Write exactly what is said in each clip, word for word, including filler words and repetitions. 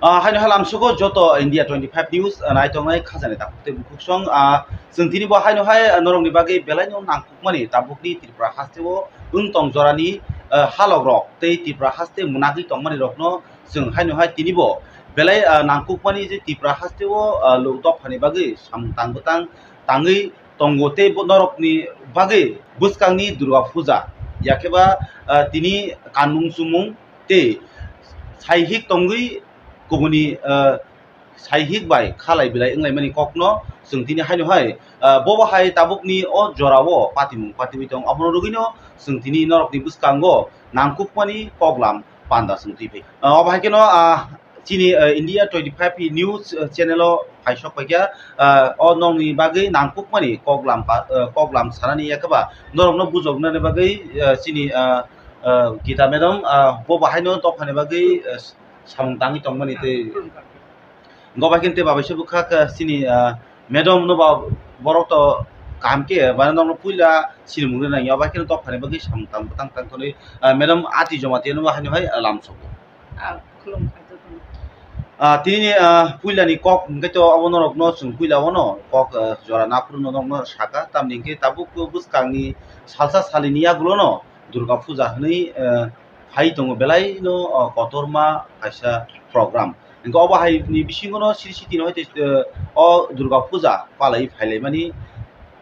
Ah, haino hai lamsugo joto India twenty five News, ah, naitongnai khajani takhuk tei bukhuksong, ah, chwng tini bo haino hai, ah, norokni bagwi belaino nangkukmani tabukni Tripura hasteo wng tong jorani, ah, halokrok tei Tripura haste mwnagwi tongmani rokno chwng haino hai tini bo belai, ah, nangkukmani je Tripura hasteo, ah, lo dophani bagwi samung tang bwtang tangwi tongo tei bo norokni bagwi bwskangni Durga Puja, yakheba, ah, tini kanmung chumung tei saihik tongwi kubuni, ah, saihik bai khalai bilai wnglaimani kokno chwng tini haino hai, ah, bobo hai tabukni o jorao patimung patiwi tong, abono rwgwino chwng tini norokni bwskango nangkukmani koklam panda chwng twi phai. Ah, obo hai kheno, ah, chini, ah, India twenty five News, ah, channel o phaisok paikha, ah, o nokni bagwi nangkukmani koklam pa-, ah, koklam sanani yakheba norokno bujoknani bagwi, ah, chini, ah, ah, Gita madam, ah, bo bahaino dophani bagwi, ah, samung tangwi tongmani tei gobaikhen tei babaisa bwkha kha chini, ah, madam no ba borok to kaham khe, mane nokno puila sinimung rwnai, obaikhe dophani bagwi samung tang bwtang tang thani, ah, madam Ati Jamatia no bahaino hai, ah, lamsogo. Ah, khulumkha jotono. Ah, tini, ah, puilani kok hwnkhe to abo norokno chwng puila ono kok, ah, jora naphuru norokno saka, tamni hwnkhe tabuk bwskangni salsa salini yagulono Durga Puja hwnwi, ah, phai tongo belaino, ah, kotorma kaisa program. Hwnkhe obo haini bisingono siri sitino hai tei, ah, o Durga Puja palai phailaimani.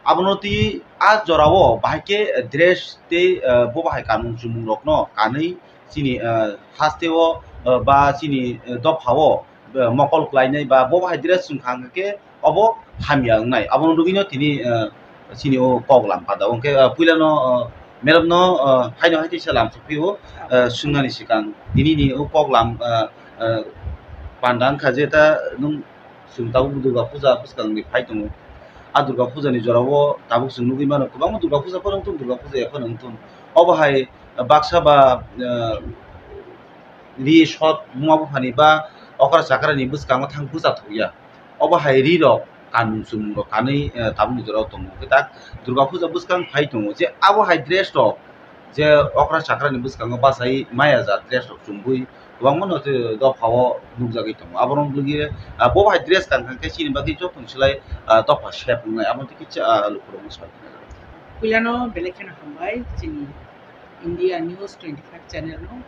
Abono twi a jorao bahai khe dress tei, ah, bo bahai kanmung chumung rokno kanwi chini, ah, hasteo, ah, ba chini, ah, dophao, ah, mokol klainai ba bo bahai dress chum kha hwnkhe obo hamya wngnai. Abono rwgwino tini, ah, chini o kok lam panda. Hwnkhe, ah, puilano, ah, madam no, ah, haino hai teisa lam sokphio, ah, swngnani swkang tini ni o kok lam, ah, ah, panda wngkha je ta nwng Chwng tabuk Durga Puja bwskangni phai tongo. A Durga Puja ni jorao tabuk chwng nugwi mano, kwbangma Durga Puja phano wng thung, Durga Puja ya phano wng thung. Obo hai baksa ba, eh, ri sot mungma buphani ba okra chakra ni bwskango thang bwcha thok ya. Obo hai ri rok kanmung chumung rok kanwi, eh, tabuk ni jorao tongo. Hwnkhe tak Durga Puja bwskang phai tongo je abo hai dress rok je okra chakra ni bwskango bachai maya jat dress rok chumui kwbangma no tei dophao nukjagwi tongo. Aborok wngkha, ah, bo hai dress kankha khe chini bagwi joto ni slai, ah, dopha sep wngnai. Abo tei kisa, ah, lukurokno sai. Puilano belai kheno hambai chini India News twenty five channel no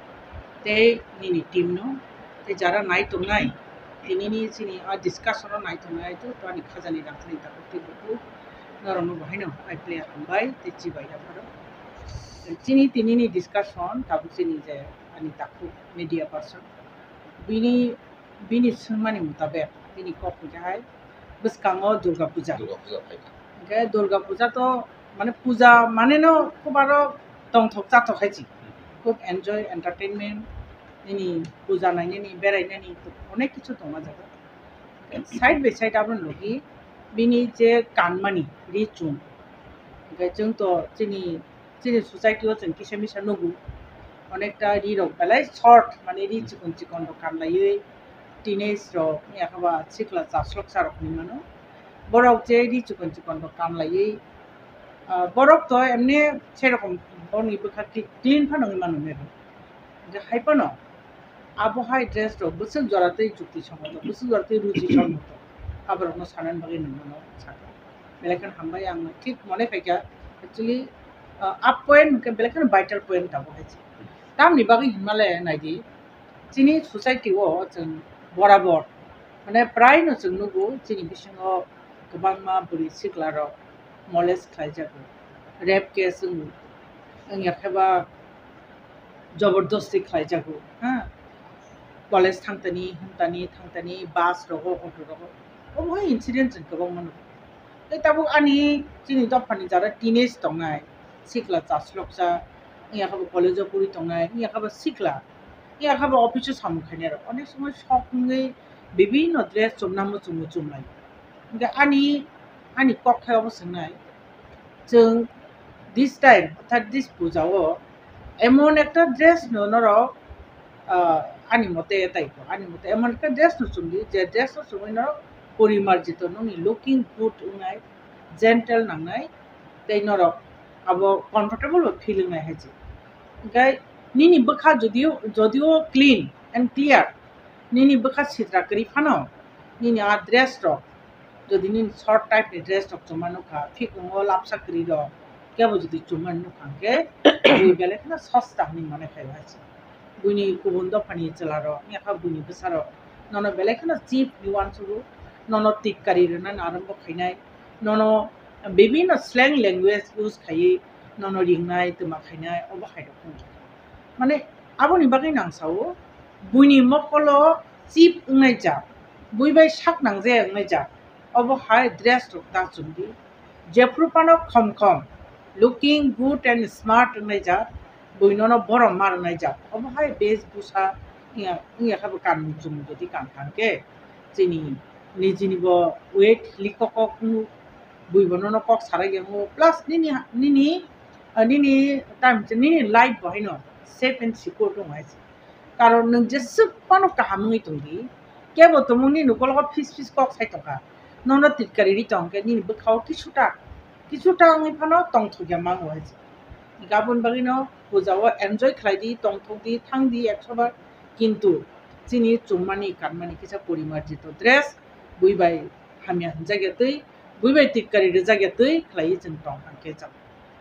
tei nini team no tei jara nai tongnai tini ni chini a discussion no nai tongnai to ani khajani rangchakni takhuk tei bukhuk norokno bo haino ai phle hambai tei chibai ya pharo. Chini tini ni discussion tabuk chini je ani takhuk media person. Bini, bini swngmani mutabek, bini kok hwnkhe hai bwskango Durga Puja. Durga Puja phai kha. Hwnkhe Durga Puja to, mane, puja mane no khub aro tongthok chathok hai chi. Hmm. Khub enjoy, entertainment, nini puja nainani, berainani, onek kichu tongma jaga. Side by side aboni logi bini je kanmani ri chum. Hwnkhe chwng to chini, chini society o chwng kisa misa nugo. Onekta ri rok belai short, mane ri chikon chikon rok kanlaiwi teenage rok, yakhaba sikla chasloksa rok hinwi mano. Borok je ri chikon chikon rok kanlaiwi, ah, borok to emni serokom borokni bwkha clean phano wngwi mano mero. Hwnkhe hai phano abo hai dress rok bwswk jora tei chukti songoto, bwswk jora tei ruchi songoto. Aborokno sanani bagwi nangmano sakha. Belai kheno hambai ang thik mone khaikha. Actually, ah, up point hwnkhe belai kheno vital point abo hai se. Tamni bagwi hinmale naidi, chini society o chwng borabor, mane, prai no chwng nugo chini bisingo kwbangma bwrwi sikla rok molest khlaijago, rape case wng-, wngya khe ba jobordosti khlaijago, ha? College thangtani, himtani, thangtani, bus rogo, auto rogo, obo hai incident chwng kwbangma nugo. Tei tabuk ani chini dophani jara teenage tongnai, sikla chasloksa, wngya khe bo college o pori tongnai, wngya khe bo sikla, wngya khe bo office o samung khainai rok, onek somoi sok wngwi bibinno dress chumnamo chumwi chumlai. Hwnkhe ani, ani kok khe obo swngnai, chwng this time, orthat this puja o emon ekta dress no norok, ah, ani mote tai ko, ani mote emon ekta dress no chumdi, je dress no chumui norok porimarjito, nokni looking good wngnai, gentle nangnai, tei norok abo comfortable bo feel wngnai hai se. Hwnkhe nini bwkha jodio, jodio clean and clear, Nini bwkha sitra kwrwi phano, nini a dress rok, jodi nini short type ni dress rok chumma nukha, phikungo lapsa kwrwi rok, kebo jodi chumma nukha hwnkhe, bui belai kheno sosta hinwi mane khai hai se. Buini kubun dophani chwla rok, yakha buini bwsa rok, nono belai kheno cheap hinwi uansugo, nono tikkari rwnani arambo khainai, nono bibinno slang language use khaiwi, nono ringnai, twma khainai, obo hai rok wngkha. Mane, aboni bagwi nang sao, buini mokolo cheap wngnai jak, bui bai sak nangjaya wngnai jak, obo hai dress rok ta chumdi. Jephru phano khom khom, looking good and smart wngnai jak, bui nono borom ma rwnai jak, obo hai bes bwsa wngya, wngya khe bo kanmung chumung jodi kan thang khe, chini nijini bo weight likokok wngo, bui bo nono kok sarai ya wngo, plus nini, nini, ah, nini time, nini life bo haino safe and secure wngo hai se. Karon nwng jeswk phano kaham wngwi tongdi, kebo tongmung nini ukologo phis phis kok sai tongkha, nono titkari ri tong khe nini bwkhao kisuta, kisuta wngwi phano tongthokya mango hai se. Aboni bagwino puja o enjoy khlai di, tongthok di, thang di ekso bar, kintu chini chumani kanmani kisa porimarjito dress, bui bai hamya hwnjak ya twi, bui bai titkari rijak ya twi khlaiwi chwng tong hwnkhe chang.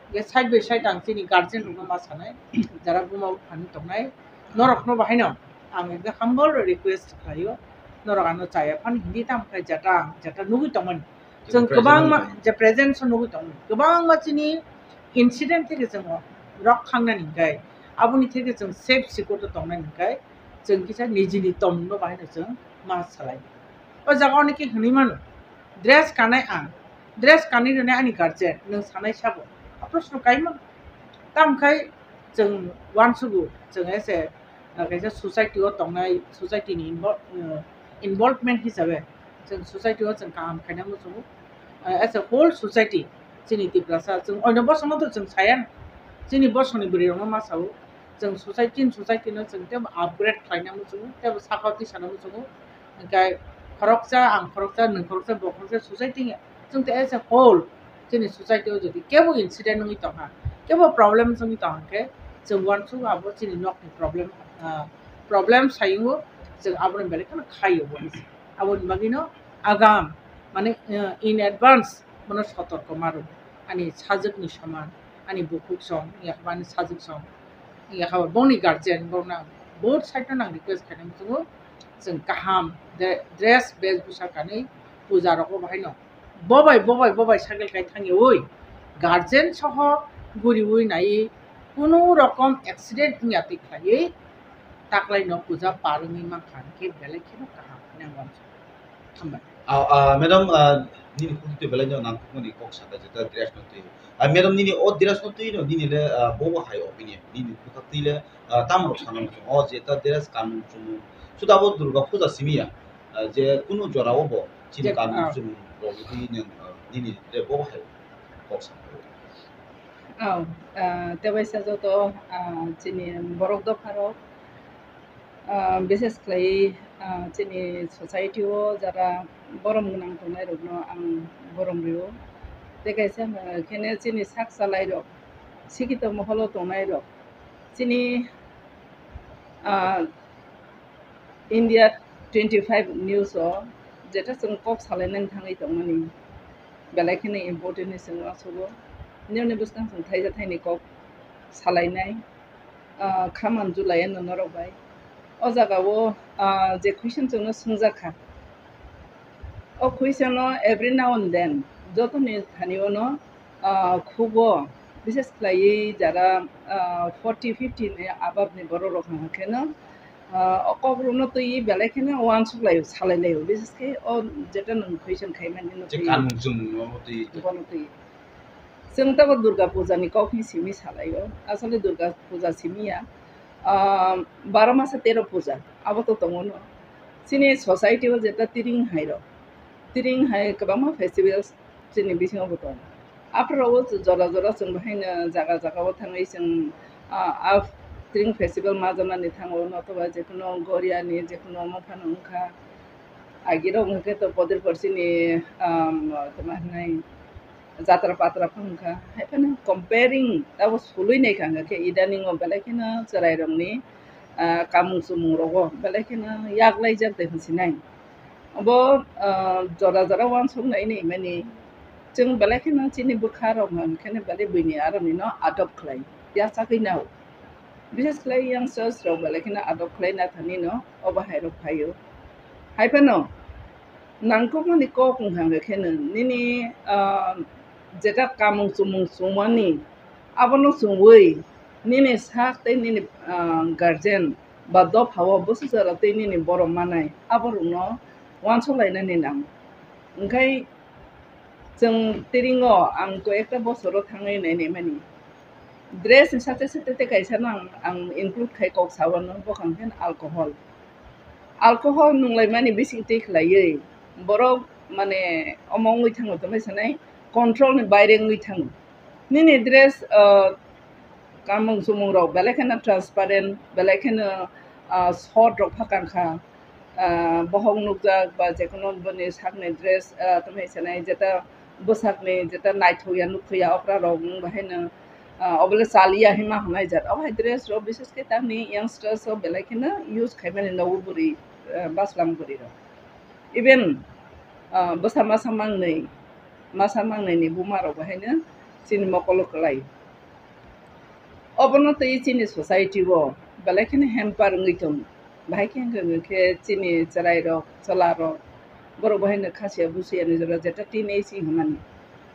Hwnkhe side by side ang chini guardian rokno ma sanai, jara buma buphani tongnai, norokno bahaino ang ekta humble request khlaio, norok ano chaya phano hindi tamo khe jeta, jeta nugwi tongmani. Chwng kwbangma je present so nugwi tongo, kwbangma chini incident theke chwng rok khangnani hwnkhe, aboni theke chwng safe secure tongnani hwnkhe, chwng kisa nijini tongmungno bahaino chwng ma salai. O jaga o niki hwnwi mano, dress kanai ang, dress kanwi rwnai ani guardian, nwng sanai sabo. A proshno kaimang. Tamkhai chwng uansugo, chwng ese, ah, kaisa society o tongnai, society ni invo-, ah, involvement hisabe chwng society o chwng kaham khaina muchungo. Ah, as a whole society, chini Tiprasa, chwng oino bosongno to chwng saya, chini bosongni bwrwi rokno ma sao, chwng society, society no chwng tebo upgrade khlaina muchungo, tebo sakao tisana muchungo. Hwnkhe khoroksa, ang khoroksa, nwng khoroksa, bo khoroksa, society wngya. Chwng tei as a whole, chini society o jodi kebo incident wngwi tongkha, kebo problem wngwi tongkha khe, chwng uansuk abo chini nokni problem, ah, problem sayungo, chwng aboni belai kheno khaio bo. Aboni bagwino agam, mane, ah, in advance bono sotorko ma rw, ani sajwkni soman, ani bukhuk song, yakha ani sajwk song, yakha bongni guardian, bongna both side no nang request khainai muchungo, chwng kaham de-, dress, bes bwsa kanwi puja rogo bahaino bobai, bobai, bobai cycle kai thangyawi guardian soho guriwi naiwi kunu rokom accident wngya twi khlaiwi taklaino puja par wngwi mankha hwnkhe belai kheno kaham hinwi ang uansukha. Hambai. Ah, ah, madam, ah, nini khukti belai no nangkukmani kok saka jeta dress no twi. Ah, madam, nini o dress no twi no nini le, ah, bobo hai opinion, nini khukti le, ah, tamo rok sana muchung o jeta dress kanmung chumung. Suda bo Durga Puja simi ya, ah, je kunu jora o bo chini Je, kanmung ah. chumung rok twi nang, ah, nini le bobo hai kok saka. Oh, ah, tebaisa joto, ah, chini borok dopha rok, ah, bises khlai, ah, chini society o jara borom gwnang tongnai rokno ang borom rio. Tei kaisa, ah, kheno chini sak chalai rok, sikito moholo tongnai rok, chini, ah, India twenty five news o jeta chwng kok salainani thangwi tongmani belai kheno important ni chwng uansugo. Nini bwskang chwng thaisa thaini kok salainai, ah, kha manjulai ano norok bai. O jaga o, ah, je question chwngno swngjak kha, o question no every now and then jotoni thani ono, ah, khugo, bises khlaiwi jara, ah, forty, fifty ni above ni borok rok hwnkheno, ah, o kok rokno twi belai kheno uansuk laio, salai laio, bises khe o jeta nwng question khaimani no Je twi kanmung chumung no twi. Bono twi. Chwng tabok Durga Puja ni kok hi simi salaio, asole Durga Puja simi ya, ah, baro masa tero puja, abo to tongo no. Chini society o jeta tiring hai rok, tiring hai kwbangma festivals chini bisingo bo tongo. Aphuru o jora jora chwng bahaino jaga jaga o thangwi chwng, ah, a Spring Festival ma janani thango, notoba jekhuno Goria ni jekhuno omo phano wngkha. Agi rok hwnkhe to Podir Porsi ni, um, tamo hinai jatra patra phano wngkha. Hai phano comparing abo sului nai kha hwnkhe idaning o belai kheno chwrai rok ni ah, kamung chumung rogo belai kheno yaklaijak de hinsinai. Obo, ah, jora jora uansuknai hinwi mani chwng belai kheno chini bwkha rok hwn kheno belai buini aroni no adopt khlai yachagwi nao. Bises khlai youngsters rok belai kheno adopt khlai na thani no obo hai rok phaio. Hai phano nangkukmani kok wngkha hwnkhe kheno nini, ah, jeta kamung chumung chumani abono chumui nini sak tei nini, ah, guardian ba dophao bwsajora tei nini borok manai aborokno uansuk lainani nang. Hwnkhe chwng tiringo ang koi ekta bosoro thangwi nainai mani dress ni sate sate tei kaisa no ang, ang include khai kok sawano bokang khe alcohol. Alcohol nunglaimani bising twi khlaiwi borok mane omo wngwi thango tongwi sanai control ni baire wngwi thango. Nini dress, ah, kamung chumung rok belai kheno transparent, belai kheno, ah, short rok pha kang kha. Ah, bohok nukjak ba jekono boni sakni dress, ah, tamo sanai jeta bwsakni jeta naithok ya nukho ya okra rok wng bahaino, ah, obole chaliya hinma hwnai jat. Obo hai dress rok bises khe tamni youngsters rok belai kheno use khaimani nogo bwrwi, ah, bwslang bwrwi rok. Even, ah, bwsa masa mangnwi, masa mangnwi ni buma rok bahaino chini mokolo kwlai. Obono twi chini society o belai kheno hamper wngwi tongo. Bahai khe wngkha hwnkhe chini chwrai rok, chwla rok, borok bahaino khasiya busiya ni jora jeta teenage hinmani.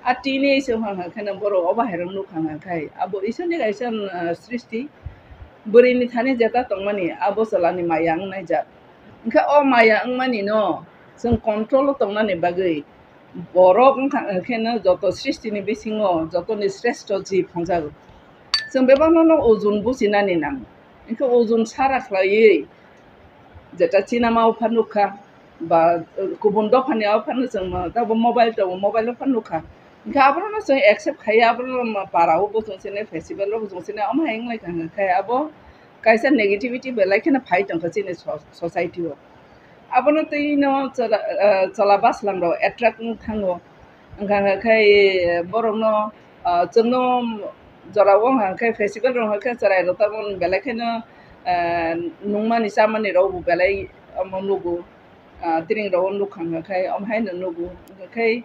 A teenage wngkha hwnkhe no borok obo hai rok nukha hwnkhe abo Isor ni kaisa, ah, srishti. Bwrwi ni thani jeta tongmani abo chwla ni maya wngnaijak. Hwnkhe o maya wngmani no chwng control o tongnani bagwi borok wngkha, wngkheno joto srishti ni bisingo joto ni sreshto jib hwnjago. Chwng bebak no no ujun bujinani nango. Hwnkhe ujun sara khlaiwi jeta chinama o pha nukha, ba, uh, kubun dophani o phano chwng ma, tabo mobile tongo, mobile o phano nukha. Hwnkhe abono chwng accept khaiwi abono ma para o bo chwng sini festival o bo chwng sini omo hai wnglaikha hwnkhe abo kaisa negativity belai kheno phai tongkha chini so-, society o. Abono twi no chwla, ah, chwla bwslang rok attract wng thango. Wngkha hwnkhe borokno, ah, chwngno jora o hwnkha khe festival rok hwnkha khe chwrai rok tabuk belai kheno, ah, nungmani chamani rok bo belai omo nugo. Ah, tiring rok o nukha hwnkha khe omo hai no nugo. Hwnkha khe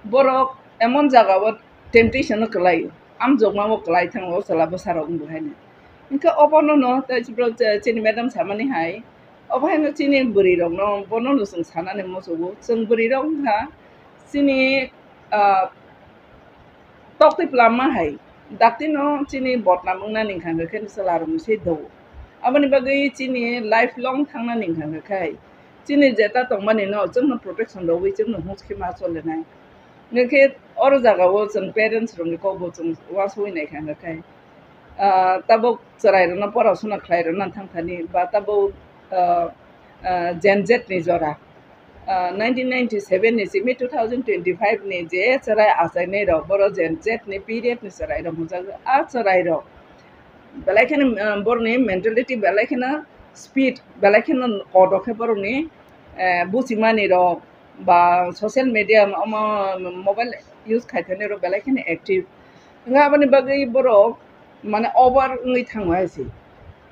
borok emon jaga o temptation no kwlai, amjokma bo kwlai thango o chwla bwsa rok wngbo haino. Hwnkhe obono no tei chini madam samani hai, obo haino chini bwrwi rok no bono no chwng sanani muchugo. Chwng bwrwi rok wngkha chini, ah, toktwi plamma hai, dakti no chini bodnam wngnani wngkha hwnkhe chwla rok ni se do. Aboni bagwi chini life long thangnani wngkha hwnkhe chini jeta tongmani no chwngno protection rwui chwngno hus khe ma cholenai. Hwnkhe oro jaga o chwng parents rok ni kok bo chwng uansugwi naikha hwnkhe, ah, tabuk chwrai rok no pora suna khlai rok no thang thani ba tabuk, ah, ah, Gen Z ni jora, ah, nineteen ninety-seven ni simi two thousand twenty-five ni je chwrai achainai rok boro Gen Z ni period ni chwrai rok hwnjago. A chwrai rok belai kheno, ah, boroni mentality belai kheno speed, belai kheno kodo khe boroni, eh, buchimani rok ba social media omo mobile use khai thani rok belai kheno active. Hwnkhe aboni bagwi borok mane over wngwi thango hai se.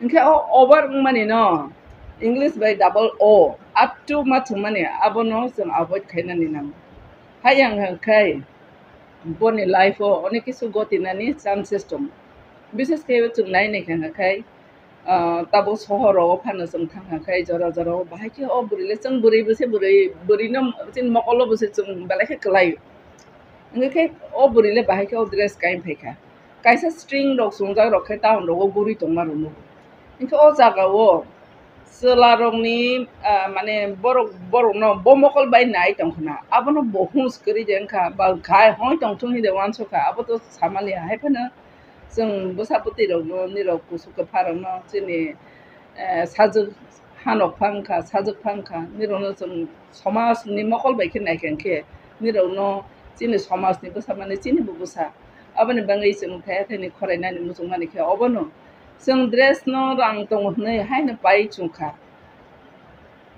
Hwnkhe o over wngmani no English bai double O, up to ma thwngmani abono chwng avoid khainani nango. Hai yang hwnkhe boni life o onek kisu gotinani chances tongo. Bises khe chwng nai naikha hwnkhe, ah, tabuk sohor rogo phano chwng thang kha khe jora jora o bahai khe o bwrwi le chwng bwrwi bo se bwrwi, bwrwi no chini mokol o bo se chwng belai khe kwlai. Hwnkhe khe o bwrwi le bahai khe o dress kai phai kha. Kaisa string rok chwngjak rok khe town rogo guri tongma rw nugo. Hwnkhe o jaga o chwla rokni, ah, mane borok, borok no bo mokol bai nai tong khna. Abono bo hus kwrwi de wngkha, ba khai hoi tong thung hi de uansukha. Abo to samaliya hai phano chwng bwsa bwtwi rokno, nirok kusu kwpha rokno chini, eh, sajwk hanok phang kha, sajwk phang kha, nirokno chwng somaj ni mokol bai khe naikha khe, nirokno chini somaj ni bwsa mane chini bo bwsa. Aboni bagwi chwng thaya thani khorai nani muchung mani khe obono chwng dress no rang tongo hwnwi haino pai chwng kha.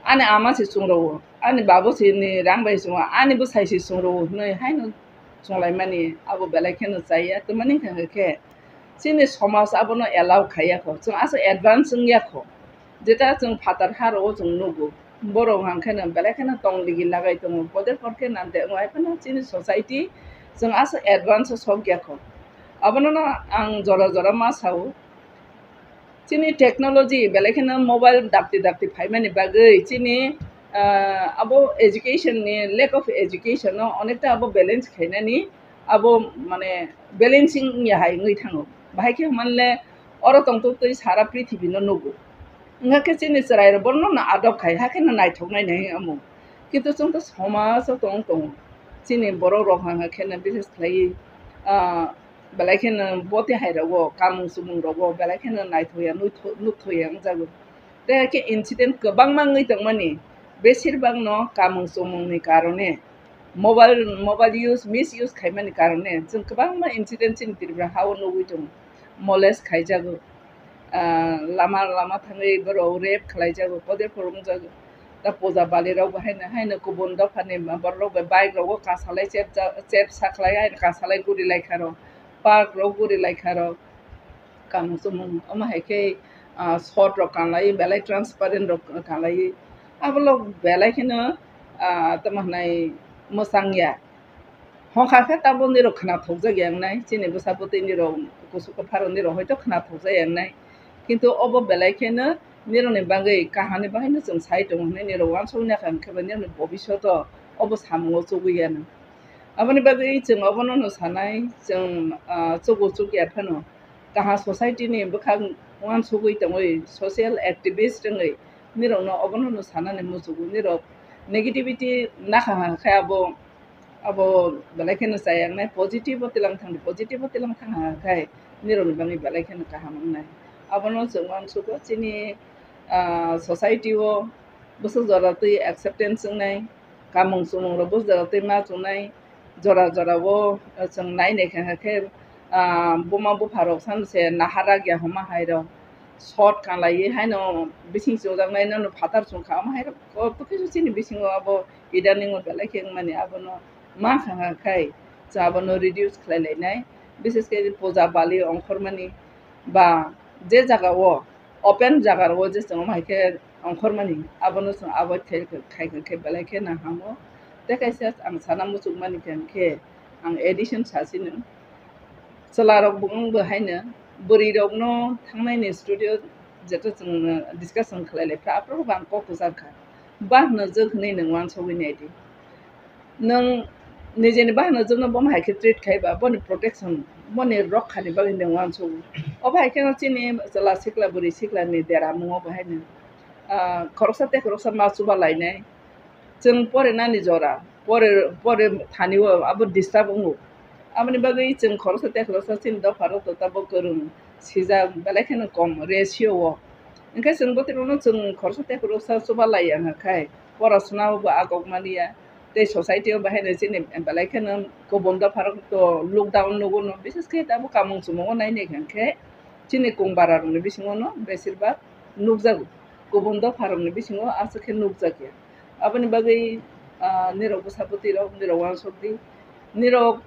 Ani ama se chwng rwo, ani babu se ni rang bai chwng rwo, ani bwsai se chwng rwo hwnwi haino chwng lai mani abo belai kheno chaya. Tei mani hwnkha khe Chini somaj abono allow khaiyakho, chwng aswk advance wngyakho, jeta chwng phatar harao chwng nugo. Borok hwnkhe no belai kheno tong ligi lagai tongo, poder porkhe nante wngwi phano chini society chwng aswk advance o sok yakho. Abono no ang jora jora ma sao, chini technology belai kheno mobile dapti dapti phaimani bagwi chini, ah, abo education ni, lack of education no onekta abo balance khainani abo mane balancing ya hai wngwi thango. Bahai khe manle oro tongtwtwi sara prithibi no nugo. Wngkha khe chini chwrai rok bono no adopt khai, hakhe no naithok nai nai omo. Kintu chwng to somaj o tong tongo. Chini borok rok hwnkha khe no bises khlaiwi, ah, belai kheno botwi hai rogo, kamung chumung rogo belai kheno naithokya, nuitho-, nukthoya wngjago. Tei hai khe incident kwbangma wngwi tongmani, besir bak no kamung chumung ni karone, mobile, mobile use, misuse khaimani karone chwng kwbangma incident chini Tripura ha o nugwi tongo, molest khaijago. Ah, lama lama thangwi borok rape khlaijago, poder phuru wngjago. Ta puja bali rok bo haino, haino kubun dophani borok rok bai bike rogo kasalai chep ja-, chep sakhlai, haino kasalai guri laikha rok, park rok guri laikha rok. Kamung chumung omo hai khe, ah, short rok kanlai, belai transparent rok kanlai. Abo lok belai kheno, ah, tamo hwnai mwchang ya. Hongkha khe tabuk nirok khwnathokjak ya wngnai, chini bwsa bwtwi nirok kusu kwpharo nirok hoito khwnathokjak ya wngnai. Kintu obo belai kheno nirokni bagwi kahamni bagwino chwng sai tongo hwnwi nirok uansukna kha, hwnkhe ba nirokni bobisyoto obo samungo chugwi yano. Aboni bagwi chwng obono no sanai, chwng, ah, chugo chukya phano kaham society ni bwkhak uansugwi tongwi social activist wngwi nirokno obono no sanani muchugo, nirok negativity nakha khe abo Abo belai kheno chaya wngnai, positive o tilang thangdi, positive o tilang thang ha khai nirokni bagwi belai kheno kaham wngnai. Abono chwng uansugo chini, ah, society o bwswk jora twi acceptance wngnai, kamung chumung rok bwswk jora twi ma chungnai, jora jora o chwng nai nai kha khe, ah, buma bupha rok san se nahar rak ya homa hai rok short khalaiwi haino bising chujaknai nono phatar chwng kha omo hai rok kok twi chini bisingo abo Idaningo belai khe wngmani abono ma kha kha khai chwng abono reduce khlai lainai. Bises khe puja bali ongkhormani ba je jaga o open jaga o je chwng omo hai khe ongkhormani abono chwng avoid khai, khai, khai khe belai khe nahamo. Tei kaisa ang sana muchukmani khe, ang addition sasino. Chwla rok bo wng bo haino bwrwi rokno thangnai ni studio jeto chwng discussion khlai lai kha, aphuru bo ang kok kwchar kha. Bahno jwk hwnwi nwng uansugwi nai di. Nwng nijeni bahno jwkno bomo hai khe treat khai ba, boni protection, boni rokha ni bagwi nwng uansugo. Obo hai kheno chini chwla sikla bwrwi sikla ni deramungo bo haino, ah, khoroksa tei khoroksa ma chuba lainai. Chwng pore nani jora, pore, pore thani o abo disturb wngo. Aboni bagwi chwng khoroksa tei khoroksa chini dopha rok to tabuk kwrwng sijak belai kheno kom ratio o. Hwnkhe chwng bwtwi rokno chwng khoroksa tei khoroksa chuba lai ya hwnkha khai pora suna o bo agok mani ya. Tei society o bahai no chini belai kheno kubun dopha rok to lockdown nugo no, bises khe tabuk kamung chumung o nai nai hwnkhe chini kung bara rok ni bisingo no besir bak nukjago. Kubun dopha rok ni bisingo aswk khe nukjak ya. Aboni bagwi, ah, nirok bwsa bwtwi rok, nirok uansuk di, nirok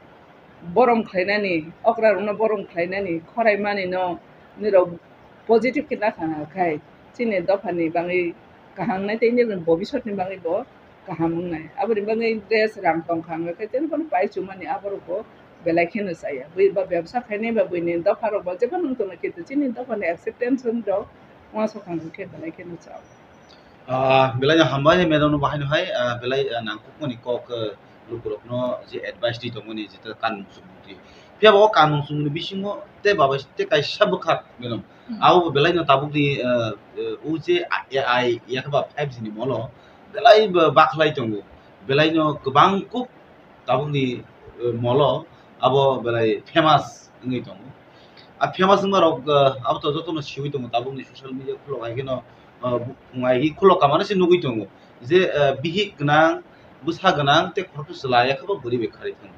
borom khlainani, okra rokno borom khlainani, khorai mani no nirok positive khe nakha khai, chini dopha ni bagwi kaham wngnai tei nirok ni bobisot ni bagwi bo kaham wngnai. Aboni bagwi dress rang tong kha wngkha khe, tei bono pai chumani aborok bo belai kheno chaya. Bwi ba bebsa khainai ba bwini dopha rok bo jeba nung tongna khe, chini dopha ni acceptance rok uansuk kha wngkha khe belai kheno chao. Ah, belai no hambai hai madam no bahai no hai, ah, belai, ah, nangkukmani kok, ah, lukurokno je advice di tongmani jeta kanmung chumung di. Phiya bo o kanmung chumung ni bisingo tei babai tei kaisa bwkhak madam. Hmm. Abo bo belai no tabuk ni, ah, ah, o je A I yakhe ba five G ni molo belai bo bakhlai tongo. Belai no kwbang kuk tabukni, eh, molo abo belai famous wngwi tongo. A famous wngma rok, eh, abo to jotono siwi tongo, tabukni social media khulok hai kheno, eh, bu-, phung hai khulok kamano se nugwi tongo je, eh, bihik gwnang, bwsa gwnang tei khoroksa chwla yakhe bo bwrwi bai kharwi tongo.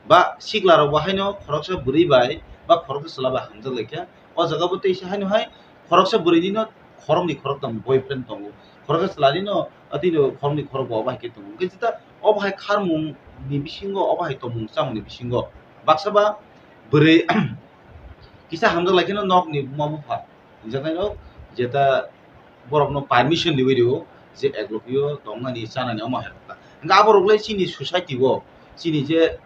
Ba sikla rok bo haino khoroksa bwrwi bai ba khoroksa chwla bai hamjak laikha. O jaga bo teisa haino hai khoroksa bwrwini no khoroknwi khoroktham boyfriend tongo. Khoroksa chwlani no atwi no khoroknwi khorokbo obo hai khe tongo. Hwnkhe jeta obo hai kharmung ni bisingo, obo hai tongmung chamung ni bisingo baksa ba bwrwi Kisa hamjak lai kheno nok ni buma bupha. Rijak nai no jeta borok no permission riwi rio je ek lok yo tong nani cha nani omo hai rok ta. Hingke abo rok le chini society o chini je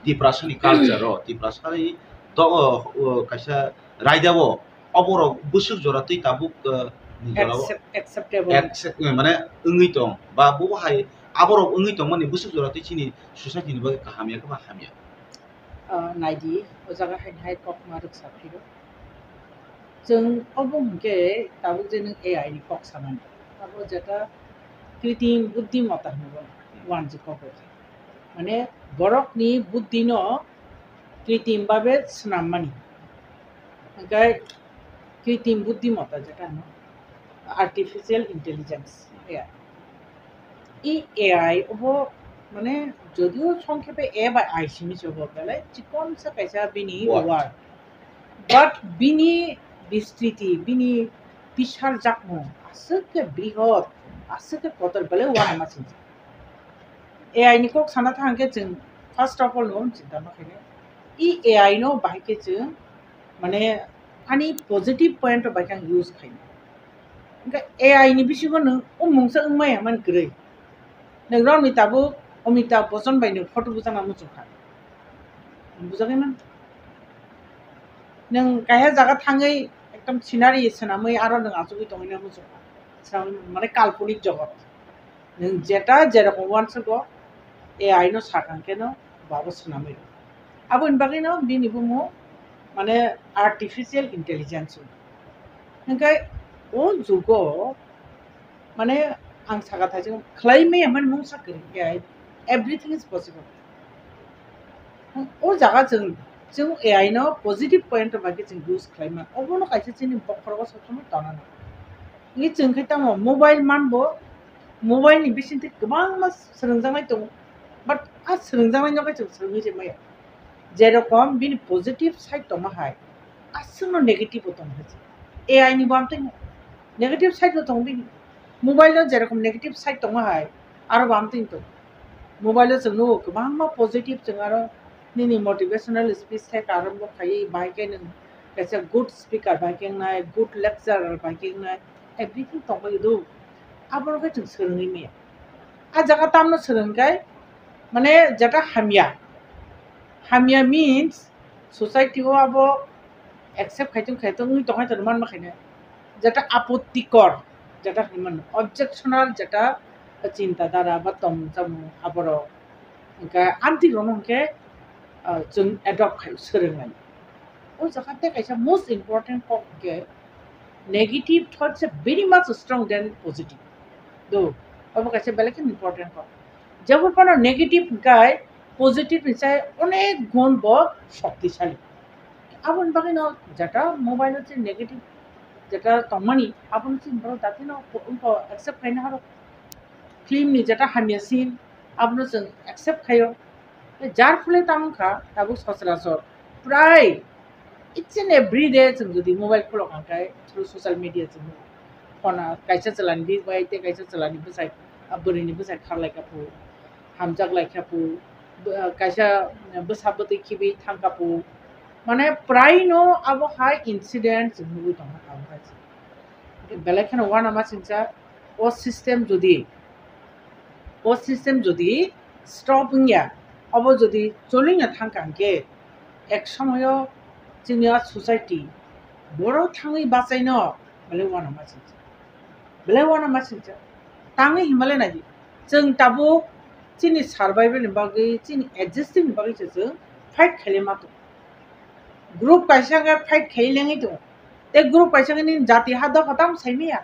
Tiprasa ni culture o, Tiprasa ni do-, o, o, kaisa raida o, obo rok bwswk jora twi tabuk, eh, ni jora o Accept-, acceptable. Accept, eh, mane wngwi tong ba bo hai abo rok wngwi tong mani bwswk jora twi chini society ni bagwi kaham ya khe ba hamya. Ah, naidi, o jaga haino hai kok ma rwksa phiro. Chwng obo hwnkhe tabuk je nwng A I ni kok sanani. Abo jeta kritim buddhimata hwnwi bono, wanjwi kok bai khe. Mane borokni buddhino kritim babe swnammani. Hwnkhe kritim buddhimata jeta hwno artificial intelligence, A I. I A I obo, mane, jodio songkhepe A bai I simi se obo, belai chikonsa kaisa bini Word. Word. But bini bistriti, bini bisar jakmung aswk khe brihot, aswk khe kotor, belai uanama singsa. A I ni kok sana thang khe chwng first of all no chinta ma khainai. I A I no bahai khe chwng, mane, ani positive point o bai khe ang use khainai. Hingke A I ni bisingo nwng o mungsa wngmaya man kwrwi. Nwng romni tabuk Amitabh Bachchan bai nwng photo bujana muchungkha. Bujagwi man. Nwng kaisa jaga thangwi ekdom scenery swnamwi aro nwng achugwi tongwina muchungkha. Swnam-, mane kalponik jogot. Nwng jeta jerokom uansugo A I no sakang keno babo swnamwi rw. Aboni bagwino bini bumo mane artificial intelligence hwnkhe o jugo mane ang saka thaising khlai maya mani mungsa kwrwi A I, everything is possible. O jaga chwng, chwng A I no positive point bai khe chwng use khlai man, obono kaisa chini bokhorogo sob somoi tona nang. Ngi chwng khe tamo mobile manbo, mobile ni bisingtwi kwbangma swrwngjaknai tongo, but a swrwngjaknai no khe chwng swrwngwi se maya. Jerokom bini positive side tongma hai, aswkno negative bo tong hai se. A I ni bo amtwi negative side bo tongo bini. Mobile o jerokom negative side tongma hai, aro bo amtwi tongo. Mobile o chwng nugo kwbangma positive, chwng aro nini motivational speech se karon bo khaiwi, bahai khe nwng kaisa good speaker bahai khe wngnai, good lecturer bahai khe wngnai, everything tongbai do. Abono khe chwng swrwngwi maya. A jaga tamno swrwng khe, mane, jeta hamya. Hamya means society o abo accept khai tong khai tong wngwi tong hai tong manma khaina. Jeta apottikor, jeta hinwi mano, objectional jeta chinta dhara ba tongmung chamung aborok. Hwnkhe amtwi rokno hwnkhe, ah, chwng adopt khai swrwng lai. O jaga tei kaisa most important kok hwnkhe negative thoughts are very much strong than positive. Do, obo kaisa belai kheno important kok. Jebon phano negative hwnkhe positive ni chai onek gun bo shoktisali. Aboni bagwino jeta mobile o je negative jeta tongmani, abono chini borok datino wngkha accept khaina harok. Film ni jeta hamya scene, abono chwng accept khaio. Jar phole tamo wngkha tabuk sochorachor prai each and every day chwng jodi mobile khulok kha khe through social media chwng phone kaisa chwlani bai tei kaisa chwlani bwsai, ah, bwrwini bwsai kharlai kha phu, hamjak lai kha phu, bw-, ah, kaisa bwsa bwtwi khibi thang kha phu, mane prai no abo hai incident chwng nugwi tong kha abo hai se. Belai kheno uanama singcha, o system jodi, o system jodi stop wngya, obo jodi cholingya thang kha hwnkhe, ek somoyo chini a society borok thangwi bachaino belai uanama singcha, belai uanama singcha. Tangwi hinmale naidi, chwng tabuk chini survival ni bagwi, chini existing ni bagwi se chwng fight khaile ma tongo. Group kaisa khe fight khai lengwi tongo. Tei group kaisa khe nini jati ha dopha tamo sai maya.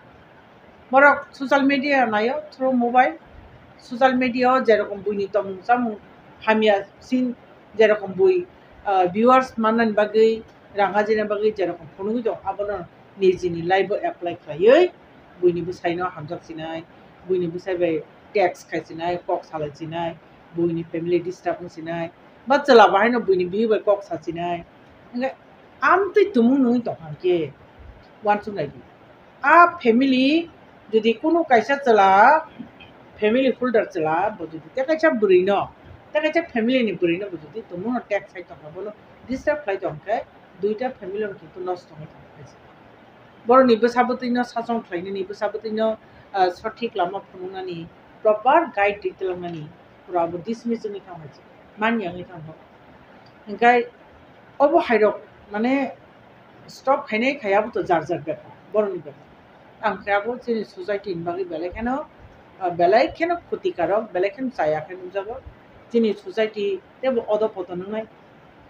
Borok social media naio through mobile. Social media o jerokom buini tongmung chamung hamya sin, jerokom bui, ah, viewers mannani bagwi, rang ajina bagwi jerokom phunugwi tong, abono nijini life o apply khlaiwi buini bwsaino hamjak sinai, buini bwsai bai text khai sinai, kok salai sinai, buini family disturb wng sinai, ba chwla bahaino buini bihik bai kok sa sinai. Hwnkhe amtwi tumung nungwi tongkha hwnkhe uansuk naidi. A family jodi kunu kaisa chwla, family holder chwla, bo jodi tei kaisa bwrwino, tei kaisa family ni bwrwino bo jodi tumungno text khai tongkha, bono disturb khlai tongkhe, Duita family rok kintu nosto wngwi thangkha. Borokni bwsa bwtwino sachong khlainani, bwsa bwtwino, ah, sothik lama phunuknani, proper guide ri twlangnani, pura abo dismiss wngwi thangkha, manya wngwi thangkha. Hinkhe obo hairok mane stop khainai khai abo to jar jar bepar, borokni bepar. Ang khe abo chini society ni bagwi belai kheno, ah, belai kheno khoti karok, belai kheno chaya khe nukjago. Chini society teibo odo poto nwngnai.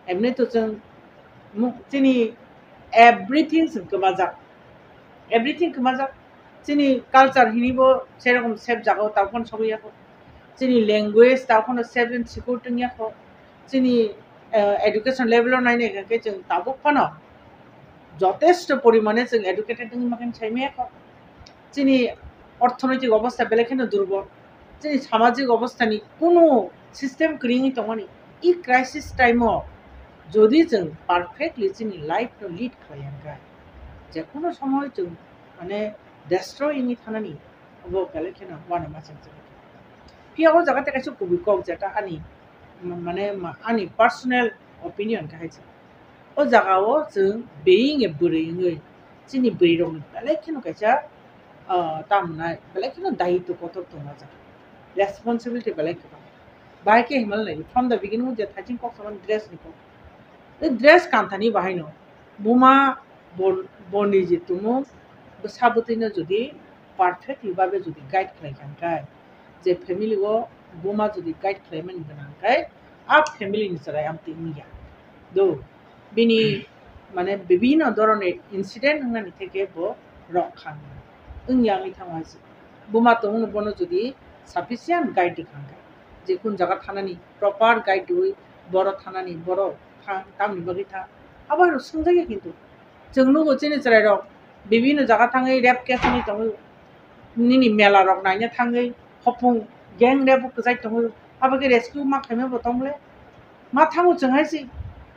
Emni to chwng mu-, chini everything chwng kwmajak. Everything kwmajak. Chini culture hinibo serokom save jago, tabo phano sogwi yakho. Chini language tabo phano save and secure tong yakho. Chini, eh, education level o nainai khe chwng tabuk phano jotesto porimane chwng educated wngwi mankhe sai maya kho. Chini orthonoitik obostha belai kheno durbol. Chini samajik obosthani kunu system kwrwngwi tongmani. I crisis time o jodi chwng perfectly chini life no lead khlai ya kha, je kono somoy chwng mane destroy wngwi thanani obo belai kheno uanama chwng chwng. Phiya o jaga tei kaisa kubui kok jeta ani, mane, ani personal opinion khe hai se. O jaga o chwng being a bwrwi wngwi chini bwrwi rokni belai kheno kaisa, ah, tamo nai belai kheno daitw kotor tongo o jaga. Responsibility belai kwbang. Bahai khe himlai from the beginning je thaiching kok samani dress ni kok. Tei dress kanthani bahai no buma bon-, boni je tumung bwsa bwtwi no jodi perfectly babe jodi guide khlai kha khe, je family o buma jodi guide khlaimani gwnang khe, a family ni chwrai amtwi wngya. Do, bini mane bibhinno dhoroner incident wngnani theke bo rok kha wngya wngwi thango hai se. Buma tongno bono jodi sufficient guide di kha khe, je kun jaga thanani proper guide diwi boro thanani boro thang tamni bagwi thang. Abo rok swngjagya kintu. Chwng nugo chini chwrairok bibhinno jaga thangwi rape case wngwi tongwi, nini mela rok naina thangwi hopung gang rape o kwchai tongwi, abo khe rescue ma khaima bo tong le? Ma thango chwng hai se.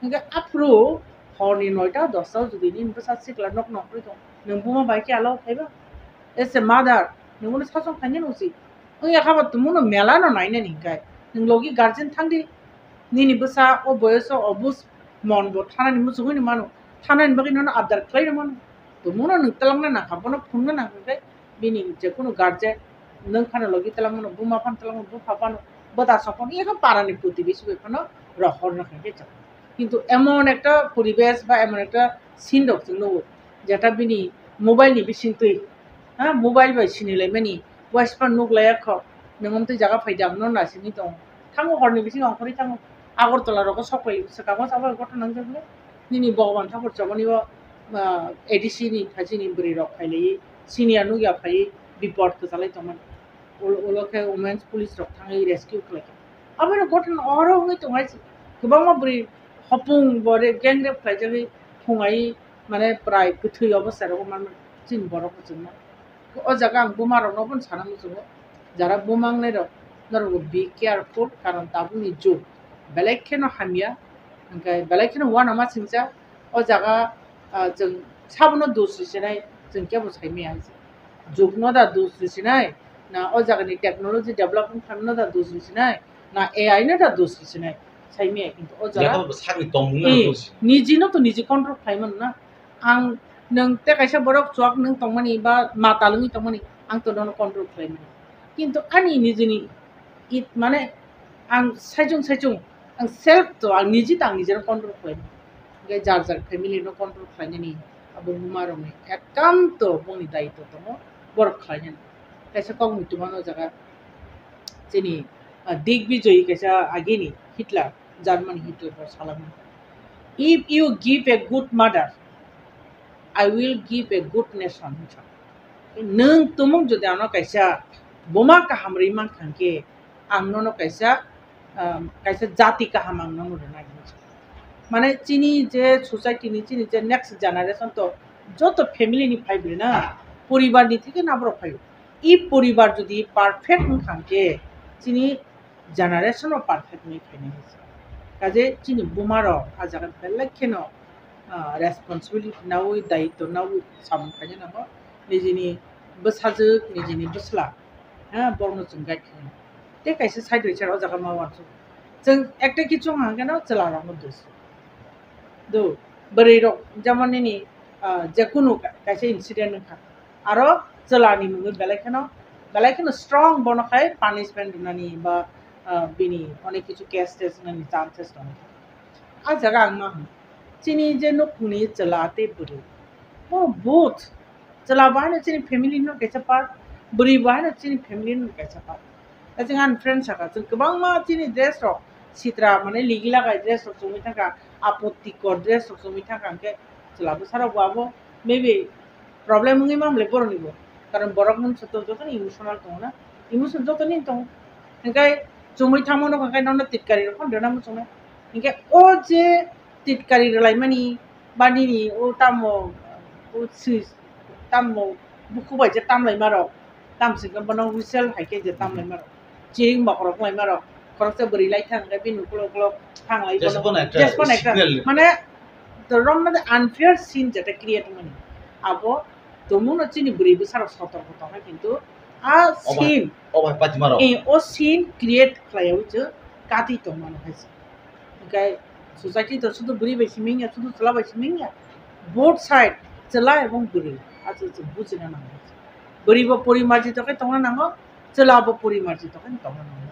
Hinkhe aphuru horni noita dosta o jodi nini bwsa sikla nok nongkhorwi tong, nwng buma bai khe alao khaiba? As a mother, nwng bono sachong khainani usi. Wngya kha bo tongmano mela no nainani hinkhe nwng logi guardian thangdi. Nini bwsa o boyoso obus mon bo thanani muchungwi no mano, thanani bagwi nono abdar khlai no mano. Tongmano nwng twlangna nangkha, bono phunukna nangkha khe bini je kunu guardian nwng phano logi twlangmano, buma phano twlangmano, bupha phano, bwdasok phano, eko parani protibesi bai phano rohorna kha khe chwng. Kintu emon ekta poribesh ba emon ekta scene rok chwng nugo, jeta bini mobile ni bisingtwi, ha, mobile bai sinilaimani, waisa phano nuklaiya kho, nwng omtwi jaga phaidi ang nono naisingwi tongo. Thango horni bisingo ongkhorwi thango. Agartala rogo sok pai swkango abo ghotona wngjak le. Nini Bhagwan Thakur chobani o, ah, A D C ni thachini bwrwi rok phailaiwi senior nukya phaiwi bipod kwchalai tongmani. Ul-, ulo khe women's police rok thangwi rescue khlaikha. Abo no ghotona oro wngwi tongo hai se. Kwbangma bwrwi hopung bo re-, gang rape khlaijagwi thung ai mane prai kwthwi obostha rogo manmani chini borok bo chwngno. O jaga ang buma rokno bono sana muchungo, jara buma wngnai rok, norok be careful, karon tabukni jug belai kheno hamya, hwnkhe belai kheno uanama singcha. O jaga, ah, chwng sabono dos risinai, chwng kebo saimaya hai se. Jugno da dos risinai, na o jagani technology development khlaimano da dos risinai, na A I no da dos risinai, saimaya kintu o jaga. Yakabo sakni tongmungno Eh, dos. Nijino to niji control khlaimano na. Ang nwng tei kaisa borok chuak nwng tongmani ba matal wngwi tongmani, ang to nono control khlaimani. Kintu ani nijini it mane ang saichung saichung ang self to ang niji to ang nijino control khlaimani. Hwnkhe jar jar family no control khlainani abo buma rokni ekanto bongni daitw tongo, borok khlainani. Kaisa kok muitu mano jaga chini, ah, Digbijoy kaisa agini Hitler, German Hitler bo salama. "If you give a good mother, I will give a good nation," hinwi sa. Nwng tumung jodi ano kaisa buma kaham rwi mankha hwnkhe, ang nono kaisa, ah, kaisa jati kaham ang nono rwnai hinwi sa. Mane chini je society ni, chini je next generation to joto family ni phai bwrwi na, poribar ni theke na borok phaio. I poribar jodi perfect wngkha hwnkhe, chini generation o perfect wngwi phainai hai se. Kaje chini buma rok a jaga belai kheno, ah, responsibility nawi, daitw nawi samung khaina nango. Nijini bwsajwk, nijini bwsla, ha, borokno chwng guide khainai. Tei kaisa side bai side o jaga ma uansuk. Chwng ekta kiching hwnkhe no chwla rokno dos. Do, Bwrwi rok jemon nini, ah, jekunu ka-, kaisa incident wngkha. Aro chwla ni mungwi belai kheno, belai kheno strong bono khai punishment rwnani ba, ah, bini onek kichu case tes wngnani chances tongo. A jaga ang ma hwn, chini je nukhungni chwla tei bwrwi, bo both chwla bo haino chini family no kaisa part, bwrwi bo haino chini family no kaisa part. Tei chwng ani friend saka, chwng kwbangma chini dress rok sitra mane ligi lagai dress rok chumui thangkha, apottikor dress rok chumui thangkha, hwnkhe chwla bwsarok bo abo maybe problem wngwi mamle borokni bo. Karon borok nwng joto, joto ni emotional tongo na, emotion joto ni tongo. Hwnkhe chumui thangmano hwnkhe nono titkari rok phano rwna muchungnai. Hwnkhe o je titkari rwlaimani ba nini o tamo, o si-, tamo bukhuk bai je tamlaima rok, tamsingkhe bono whistle hai khe je tamlaima rok, chiring bokhorok khlaima rok, khoroksa bwrwi lai thang khe bini ukulok ukulok thang lai Just bono, one actor, just one actor. Signal. Mane the wrong na the unfair scene jeta create mani. Abo tongmungno chini bwrwi bwsarok sotorko tongkha, kintu a Obo hai, scene, obo hai patima rok. Eh, o scene create khlaiwi chwng kati tongmano hai se. Hwnkhe society to sudu bwrwi bai simi wngya, sudu chwla bai simi wngya. Both side, chwla ebong bwrwi, aswk chwng bujina nango. Bwrwi bo pori marji tokhe tongna nango, chwla bo pori marji tokhe tongna nango.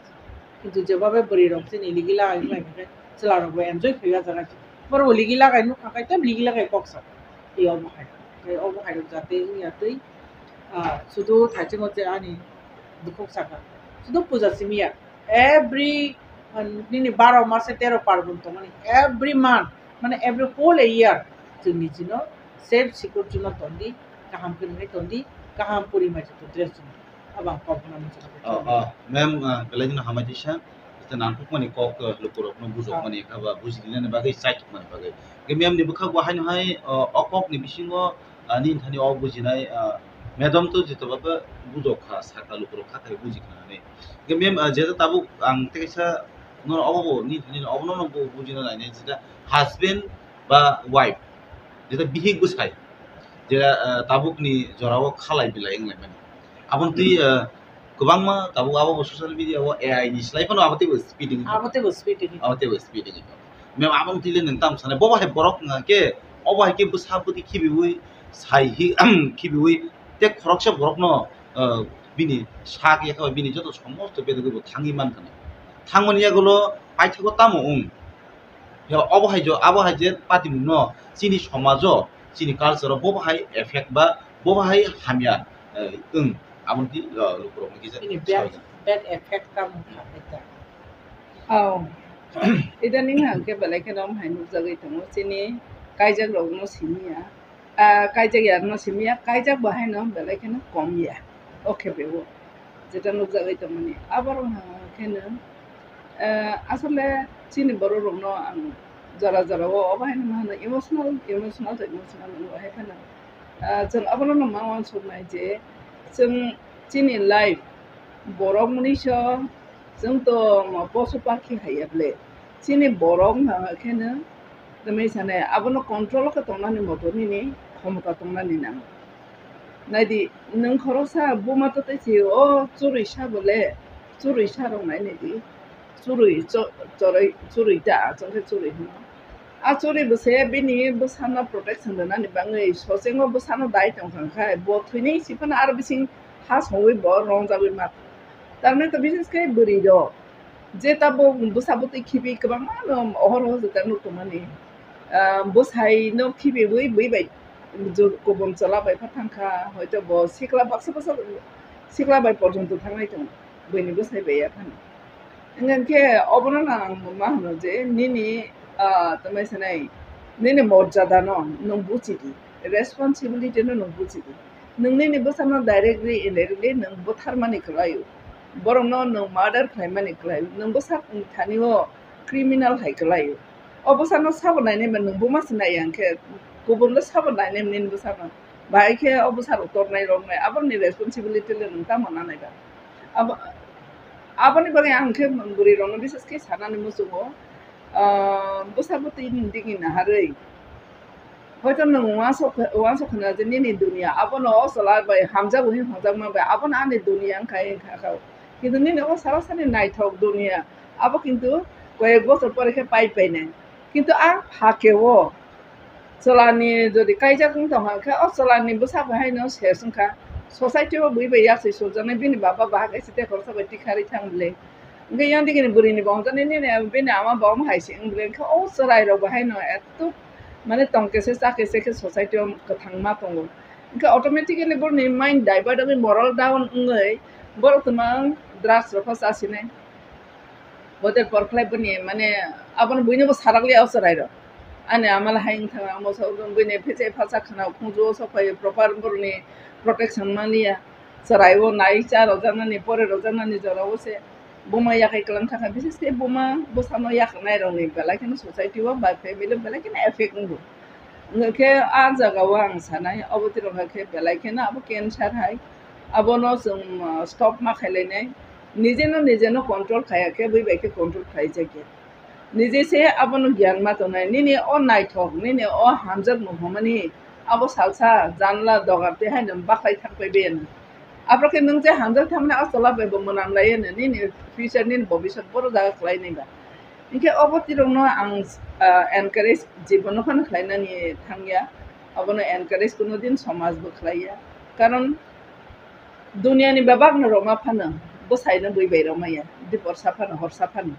Kintu jeba bai bwrwi rok chini ligi lagai wngkha hwnkhe chwla rok bo enjoy khaiwi ah jaga. Borok bo ligi lagai nukha khai tei ligi lagai kok sa. Tei obo hai, tei obo hai rok jate wngya tei, ah, sudu thaichungo je ani bukhuk saka. Sudu puja simi ya. Every, uh, nini baro mase tero parbon tongmani, every month, mane every whole a year, chwng nijino safe secure chwngno tondi, kaham kwrwngwi tondi, kaham porimarjito dress chwngno. Abang kok hwnna muchungo. Oh, oh, ma'am, uh, belai kheno hamai tisa, ita nangkukmani kok, uh, lukurokno bujokmani, oh, eba bujinani bagwi, chaithokmani bagwi. Ge ma'am ni bwkhak bo haino hai, uh, o kok ni bisingo, uh, nini thani o bujinai, uh, madam to jito baba bujok kha, saka lukurok kha khai buji kha nani. Ge ma'am, ah, jeta tabuk ang tei kaisa nono obo bo ni thani obo no bo bujina nainai jeta husband ba wife, jeta bihik bwsai, jeta, ah, tabuk ni jora o khalai bilai wng lai mani. Aboni twi, ah, kwbangma tabuk abo bo social media o A I ni slai phano abo tei bo speeding. Abo tei bo speeding. Abo tei bo speeding. Ma'am, abo twi le nwng tam sanai, bo bahai borok wngkha khe, obo hai khe bwsa bwtwi khibiwi sai hi khibiwi tei khoroksa borokno, ah, bini sak yakha bai bini joto somosto bedagwi bo thangwi mankha. Thangmani yagulo paithago tamo wng? He obo hai jo, abo hai je patimungno chini somajo, chini culture-o bo bahai effect ba bo bahai hamya, eh, wng. Aboni twi, ah, lukurokno kisa Bini bad, sawi. Bad effect tamo wngkha khe ta. Oh. Idaning hwnkhe belai kheno omo hai nukjagwi tongo, chini kaijak rokno simi ya. Ah, kaijak ya rokno simi ya, kaijak bo haino belai kheno kom ya. O khe bebo. Jeta nukjagwi tongmani. Aborok hwnkhe no, ah, asole chini borok rokno ang jora jora o obo haino ma hwno emotional, emotional to emotional wngwi hai phano. Ah, chwng abono no ma uansuknai je chwng chini life borok mwnwiso chwng to posu pakhi hai ya ble. Chini borok hwnkha khe no tei mai sanai abono control khe tongnani moto nini khomota tongnani nango. Naidi nwng khoroksa buma to tei si o churwi sa bole, churwi sa rok nai naidi. Churwi, cho-, chorwi, churwi ta, chwng khe churwi hwno. A churwi bo se bini bwsano protection rwnani bagwi sochengo bwsano dai tongkha khe bo thwini si phano aro bising ha songwi bo rongjagwi ma. Tamni to bises khe bwrwi rok je tabuk bwsa bwtwi khibi kwbangma no ohor ohor jeta nuk tongmani. Ah, bwsai no khibiwi bwi bai kubun chwla bai pha thangkha, hoito bo sikla baksa baksa sikla bai porjonto thangnai tongo, buini bwsai bai ya phano. Hwnkhe obono no ang ma hwno je nini, ah, tamai sanai, nini morjada no nwng buchidi, responsibility no nwng buchidi. Nwng nini bwsano directly, indirectly nwng butharmani kwlaio. Borokno nwng murder khlaimani kwlaio. Nwng bwsa thani o criminal hai kwlaio. O bwsano sabo nainai ba nwng buma se nai ya hwnkhe kubun le sabo nainai nini bwsano. Bahai khe o bwsarok tornai roknai, aboni responsibility le nwng tamo nanai ba? Abo, aboni bagwi ang khe bwrwi rokno bises khe sanani muchungo, ah, bwsa bwtwi ni digi naharwi. Hoito nwng uansuk, uansuk khna je nini duniya abono o chwla bai hamjago hin hamjakma bai abono ani duniya wngkha, wngkha kha. Kintu nini o sara sani naithok duniya abo kintu koyek bochor pore khe pai painai. Kintu a phakeo, Chwlani jodi kaijak wng tongkha khe, o chwlani bwsa bai haino ses wngkha. Society o bui bai yaksi sujak nai, bini baba bahai kaisa tei khoroksa bai tikharwi thang bwle. Hwnkhe yang digini bwrwini bo hwnjaknai nini bini ama bo omo hai se wng bwle. Hwnkhe o chwrai rok bai haino eto mane tong kese cha kese khe society o kwthang ma tongo. Hwnkhe automatically boroni mind divert wngwi moral down wngwi borok twmang drugs rok khe chasinai. Hotel por khlai bini mane abono buino bo sarak liya o chwrai rok. Ani ama lahai wng thang amo sa wng bini phese phalsa khana khunju o sok phai proper boroni protection man liya. Chwrai o nai cha rok janani pore rok janani jora o se buma yakai kwlang thangkha, bises khe buma bwsano yaknai rokni belai kheno society o ba family o belai kheno effect wngo. Hwnkhe a jaga o ang sanai obo twi rok khe belai kheno abo cancer hai abono chwng, ah, stop ma khailainai. Nije no nije no control khaiya khe bui bai khe control khlai jakya. Nije se abono gyan ma tongnai. Nini o naithok, nini o hamjak muhumani abo salsa janla dogar tei haino baklai thangpai bai ano. Aphro khe nwng je hamjak thangmani o chwla bai bo mwnam lai ano, nini future nini bobiswt boro jaga khlai nai ba. Hinkhe obo tirokno ang, ah, encourage jibono phano khlainani thangya. Obono encourage kuno din somaj bo khlaiya. Karon duniani bebak no roma phano bwsai no bui bai romaya, diporsa phano, horsa phano.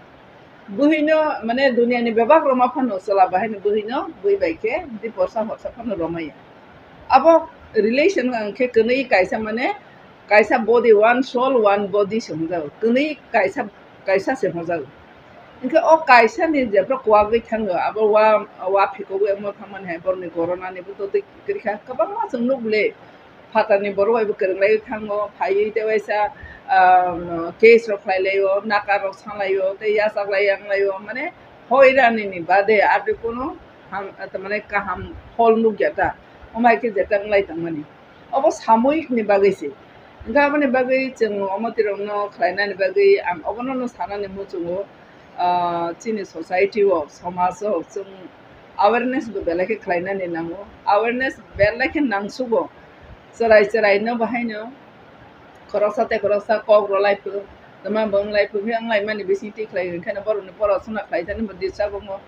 Buhino, mane, duniani bebak roma phano chwla bahai no buhino bui bai khe diporsa horsa phano romaya. Abo relation ang khe kwnwi kaisa, mane, kaisa body, one soul, one body se hwnjago. Kwnwi kaisa, kaisa se hwnjago. Hinkhe o kaisa ni jephru kwagwi thango, abo wa, wa phikogwi omo thangmani hai borokni goronani bo totwi kwrwi kha. Kwbangma chwng nuk le, phatarni borok bai bo kwrwnglaiwi thango, phaiwi tei waisa, ah, case rok khlai laio, naka rok sa laio, tei yachak lai yang laio, mane hoirani ni bade ar kunu ham, mane kaham phol nukya ta, omo hai khe jeta wnglai tongmani. Obo samoyik ni bagwi se. Hwnkhe aboni bagwi chwng omo tirokno khlainani bagwi ang obono no sanani muchungo, ah, chini society o, somaj o chwng awareness bo belai khe khlainani nango. Awareness belai khe nangsugo. Chwrai chwrai no bahaino khoroksa tei khoroksa kok rwlai phu, tama bo wnglai phu, wnglai mani bising twi khlai hwnkhe no borokni pora suna khlai thani bo disturb wngo.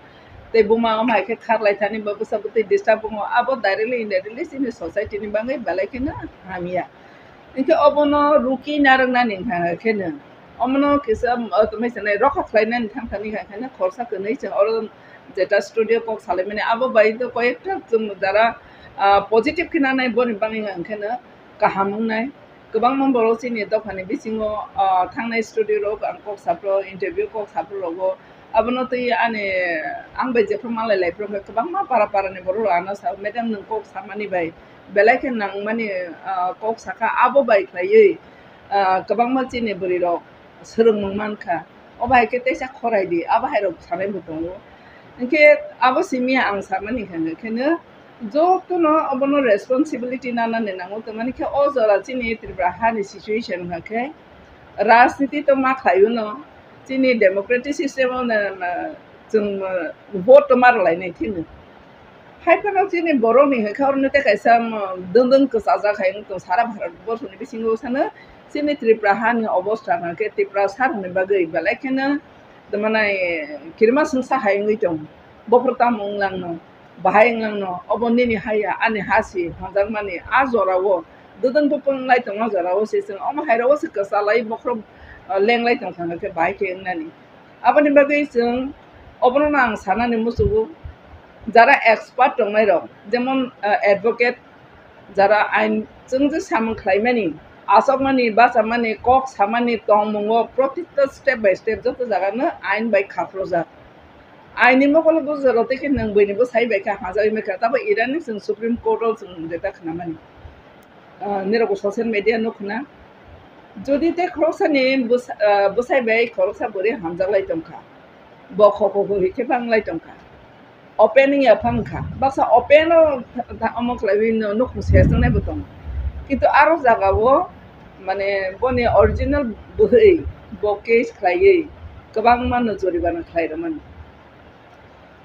Tei buma omo hai khe kharlai thani bo bwsa bwtwi disturb wngo. Abo directly indirectly chini society ni bagwi belai kheno hamya. Hinkhe obono ruki narwknani hwnka khe no, omono kisa, o, tongmai sanai rokha khlainani thang thani hwnka khe no khorsa kwnwi chwng oro jeta studio kok salaimani abo bai to koyekta chwng jara, ah, positive khe nanai boni bagwi hwnka khe no kaham wngnai. Kwbangma borok chini dophani bisingo, ah, thangnai studio rok ang kok saphro, interview kok saphro rogo. Abono twi ani, ang bai jephru malai lai phuru hwnkhe kwbangma para para ni borok rok ano sao, "Madam, nwng kok samani bai belai khe nangmani, ah, kok sakha," abo bai khlaiwi, ah, kwbangma chini bwrwi rok swrwngmung mankha. O bai khe teisa khorai di, abo hai rok sanai bo tongo. Hinkhe abo simi ang samani hwnka khe no, jotono obono responsibility nanani nango, tamani khe o jora chini Tripura hani situation hwnka khe rajniti to ma khlaiwi no, chini democratic system o na, na, chwng, uh, vote to ma rwlainai thino. Hai phano chini borok ni hwnkha oro no tei kaisa, um, dwng dwng kwchajak hai wng tong sara Bharat borso ni bisingo sano chini Tripura hani obostha hwnka khe Tripura sa rok ni bagwi belai kheno tamo nai kirima swngsa hai wngwi tongo. Bophor tamo wng langno, bahai wng langno, obo nini ha ya, ani ha si hwnjakmani a jorao dwdwng bupung lai tongma jorao se chwng omo hai rao se kwchalai bokhorok, uh, lenglai tongkha hwnkhe bahai khe wngnani. Aboni bagwi chwng obono no ang sanani muchungo, jara expert tongnai rok, jemon, uh, advocate, jara ain chwng je samung khlaimani, achukmani, bachamani, kok samani tongmungo protita step by step joto jagano ain bai khaprojak. Aini mokolo bujaro tei khe nwng buini bwsai bai khe hamjagwi mankha, tabo irani chwng Supreme Court o chwng jeta khnamani. Ah, nirok bo social media nukho na. Jodi tei khoroksani bwsa-, ah, bwsai bai khoroksa bwrwi hamjaklai tongkha, bo kho kho kho hwi khe banglai tongkha, open wngya phangkha, baksa open o tha-, tha-, omo khlaiwi no nukhung se tongnai bo tongo. Kintu aro jagao mane boni original bwrwi bo case khlaiwi kwbangma no joribana khlai rwmani.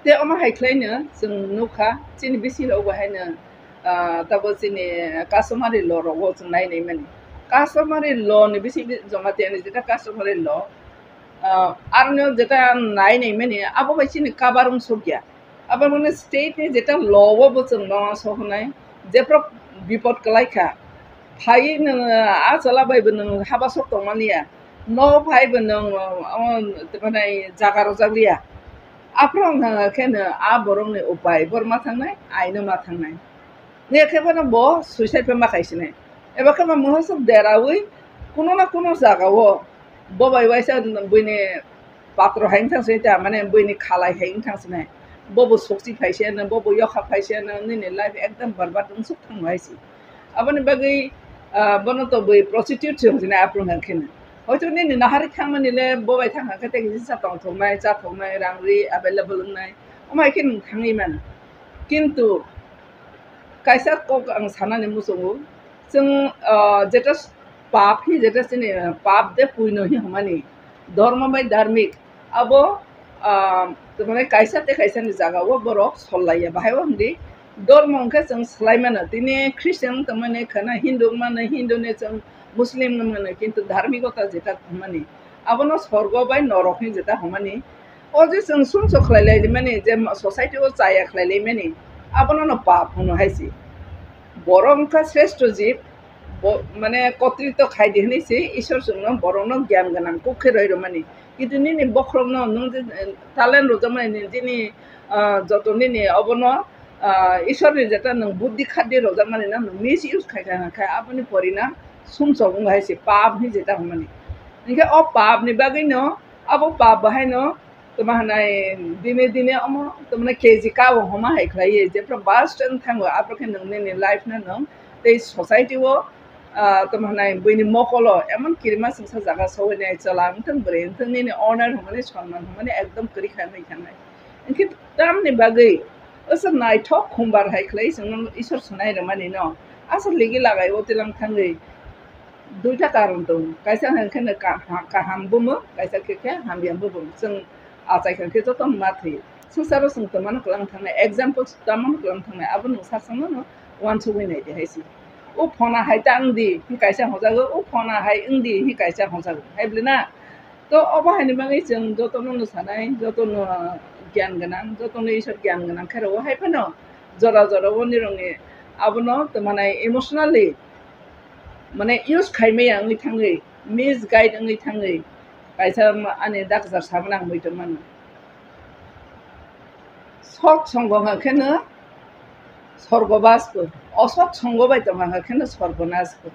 Tei omo hai khlaino chwng nukha, chini bisingrok bo haino, ah, tabo chini customary law rogo chwng nai nai mani. Customary law ni bising Jamatia ni jeta customary law, ah, aroni jeta nai nai mani, abo bai chini cover wng sukya. Abo mane state ni jeta law o bo chwng no sohonai, jephru bipot kwlai kha, phai nwng a chwla bai bo nwng haba sok tongmani ya, no phai bo nwng, o, mane jaga rwjak liya. Aphuru wngkha khe no a borok ni upai, bor ma thangnai, aino ma thangnai. Nge khe bono bo suicide phe ma khai sinai. Eba khe ma mohosok deraui kuno na kuno jaga o bo bai waisa buini patro hai wngthang sinai ta, mane buini khalai hai wngthang sinai. Bo bo sokchi phai se no, bo bo yokha phai se no, nini life ekdam barbat wngsuk thang hai si. Aboni bagwi, ah, bono to bui prostitute se wng sinai aphuru wngkha khe no. Hoito nini nahari thangmani le bo bai thang kha khe tei kisa tong thoknai, cha thoknai, rang ri available wngnai. Omo hai khe nwng thangwi mano. Kintu kaisa kok ang sanani muchungo, chwng, ah, jeta pap hi jeta chini, ah, pap de puino hi hwnmani, dhormo bai dharmik, abo, ah, mane kaisa tei kaisa ni jaga o borok sol laiya. Bahai o hwndi dhormo hwnkhe chwng swlai mano, tini Christian wng tongmani khana Hindu wng mano, Hindu ni chwng Muslim wng mano, kintu dharmikota jeta hwnmani abono sorgo bai norok hin jeta hwnmani. O je chwng sumsok khlai lai mani, je society o chaya khlai lai mani, abono no pap hwno hai se. Borok wngkha sreshto jib, bo-, mane kotrito khai di hwnwi se Ishwar chwngno borokno gyan gwnang kuk khe roi rwmani. Kintu nini bokhorokno nwng je, eh, talent rwjakmani, nini, ah, joto nini obono, ah, Ishwarni jeta nwng buddhi khadi rwjakmani no nwng misuse khai khai khai aboni pori na sumsok wng hai se pap hinwi jeta hwnmani. Hinkhe o pap ni bagwi no, abo pap bahai no tamo hwnai dine dine omo tamo hwnai K G ka o homa hai khlai, jephru bus stand thango aphuru khe nwng nini life no nwng tei society o, ah, tamo hwnai buini mokolo emon kirima singsa jaga sogwi nai, chwla wngthang bwrwi wngthang nini honor hwnmani sonman hwnmani ekdom kwrwi kha wngwi thangnai. Hinkhe tamni bagwi aswk naithok khumbar hai khlai chwngno Ishwar swnai rwmani no aswk ligi lagai o tilang thangwi duita karon tongo. Kaisa hwnkhe no ka-, ha-, kaham bumung, kaisa khe khe hamya bumung. Chwng achai kha khe joto ma thwi. Swngcharo chwng tongmano kwlang thangnai, example tongmano kwlang thangnai, abo nwng sak sangno no uansugwi nai di hai se. O phona hai ta wng di, hwn kaisa hwnjago, o phona hai wng di, hwn kaisa hwnjago. Hai bwle na? To obo haini bagwi chwng jotono no sanai, jotono gyan gwnang, jotono Ishwar gyan gwnang khe rwo hai phano jora jora o nirokni abono tamo hwnai emotionally mane use khai maya wngwi thangwi, misguide wngwi thangwi kaisa ma-, ani dakjak samani ang muitu mano. Sot songo hwnka kheno sorgobas bo, osot songo bai tongkha hwnka kheno sorgonas bo.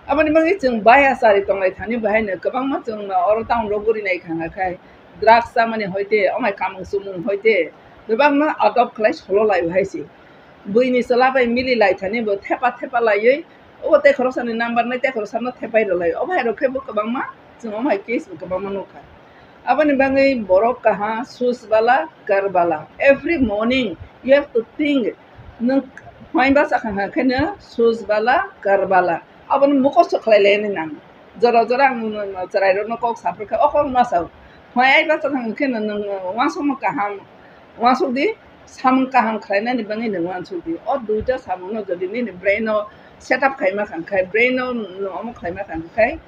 Aboni bagwi chwng baya chari tonglai thani bahaino kwbangma chwng oro town rogo rinai kha hwnka khai drugs chamani hoite, omai kamung chumung hoite kwbangma adopt khlai solo lai hai se. Buini chwla bai mili lai thani bo thepa thepa laiwi obo tei khoroksa ni number nai tei khoroksa no thepai rw lai. Obo hai rok khe bo kwbangma chwng omo hai case bo kwbangma nukha. Aboni bagwi borok kaha sus bala kar bala. Every morning you have to think, nwng phai bachakha hwnka khe no sus bala kar bala. Abono mukhosto khlai lainani nang. Jora jora ang chwrai rokno kok saphur kha, o kok ma sao. Phai ai bachakha hwnka khe no nwng uansukma kaham uansuk di, samung kaham khlainani bagwi nwng uansuk di. O duita samungno jodi nini brain o set up khaima kha khai, brain o nwng omo khlaima kha khai,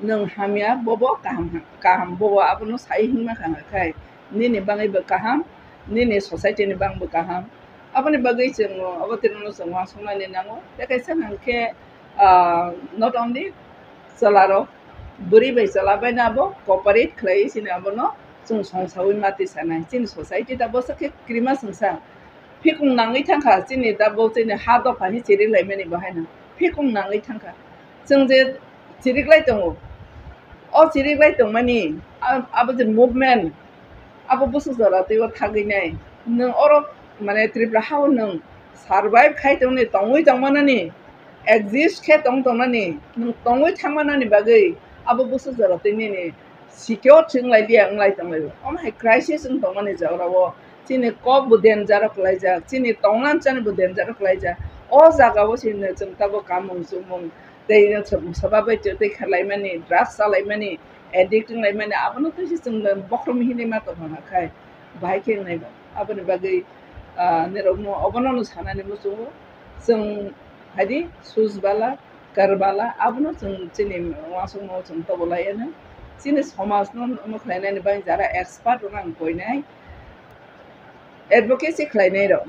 nwng hamya bobo kaham, kaham bobo abono sai himma kha khai, nini bagwi bo kaham, nini society ni bang bo kaham. Aboni bagwi chwng obo tini no chwng uansuknani nango. Tei kaisa hwnkhe, ah, not only chwla rok, bwrwi bai chwla bai no abo cooperate khlai sini abono chwng songsaui mati sanai. Chini society ta bwswk khe kirima singsa. Phikung nangwi thangkha chini ta bo chini ha dopha hi chirik laimani bo haino. Phikung nangwi thangkha. Chwng je chirik lai tongo. O chirik lai tongmani, a-, abo je movement, abo bwswk jora twibo thagwi nai. Nwng oro, mane, Tripura hao nwng survive khai tongni, tongwi tongmanani, exist khe tong tongnani, nwng tongwi thangmanani bagwi abo bwswk jora twi nini secure se wng lai liya, wng lai tong lai. Omo hai crisis wng tongmani jora o chini kok bo danger o kwlaijak, chini tongna chani bo danger o kwlaijak. O jaga o se nwng chwng tabuk kamung chumung tei soba bai tei kha laimani, drugs cha laimani, addict wng laimani, abono twi se chwng bokhorok hinwi ma tong kha khai, bahai khe wngnai bo. Aboni bagwi, ah, nirokno obono no sanani muchungo, chwng haidi sus bala, kar bala, abono chwng chini uansukmao chwng tobo laiya no. Chini somajno omo khlainani bagwi jara expert rok ang koinai. advocacy khlainai rok,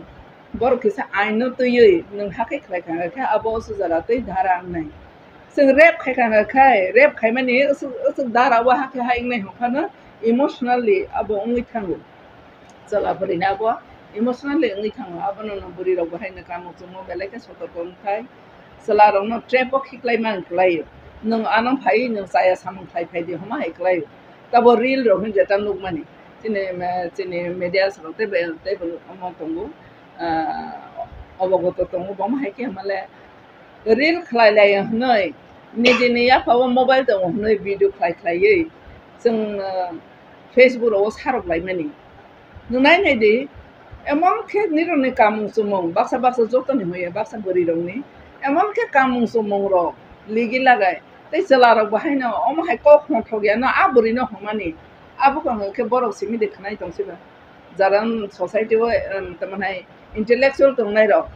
borok kisa aino twiwi nwng hakhe khlai kha khe abo usu jora tei dhara wngnai. Chwng rape khai kha khai, rape khaimani usu, usu dhara o hakhe hai wngnai hwnkhano emotionally abo wngwi thango. Chwla bwrwino abo emotionally wngwi thango, abono no bwrwi rok bo haino kamo chwngmo belai khe sotorko wngkhai. Chwla rokno trap o khiklai man kwlaio. Nwng ano phai, nwng chaya samung khlai phai di hwnma hai kwlaio. Tabo reel rok hinwi jeta nukmani. Chini, eh, chini media rok teibo, teibo omo tongo. Ah, obogoto tongo, bomo hai khe hwnmale reel khlai lai hwnwi, nijini yapha o mobile tongo hwnwi video khlai khlaiwi chwng, ah, Facebook rogo sarok laimani. Nwnai nai di, emon khe nirokni kamung chumung, baksa baksa jotoni hwnwi, baksa bwrwi rokni, emon khe kamung chumung rok ligi lagai, tei chwla rok bo haino omo hai kok hongthok ya no a bwrwi no hwnmani, abo kaham khe borok simi de khwnai tong siba. Jara society o, em, tamo hai intellectual tong nai rok,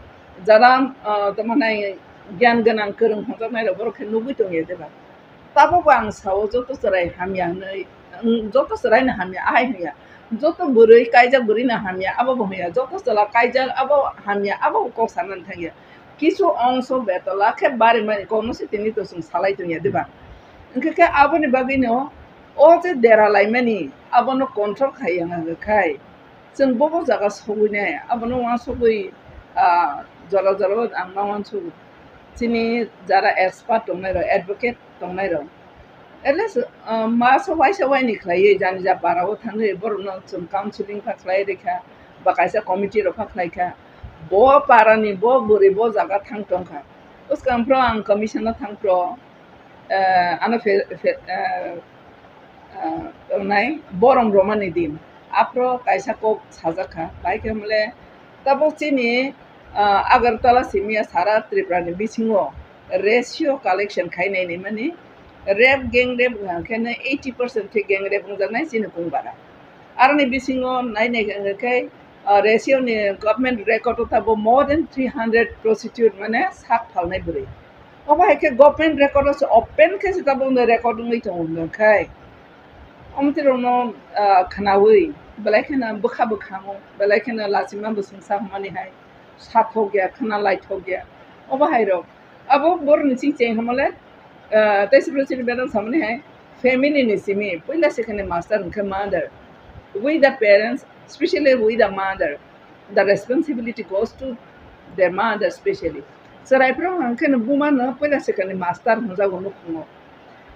jara, ah, tamo hai gyan gwnang kwrwng hwnjak nai rok borok khe nugwi tong ya de ba. Tabuk bo ang sao, joto chwrai hamya hwnwi, ang joto chwrai no hamya ahai hwnya, joto bwrwi kaijak bwrwi no hamya abo bo hwnya, joto chwla kaijak abo hamya abo bo kok sanani thangya. Kisu ongso betola khe barimani kokno se tini to chwng salai tongya diba? Hwnkhe khe aboni bagwino o je dera laimani abono control khai yang hwnkhe khai chwng bobo jaga sogwi nai, abono uansugwi, ah, jora jora ang ma uansukgo. Chini jara expert tongnai rok, advocate tongnai rok, at least, ah, masa waisa waini khlaiwi jani ja para o thangwi borokno chwng counseling pha khlai rikha, ba kaisa committee rok pha khlai kha, bo para ni bo bwrwi bo jaga thang tong kha, bwskang phro ang commission o thang phro, eh, ano fe-, fe-, eh, ah, tongnai borom romani din. Aphro kaisa kok sajak kha, bai khe mole tabuk chini, ah, Agartala simi ya sara Tripura ni bisingo ratio collection khai nai ni mani rape, gang rape wngkha khe no eighty percent khe gang rape wngjaknai chini kung bara. Aroni bisingo nai nai khe, ah, ratio ni government record o tabuk more than three hundred prostitute mane sak phalnai bwrwi. Obo hai khe government record o se open khe se tabuk no record wngwi tongo hwnwi khai. Omo twi rokno, ah, khwnawi belai kheno bwkha bwkhango, belai kheno lachima bwswngsa hwnmani hai sathok ya, khwna laithok ya. Obo hai rok. Abo borokni ching cheng hwnmale, ah, teisa phre chini bedam samani hai family ni simi puila se kheno master hwnkhe mother. We the parents, especially we the mother, the responsibility goes to their mother specially. Chwrai phro hwnkhe no buma no puila se kheno master hwnjago nukhungo.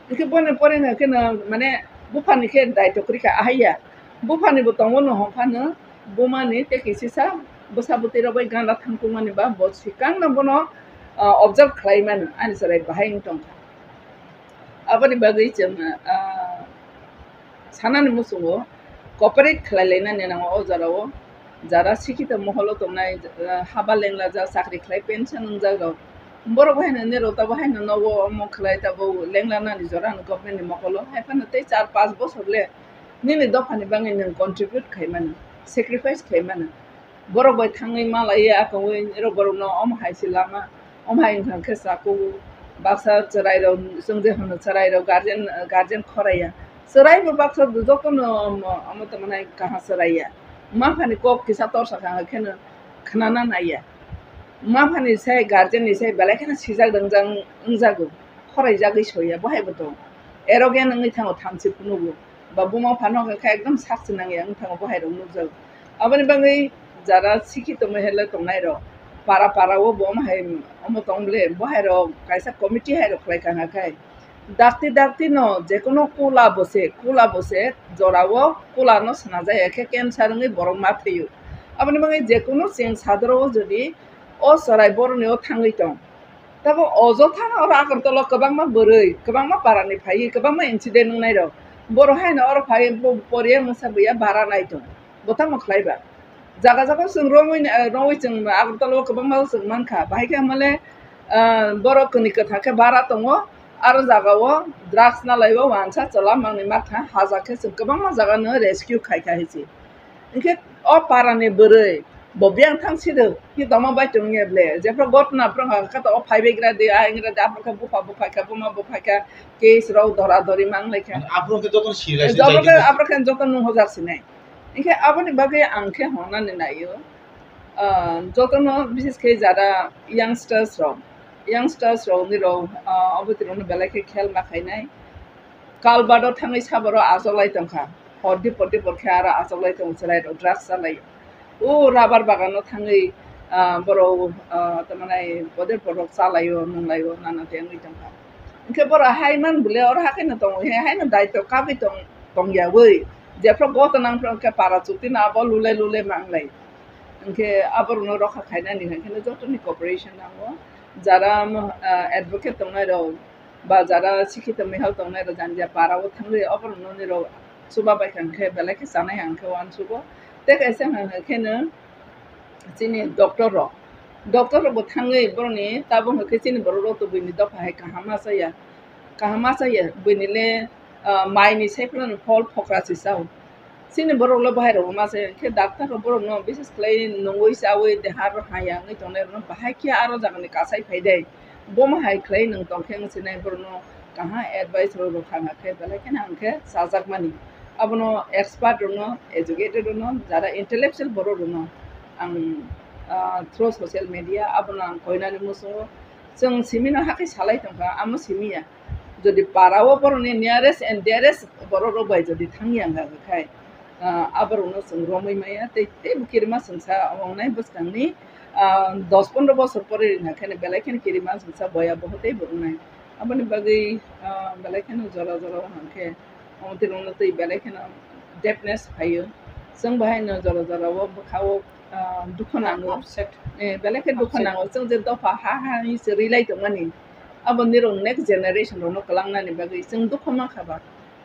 Hwnkhe bono pore hwnkhe no mane buphani khe daitw kwrwi kha ahai ya. Buphani bo tongo no hwnkha no bumani tei kisisa bwsa bwtwi rok bai gana thangtongmani ba bo swkang no bono, ah, observe khlai mano ani chwrai bahai wng tong kha. Aboni bagwi chwng, ah, sanani muchungo cooperate khlai lainani nango o jora o. Jara sikhito moholo tongnai, ah, haba lenglajak, chakri khlai pension wngjak rok, borok bo haino nini rok tabo haino nogo omo khlai tabo lenglanani jora no government ni mokolo. Hai phano tei char panch bosor le nini dophani bagwi nwng contribute khai mano, sacrifice khai mano. Borok bai thangwi malaiya, akongwi nirok borokno omo hai se lama, omo hai wngkha khe chakugwi. Baksa chwrairok, chwng je hwno chwrairok guardian, guardian khoraiya. Chwraibo baksa jotono omo, omo tongmani kaham chwraiya. Maphani kok kisa torsa kha kheno khwnana naiya. Maphani sai guardian ni sai belai kheno sijak rwngjak wngjago. Khoraijagwi soya, bo haibo tongo. Arrogant wngwi thango thamchi phunukgo. Ba buma phano hwnkha khe ekdom sak se nangya wng thango bo hai rok nukjago. Aboni bagwi jara sikhi tongma hele tongnai rok para para o bo omo hai omo tong ble bo hai rok kaisa committee hai rok khlai kha khe dakti dakti no jekono kula bo se kula bo se jora o kula no sna jaya khe cancer wngwi borok ma thwi o. Aboni bagwi jekono cheng sadro o jodi o chwrai borok ni o thangwi tong Tabo ojothano oro Agartala o kwbangma bwrwi, kwbangma parani phaiwi, kwbangma incident wngnairok. Borok haino oro phaiwi bo poriya mungsa buya bara nai tongo. Bo tamo khlai ba? Jaga jaga chwng romwi, eh, romwi chwng Agartala o kwbangma chwng mankha. Bahai khe hamale, ah, borok kwnwi kwthang khe bara tongo. Aro jaga o drugs nalaiwi wansa chwla mangni makha. Hajak khe chwng kwbangma jaga no rescue khaikha hinwi. Hinkhe o parani bwrwi bo biyang thang sido, hi tongma bai tongya ble? Jephru gotna phru hwnka khe to o phaibai gra di, a ingra di, aphru khe bupha bupha kha, buma bupha kha, case rok dora dori mang lai kha. Aphru khe joto siri lai sini Joto jai khe khe. Aphru khe joto nung hojak sinai. Hinkhe aboni bagwi ang khe hwngnani naio, ah, jotono bises khe jara youngsters rok, youngsters rok nirok, ah, obo tirokno belai khe khel ma khainai. Kalbado thangwi saboro achoklai tongkha, hor dipor dipor khe aro achoklai tongo, chwrairok drugs chalaio. O rubber bagano thangwi, ah, borok, ah, tamani boder borok chalaio, nunglaio, nana tei wngwi tongkha. Hinkhe borok hai man bole oro hakheno tongo, he haino daitw kabwi tong, tongyawi. Jephru goto nangphru hinkhe para chukti no abo lule lule manglai. Hinkhe aborokno rokha khainani hinkhe jotoni cooperation nango. Jara, ah, advocate tongnai rok, ba jara sikhito mehel tongnai rok jani jani para o thangwi oborokno nirok chuba bai kha hinkhe belai khe chanai ang khe uansugo. Tei kaisa hwn khe no chini doctor rok, doctor rok bo thangwi borokni tabuk hwn khe chini borok rok to buini dopha hai kaham ma chaya, kaham ma chaya buini le, ah, mai ni sai phano phol phokra se chao. Chini borok le bahai rok ma se khe doctor rok borok no bises khlai nungwi chawi deha rok haya wngwi tongnai rok no bahai khe aro jaga ni kasai phai de. Bomo hai khlai nwng tong khe wng sinai borokno kaham advice rok rwkha hwnkhe belai kheno ang khe chajakmani. Abono expert rokno, educated rokno, jara intellectual borok rokno ang, ah, through social media abono ang koinani muchungo. Chwng simino hakhe salai tongkha, amo simiya. Jodi para o borokni nearest and dearest borok rok bai jodi thangya wngkha khai, ah, aborokno chwng romwi maya tei, tei bo kirima chwngsa wngnai bwskangni, ah, dos pondro bosor pore rina khe belai kheno kirima chwngsa boya boho tei bo wngnai. Aboni bagwi, ah, belai kheno jora jora o hwnkhe omo twi rokno twi belai kheno deafness phaio. Chwng bahai no jora jora o bwkha o, ah, dukhu nango. Upset. Eh, belai khe dukhu nango. Chwng je dopha ha ha ni se rilai tongmani. Abo nirok next generation rokno kwlangnani bagwi chwng dukhu mankha ba.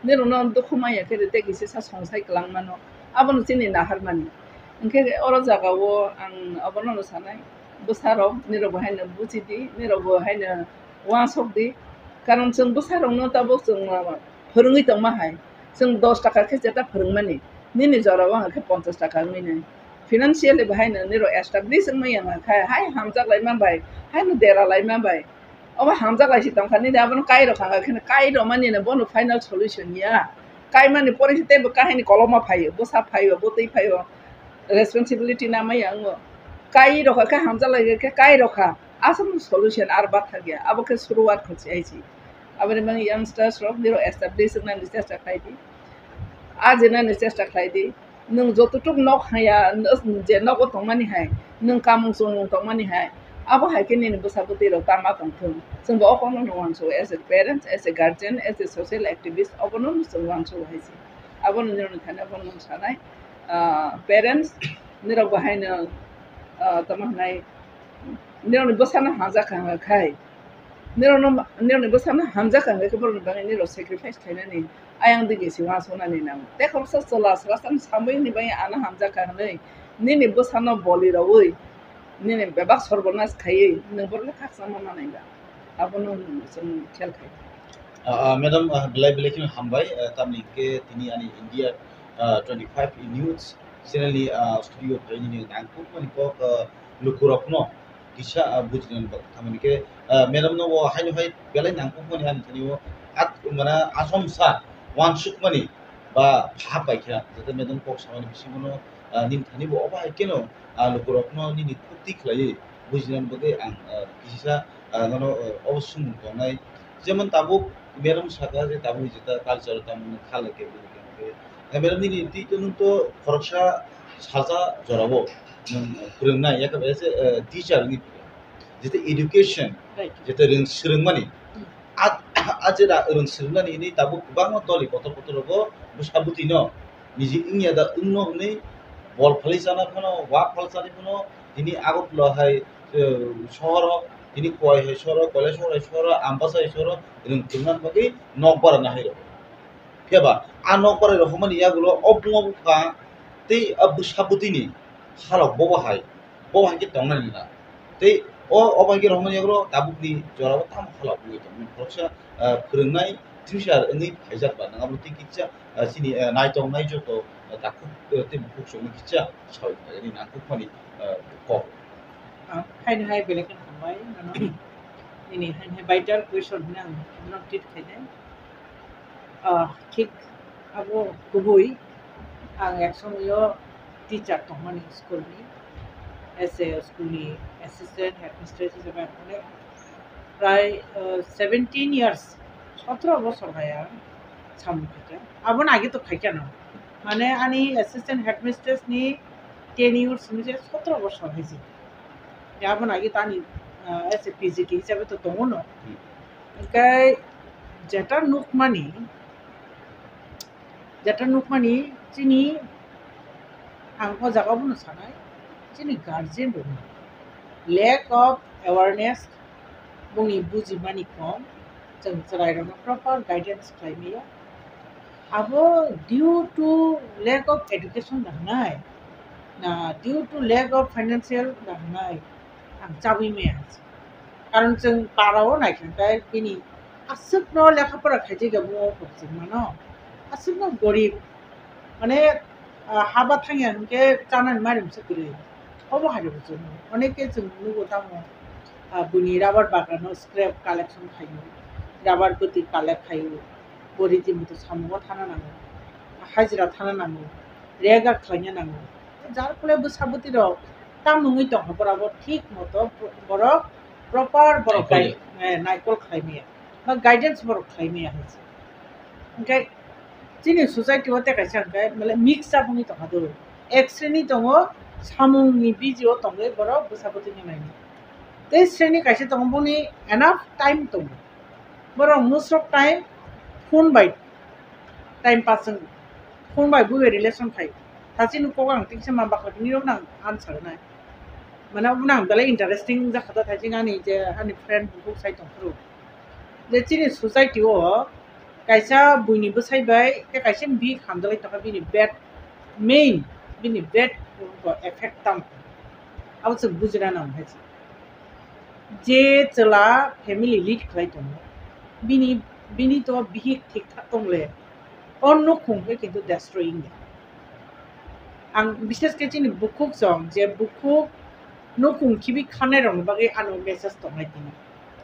Nirokno dukhu manya khe tei kisa sa songsai kwlangmano. Abono chini naharmani. Hinkhe oro jagao ang abono no sanai. Bwsarok nirok bo haino buchidi, nirok bo haino uansukdi. Karon chwng bwsarokno tabuk chwng phwrwngwi tongma hai. Chwng dos taka khe jeta phwrwngmani. Nini jorao ang khe ponchas taka wngwi nai. Financially bo haino nirok establish wngmaya wngkha khe hai hamjak laima bai, haino dera laima bai. Obo hamjak lai si tongkha nini abono kai rok kha khe kai rok mani no bono final solution ya. Kai mani pore se teibo kahini koloma phaio, bwsa phaio, bwtwi phaio. Responsibility namaya wngo. Kai rok kha khe hamjak lai khe kai rok kha. Aswk solution ar bathak ya. Abo khe suruat khe se hai si. Aboni bagwi youngsters rok nirok establish wngnani chesta khlai di. Ajinani chesta khlai di. Nwng jototuk nok haya, je nogo tongmani hai, nwng kamung chumung tongmani hai, abo hai khe nini bwsa bwtwi rok tama tongthung. Chwng bo okono no uansukgo as a parents, as a guardian, as a social activist, obono no chwng uansukgo hai se. Abono nini thani abono nwng sanai, ah, parents, nirok bo haino, ah, tamo hwnai, nirokni bwsano hamjak kha khai, nirokno, nirokni bwsano hamjak kha khai borokni bagwi nirok sacrifice khainani ayang digi se uansuknani nango. Tei khoroksa chwla swrasani samwi ni bagwi ano hamjak kha hwnwi nini bwsano boli rwui nini bebak sorbonas khaiwi nwng borokno khakchangma manai ba. Abono chwng khel khai. Ah, ah, madam, ah, belai belai kheno hambai, ah, tamni hwnkhe tini ani India, ah, twenty five News channel ni, ah, studio phai nini nangkukmani kok, ah, lukurokno kisa, ah, bujinani bagwi. Tamoni khe, ah, madam no bo haino hai belai nangkukmani ani thani o at mana asomsa uansukmani ba phap bai kha. Jate madam kok samani bisingo no, ah, nini thani bo obo hai kheno, ah, lukurokno nini khukti khlaiwi bujinani bagwi ang, ah, kisa, ah, nono, ah, obo swngmung tongnai. Jemon tabuk madam saka je tabuk jeta culture tamo khala khe bini khe. Madam nini twi to nwng to khoroksa salsa jorao nwng phwrwngnai, yak as a, eh, teacher wngwi phwrwng. Jeta education, right, jeta rwng swrwngmani. Hmm. A, a jeta rwng swrwngnani hwnwi tabuk kwbangma doli kotor kotor rogo bwsa bwtwi no niji wngya da wngno hwnwi bol phalwi chana phano, wa phal chani phano, tini Agartala hai, eh, sohoro, tini Khowai hai sohoro, Kailasahar hai sohoro, Ambasa hai sohoro, rwng phwrwngna bagwi nok bara nahai rw. Phiya ba, a nok bara rw hwnmani yagulo o buma bupha tei a bwsa bwtwini halok bobo hai, bobo hai khe tongnani na. Tei o, o bai khe rw hwnmani yagulo tabukni jorao tamo halok wngwi tongmani. Khoroksa, eh, phwrwngnai teacher wngwi phaijak ba, nang abo tei kisa, eh, chini, eh, naitong nai joto, eh, takhuk, eh, tei bukhuk chongwi kisa sawi nangkukmani, eh, kok. Ah, haino hai belai kheno hambai, nini haino hai vital question hwnwi ang nono treat khainai. Ah, thik abo kubui. Ang ek somoyo teacher tongmani school ni, as a school ni assistant headmistress hisabe ang onek prai, uh, seventeen years, sotro bosor hai ang samung khaikha. Aboni age to khaikha no. Mane ani assistant headmistress ni tenure simi je sotro bosor hai se. Aboni age to ani, uh, as a P G T hisabe to tongo no. Hwnkhe jeta nukmani, jeta nukmani chini, ang o jaga bono sanai, chini guardian rokni lack of awareness, bongni bujimani kom, chwng chwrairokno proper guidance khlai maya. Abo due to lack of education da hwnai, na due to lack of financial da hwnai, ang chabwi maya. Karon chwng para o naikha khe bini aswkno lekha pora khaijak ya bo kwchwng mano, aswkno gorib, mane, ah, haba thangya hwnkhe chanani mairum se kwrwi. Obo hai bo chwng onek khe chwng nugo tamo, ah, buini rubber bagan o scrap collection khaio, rubber bwtwi collect khaio, bo riti muto samungo thana nango, hajira thana nango, rega khlaina nango. Jar phole bwsa bwtwi rok tam wngwi tongkha, borok bo thik moto borok proper borok Naikol. Gai-, eh, naikol khlai maya ba guidance borok khlai maya hai se. Hwnkhe chini society o tei kaisa hwnkhe mane mix up wngwi tongkha do. Ek sreni tongo samungni busy o tongwi borok bwsa bwtwino nainai. Tei sreni kaisa tongo boni enough time tongo. Borok most of time phone bai time pass wng, phone bai buibai relation khai. Sachini kok ang tiksa ma bakla bini rok nang answer nai. Mane obo nang belai interesting jakha da thai ani je ani friend bukhuk sai tongphuru. Je chini society o kaisa buini bwsai bai tei kaisa bihik hamjalai tongkha bini bad main bini bad effect tamo. Abo chwng bujina nang hai se. Je chwla family lead khlai tongo, bini, bini to bihik thik thak tong le, o nukhung khe kintu destroy wngya. Ang bishes khe chini bukhuk chong, je bukhuk nukhung khibi khanai rokni bagwi ano message tongnai tini.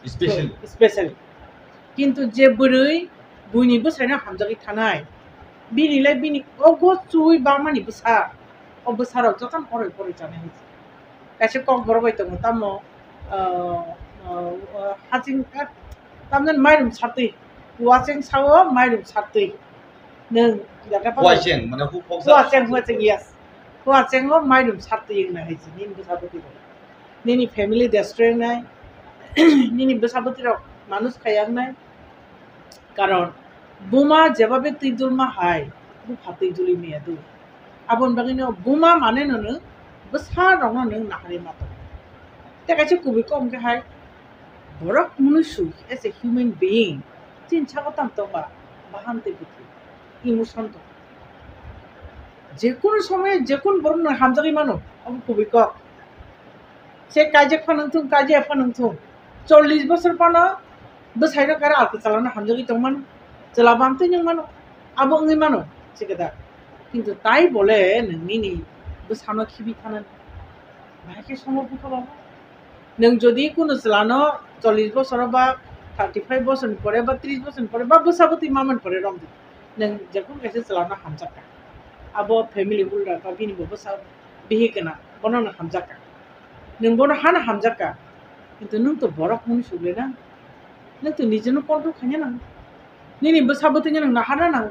Special. Special. Kintu je bwrwi buini bwsaino hamjagwi thanai, bini le bini ogo chuwi bamani bwsa, o bwsarok jotono horoi poroi chanai hai se. Kaisa kokborok bai tongo, tamo, ah, ah, ah, haching, ah, tamjani mairum sartwi, kuacheng sao mairum sartwi. Nwng jaga pa Huacheng, mane hu phoksa. Huacheng, huacheng, yes. Huacheng o mairum sartwi wngna hai se, nini bwsa bwtwi rok. Nini family destroy wngnai, nini bwsa bwtwi rok manus khaya wngnai. Karon buma jebabe twi dulma hai, bupha twi duli maya do. Aboni bagwino buma mane no nwng bwsa rokno nwng naharwi ma tongo. Tei kaisa kubui kok hwnkhe hai, borok munusu as a human being, chini sago tamo tongba, baham tei bwthwi, emotion tongo. Jekunu somoy jekunu borok no hamjagwi mano, abo kubui kok. Se kaijak phano wngthung, kaijak phano wngthung. Chollish bosor phano bwsaino kare alka chalano hamjagwi tongmano, chwla bamtwi wngmano, abo wngwi mano, chikada. Kintu tai bole nwng nini bwsano khibi thanani. Bahai khe somo bukha babo. Nwng jodi kunu chwlano chollish bosor ba thirty five bosor ni pore ba tris bosor ni pore ba bwsa bwtwi mamani pore romdi. Nwng jekunu kaisa chwlano hamjakka. Abo family holder ba bini bo bwsa bihik gwnang, bono nwng hamjakka. Nwng bono hano hamjakka. Kintu nwng to borok hwnwi suglenang. Nwng to nijeno control khaina nang. Nini bwsa bwtwino nwng naharna nang.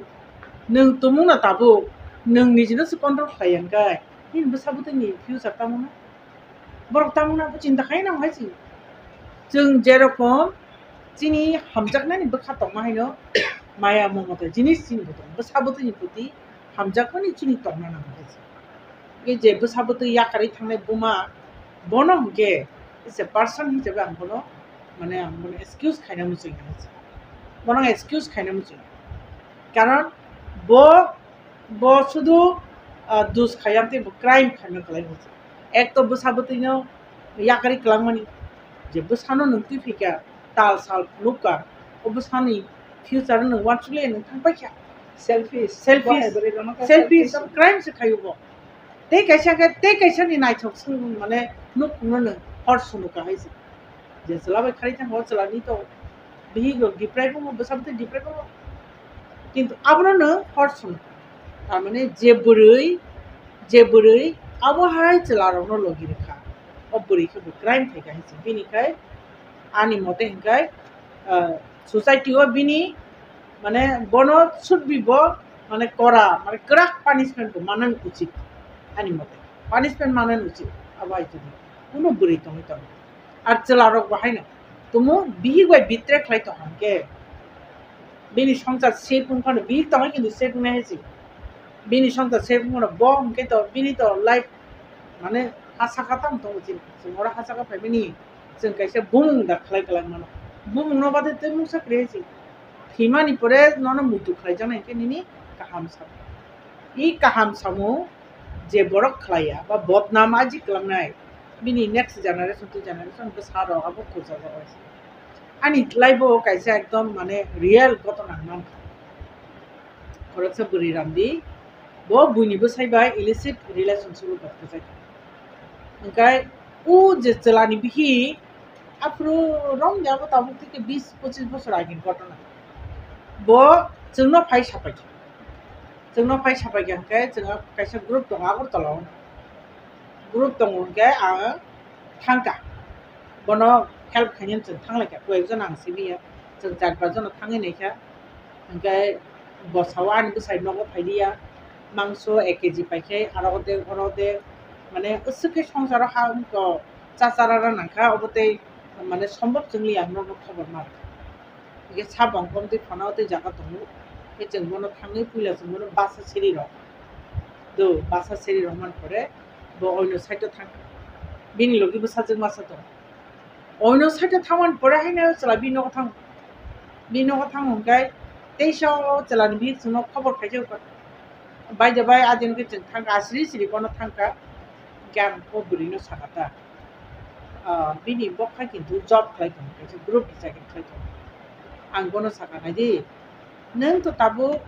Nwng tumungno tabuk, nwng nijeno se control khlai ya hwnkhe, nini bwsa bwtwini future tamo na? Borok tamo na, bo chinta khai nang hai se. Chwng jerokom chini hamjaknani bwkha tongma haino maya momota jinis chini bo tongo. Bwsa bwtwini proti hamjakmani chini tongna nango hai se. Hwnkhe je bwsa bwtwi yakarwi thangnai buma, bono hwnkhe as a person hisabe ang bono, mane ang bono excuse khaina muchungya hai se. Bono ang excuse khaina muchungya. Karon bo, bo sudu, ah, dus khaiya tei bo crime khaina kwlai hai se. Ek to bwsa bwtwino yakarwi kwlangmani, je bwsano nwng twi phikha, tal sal phunukha, o bwsani future no nwng uansukle nwng thang paikha. Selfish. Selfish. Bo hai bwrwi rokno khe selfish, selfish. Crime se khaio bo. Tei kaisa khe, tei kaisa ni naithok swng mane nukhungno nwng hor sunukha hai se. Je chwla bai kharwi thang o chwla ni to bihik rok deprive wngo, bwsa bwtwi deprive wngo. Kintu abono nwng hor sunukha. Tamani je bwrwi, je bwrwi abo hai chwla rokno logi rwkha, o bwrwi khe bo crime khaikha hinwi. Bini khai ani mote hinkhai, ah, society o bini, mane, bono should be bo, mane, kora, mane, kwrak punishment bo manani uchit. Ani mote punishment manani uchit abo hai jodi kuno bwrwi tongwi tongo. Ar chwla rok bo haino tumo bihik bai betray khlai tong hwnkhe, bini songchar safe wngphano, bihik tongwi kintu safe wngnai hai se. Bini songchar safe wngphano bo hwnkhe to bini to life, mane, ha saka tamo tongo chini. Chwng oro ha saka phaimani chwng kaisa bumung da khlai kwlai mano. Bumungno bade tei mungsa kwrwi hai se. Thwimani pore nono muitu khlaijaknai hwnkhe nini kaham samo. I kaham samo je borok khlaiya ba bodnam aji kwlangnai, bini next generation to generation bwsa rok abo khurchajak bai se. Ani life o kaisa ekdom, mane, real ghotona mankha. Khoroksa bwrwi Ramdi, bo buini bwsai bai illicit relationship o bathajak. Hwnkhe o je chwlani bihik, aphuru romya bo tabuk tei bis pochis bosor agini ghotona. Bo chwngno phai sapai kha. Chwngno phai sapai kha hwnkhe chwng kaisa group tongo Agartala o. Group tongo hwnkhe ang thangkha. Bono help khainani chwng thanglaikha. Koyekjon ang simiya. Chwng char panch jono thangwi naikha. Hwnkhe bo sao ani bwsai nogo phailiya. Mangso ek kg paikhe, aro de, oro de. Mane, usuk khe songsaro ha wngkha, cha chara ra nangkha, obo tei, mane, sombok chwngli ang nogo khobor ma rwkha. Hwnkhe sabo ang komtwi phano tei jaga tongo. Khe chwng bono thangwi puila chwng bono basa siri rok. Do, basa siri rok man pore bo oino side o thang. Bini logi bwsajwk masa tongo. Oino side o thangmani pore haino chwla bini nogo thang. Bini nogo thang hwnkhe teisa o chwlani bihik chwngno khobor khaijak kha. Bai de bai adin khe chwng thangkha, asri siri bono thangkha. Hwnkhe ang o bwrwino sakha ta. Ah, bini bokha kintu job khlai tongo, kaisa group ni chakri khlai tongo. Ang bono sakha, naidi, nwng to tabuk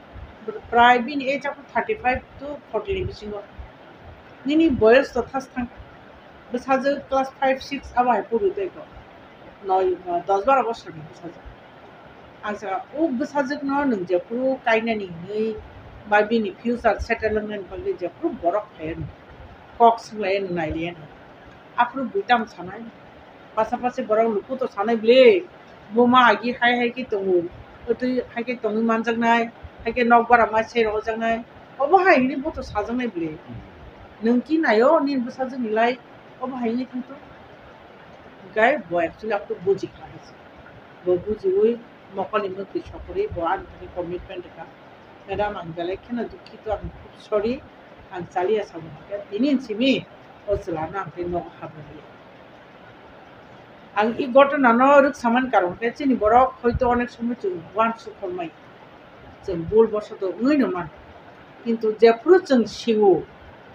prai bini age ako thirty five to forty ni bisingo. Nini boyos to thas thang. Bwsajwk class five, six abo hai pori tei ko. Noi, dos, baro bosor ni bwsajwk. Ang sakha, o bwsajwkno nwng jephuru kainani hinwi ba bini future settle wngnani bagwi jephuru borok phaiya nwng. Kok swnglaiyano, nailaiyano. Aphuru bui tamo sanai? Pasapasi borok luku to sanai bwle. Buma agi hai hai khe tongo. Otwi hai khe tongwi manjaknai. Hai khe nok bara mai se rwjaknai. Obo hai hinwi bo to sajaknai bwle. Nwng ki naio nini bwsajwkni life? Obo hai hinwi thangtong. Hwnkhe bo actually aphuru buji kha hai se. Bo bujiwi mokolni mwkhwi sokorwi bo ani thani commitment rwkha. Madam, ang belai kheno dukhito, ang khub sorry, ang chaliya samung hwnkhe tini simi o chwlano ang tei nogo habna liya. Ang i ghotona no rwksamani karon khe chini borok hoito onek somoi chwng uansuk khormai, chwng bul bosoto wngwi no mano, kintu jephuru chwng sio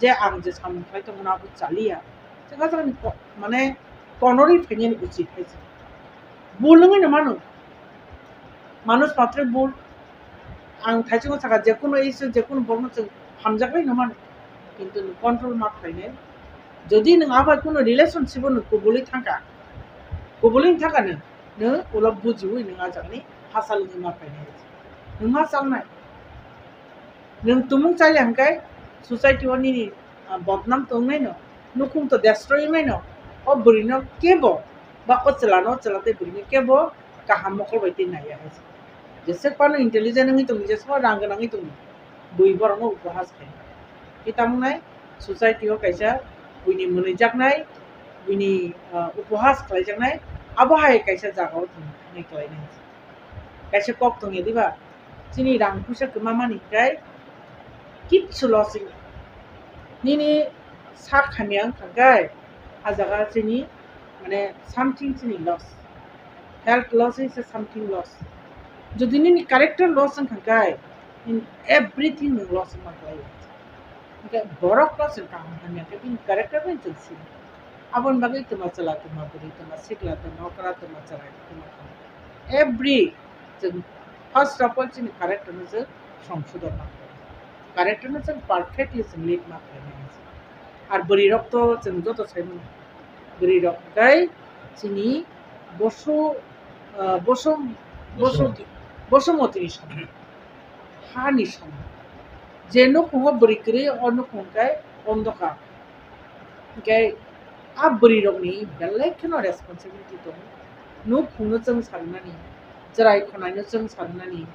je ang je samung khlai tongmano abo chaliya, chwng ajagani ko-, mane konorwi phainani uchit hai se. Bul wngwi no mano. Manush matre bul. Ang thaichungo sakha, jekunu issue, jekunu borokno chwng hamjakgwi no mano. Kintu nwng control ma khlainai. Jodi nwng abai kunu relationship o nwng kubulwi thangkha, kubulwi thangkha nwng, nwng ulo bujiwi nwng ajagni hachal wngwi ma khlainai. Nwng ma chalnai. Nwng tumung chaliya hwnkhe society o nini, ah, bodnam tongnaino, nukhung to destroy wngnaino, o bwrwino kebo ba o chwlano, o chwla tei bwrwino kebo kaham mokol bai tei naiya hai se. Jeswk phano intelligent wngwi tongdi, jeswk phano rang gwnangwi tongdi, bui borokno upohas khainai. Khe tamo wngnai, society o kaisa buini mwnwijaknai, buini, ah, upohas khlaijaknai, abo hai kaisa jagao thangwi khlainai. Kaisa kok tongya diba? Chini rang puisa kwma mani hwnkhe kitsu loss wngya. Nini sak hamya wngkha khe, a jaga chini, mane, something chini loss. Health loss is a something loss. Jodi nini character loss wngkha khe, in everything nwng loss wngma khlai. Hwnkhe borok no chwng kaham hamya khe bini character bai chwng sini. Aboni bagwi twma chwla, twma bwrwi, twma sikla, twma okra, twma chwrai, twma thani. Every chwng first of all chini character no chwng songsodon ma khlai. Character no chwng perfectly chwng lead ma khlai nai. Ar bwrwi rok to chwng joto sai mano. Bwrwi rok tei chini bosu, ah, bosom, bosom, bosomoti ni samung. Hani samung. Je nukhungo bwrwi kwrwi, o nukhung khe ondokar. Hwnkhe a bwrwirokni belai kheno responsibility tongo. Nukhungno chwng sarwnani, chwrai khwnaino chwng sarwnani,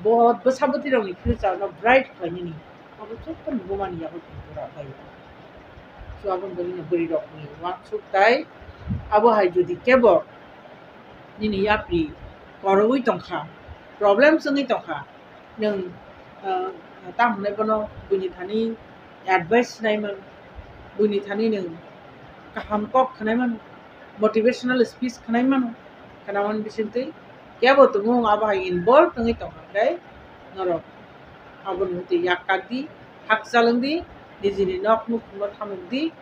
bo bwsa bwtwirokni future no bright khlainani, abo joto ni buma ni yago tongthok bai. So aboni bagwi no bwrwirokni uansuk tai, abo hai jodi kebo nini yapri korogwi tongkha, problem chwngwi tongkha, nwng, ah, tamo hwnwi bono buini thani advice nai mano, buini thani nwng kaham kok khwnai mano, motivational speech khwnai mano, khwnamani bisingtwi kebo tongo wng abo hai involve wngwi tongkha khe norok aboni hwnkhe yak kak di, hakchal wng di, nijini nok nukhungno thamuk di,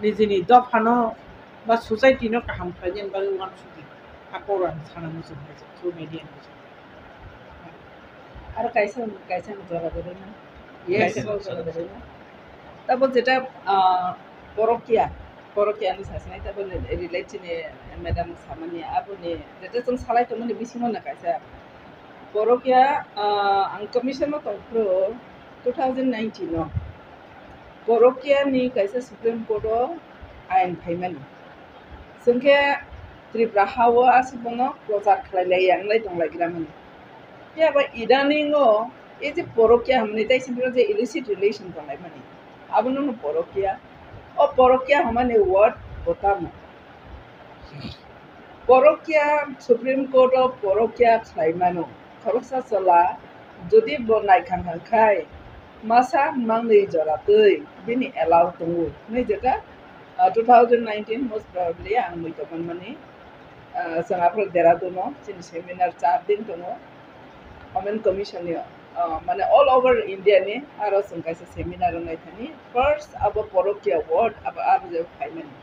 nijini dophano ba society no kaham khlainani bagwi uansuk di. Hakoro ang sana muchung hai through media ni. Aro kaisa, kaisa ang jora berwi na. Yes. Kaisa ang jora berwi na. Tabo jeta, ah, porokia, porokia ni sasinai tabo relate chini madam samani aboni jeta chwng salai tongmani bisingo na kaisa porokia, ah, ang commission no tongphuru two thousand nineteen no porokia ni kaisa Supreme Court o ain phaimani. Chwngkhe Tripura ha o aswk bono prochar khlai lai yang lai tong lai gra mani. Phiya ba idaning o e je porokia hwnmani tai simi je illicit relation tong lai mani. Abono no porokia. O porokia hwnmani word bo tamo. Porokia, Supreme Court o porokia khlai mano. Khoroksa chwla jodi bo naikhang khai masa mangnwi jora twi bini allow tongo. Hwnwi jeta, ah, two thousand nineteen most probably ang muitok manmani, ah, chwng aphuru Dehradun o chini seminar char din tongo Women Commission ni, ah, mane all over India ni aro chwng kaisa seminar wngnai thani first abo porokia word abo abo je phaimani.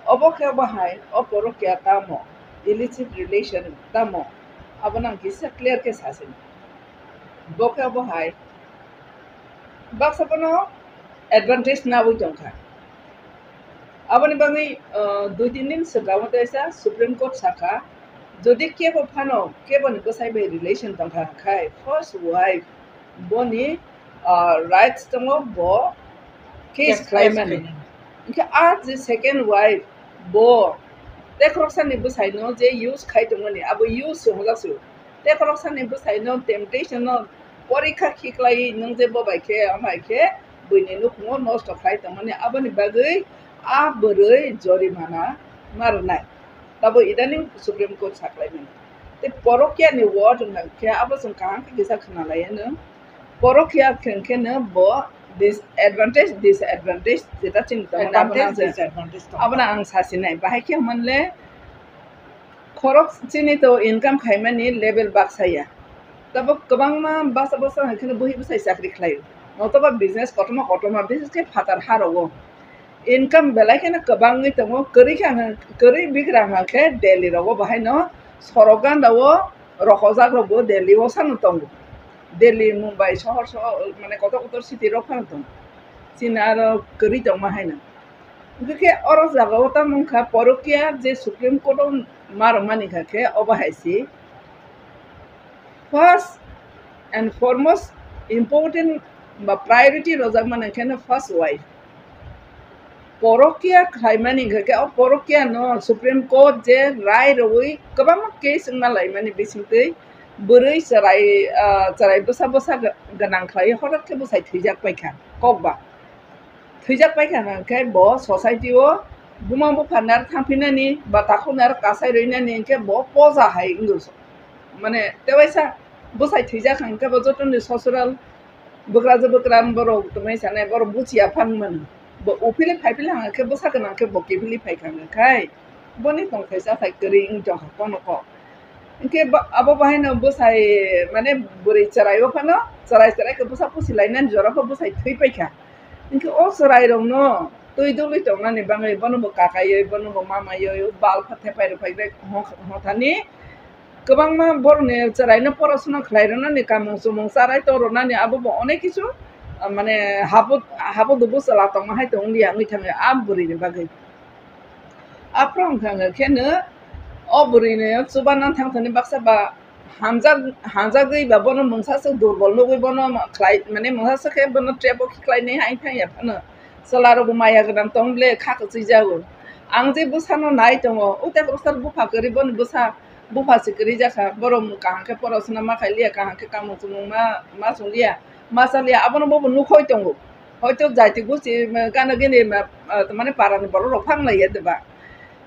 Obo khe obo hai, o porokia tamo, illicit relation tamo, abono ang kisa clear khe sasini. Bo khe obo hai, baksa bono advantage nawi tongkha. Aboni bagwi, uh, dui tin din swkang o teisa Supreme Court sakha, jodi kebo phano keboni bwsai bai relation tongkha khai, first wife boni, ah, rights tongo, bo case khlaimani. Hwnkhe a je second wife, bo tekhoroksa ni bwsai no je use khai tongmani, abo use se hwnjak se. Tekhoroksa ni bwsai no temptation no porikha khiklai nwng je bo bai khe, amai khe buini nukhungo nosto khlai tongmani, aboni bagwi a bwrwi jorimana ma rwnai. Tabo idaning Supreme Court saklaimani. Tei porokia ni word wngkha khe abo chwng kaham khe kisa khwnalaiya nwng. Porokia khe, khe no bo disadvantage, disadvantage jeta chini tongo, advantage, abono ang, disadvantage tongo, abono ang sasinai. Bahai khe manle khorok chini to income khaimani level baksa ya. Tabo kwbangma basa basa hai kheno buhi bwsai chakri khlaio. Notoba business kotorma kotorma, bises khe phatar ha rogo. Income belai kheno kwbangwi tongo, kwrwi kha hwnkhe, kwrwi bigra hwnkhe Delhi rogo bahaino sorok ganda o rohorjak rokbo Delhi o sano tongo. Delhi, Mumbai sohor sohor mane kotor kotor city rok phano tongo. Chini aro kwrwi tongma haino. Hwnkhe khe oro jaga o tamo wngkha porokia je Supreme Court o ma rwmani kha khe obo hai se. First and foremost important ba priority rwjakmani khe no first wife. Porokia khlaimani hwnkhe khe o porokia no Supreme Court je rai rwui kwbangma case wngna laimani bisingtwi bwrwi chwrai, ah, chwrai bwsa bwsa gwnang khlaiwi hothot khe bwsai thwijak paikha kokba. Thwijak paikha hwnkhe bo society o buma bupha nar thangphinani ba takhuk nar kasai rwinani hwnkhe bo poja hai wngwi mane tewaisa bwsai thwijak hwnkhe bo jotoni sosural bwkrajwk bwkra borok tongmani sanai borok buchiya phang mano. Bo uphili phaipili hwnkhe bwsa gwnang khe bo kiphilwi phaikha hwnkhe boni tongthai chathai kwrwi wngtongkha kono kok. Hwnkhe bo, abo bahaino bwsai mane bwrwi chwraio phano chwrai chwrai khe bwsa pusi lainani jora pho bwsai thwi paikha. Hwnkhe o chwrairokno twi dulwi tongnani bagwi bono bo kakaiwi, bono bo mamaiwi, bal pha thepai rwphai bai hong-, hongthani kwbangma borokni chwraino porosona khlai rwnani, kamung chumung charai tong rwnani, abo bo onek kisu, ah, mane habo, habo dubu chwla tongma hai tong liya wngwi thangwi a bwrwini bagwi. Aphuru wngkha hwnkhe no o bwrwino chubanan thangthani baksa ba Hamjak, hamjagwi ba bono mungsa swk durbol nugwi bono ma-, khlai, mane mungsa swk khe bono trap o khlainai hai thang ya phano. Chwla rok bo maya gwnang tong ble kha kwchwi jago. Ang je bwsano nai tongo, o tei kwrwsar bupha kwrwi boni bwsa, bupha se kwrwi jakha. Borok kaham khe porosona ma khai liya, kaham khe kamung chumung ma, ma chwng liya, ma cha liya, abono bobo nukhoi tongo. Hoito jaiti gusti, ma, gana gini ma, ah, mane parani borok rok phang lai ya de ba.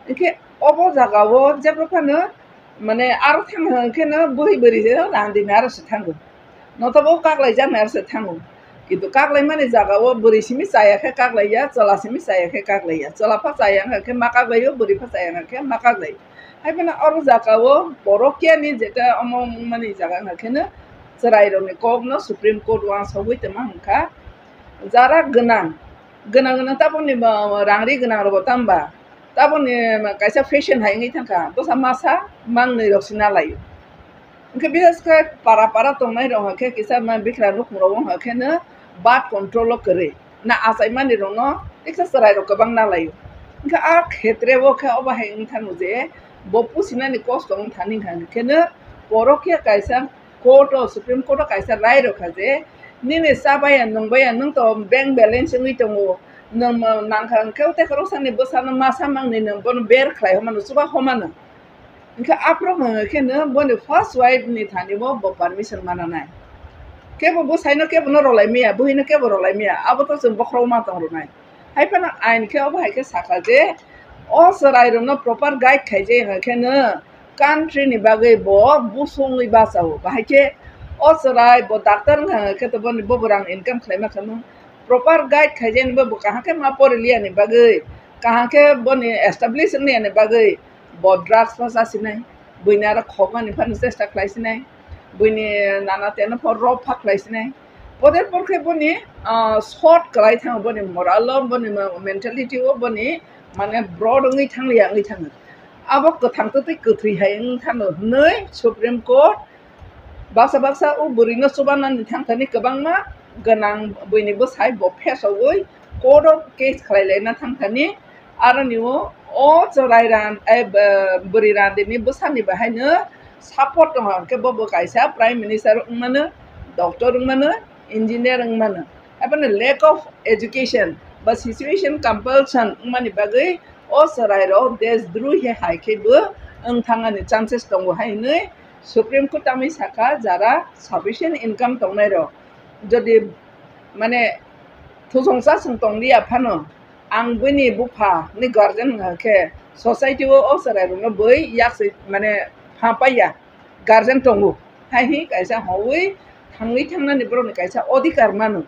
Hinkhe obo jaga o jebra phano mane aro thang hwnkhe no bwrwi bwrwi se randini aro se thango. Notobo kaklai jaknai aro se thango. Kintu kaklai mani jaga o bwrwi simi chaya khe kaklai ya, chwla simi chaya khe kaklai ya. Chwla pha chaya wngkha khe ma kaklai o, bwrwi pha chaya wngkha khe ma kaklai o. Hai phano oro jaga o porokia ni jeta omo wngmani jaga wngkha khe no chwrai rok ni kok no Supreme Court o uansugwi tongma hwnkha. Jara gwnang, gwnang gwnang tabukni ba rang ri gwnang rokbo tamba, tabukni kaisa fashion hai wngwi thangkha, bwsa masa mangnwi rok se nalaio. Hwnkhe bises khe para para tongnai rok hwnkhe kisa ma bikra nukhung rok wng khe no birth control o kwrwi na achai mani rok no kisa chwrai rok kwbang nalaio. Hwnkhe a khetre o khe obo hai wng thangno je bo pusinani kosto wng thani hwnkha khe no porokia kaisa court o, Supreme Court o kaisa rai rwkha je, nini chabaya nwngbaya nwng to bank balance wngwi tongo, nwng nangkha hwnkhe tei khoroksa ni bwsano masa mangni nwng bono ber khlai hwnmano, chuba hwnmano. Hwnkhe aphuru hwnkhe no boni first wife ni thani bo, bo permission mana nai. Kebo bwsaino kebo no rwlai maya, buhino kebo rwlai maya, abo to chwng bokhorok ma tong rwnai. Hai phano ain khe obo hai khe sakha je, o chwrai rokno proper guide khai je hwnkhe no country ni bagwi bo busungwi bachao. Bahai khe o chwrai bo doctor wngkha hwnkhe to boni bobo rang income khlaima khe no proper guide khai je bo, bo kaham khe ma pori liya ni bagwi, kaham khe boni establish wngya ni bagwi bo drugs no chasinai, buini aro khokmani phano chesta khlaisinai, buini nana teno pho rob pha khlaisinai. Poder por khe boni, ah, short kwlai thango boni moral o, boni ma-, mentality o, boni mane broad wngwi thang liya wngwi thango. Abo kwthang twtwi kwthwi hai wng thango hwnwi Supreme Court baksa baksa o bwrwi no chubanani thang thani kwbangma gwnang buini bwsai bo phesogwi court o case khlai laina thang thani. Aroni o, o chwrai ran-, eh, b-, bwrwi randini bwsani bahaino support tongo, hwnkhe bo bo kaisa prime minister wngmano, doctor wngmano, engineer wngmano. Haibano lack of education ba situation compulsion wngmani bagwi o chwrairok deshdrohi hai khe bo wng thangani chances tongo hai hwnwi Supreme Court tamwi sakha, jara sufficient income tongnairok jodi mane thusong chasong tong liya phano, ang buini bupha ni guardian wngkha khe society o o chwrai rokno bui yak se mane pha paiya, guardian tongo. Hai hi kaisa hongwi thangwi thangnani borokni kaisa odhikar mano.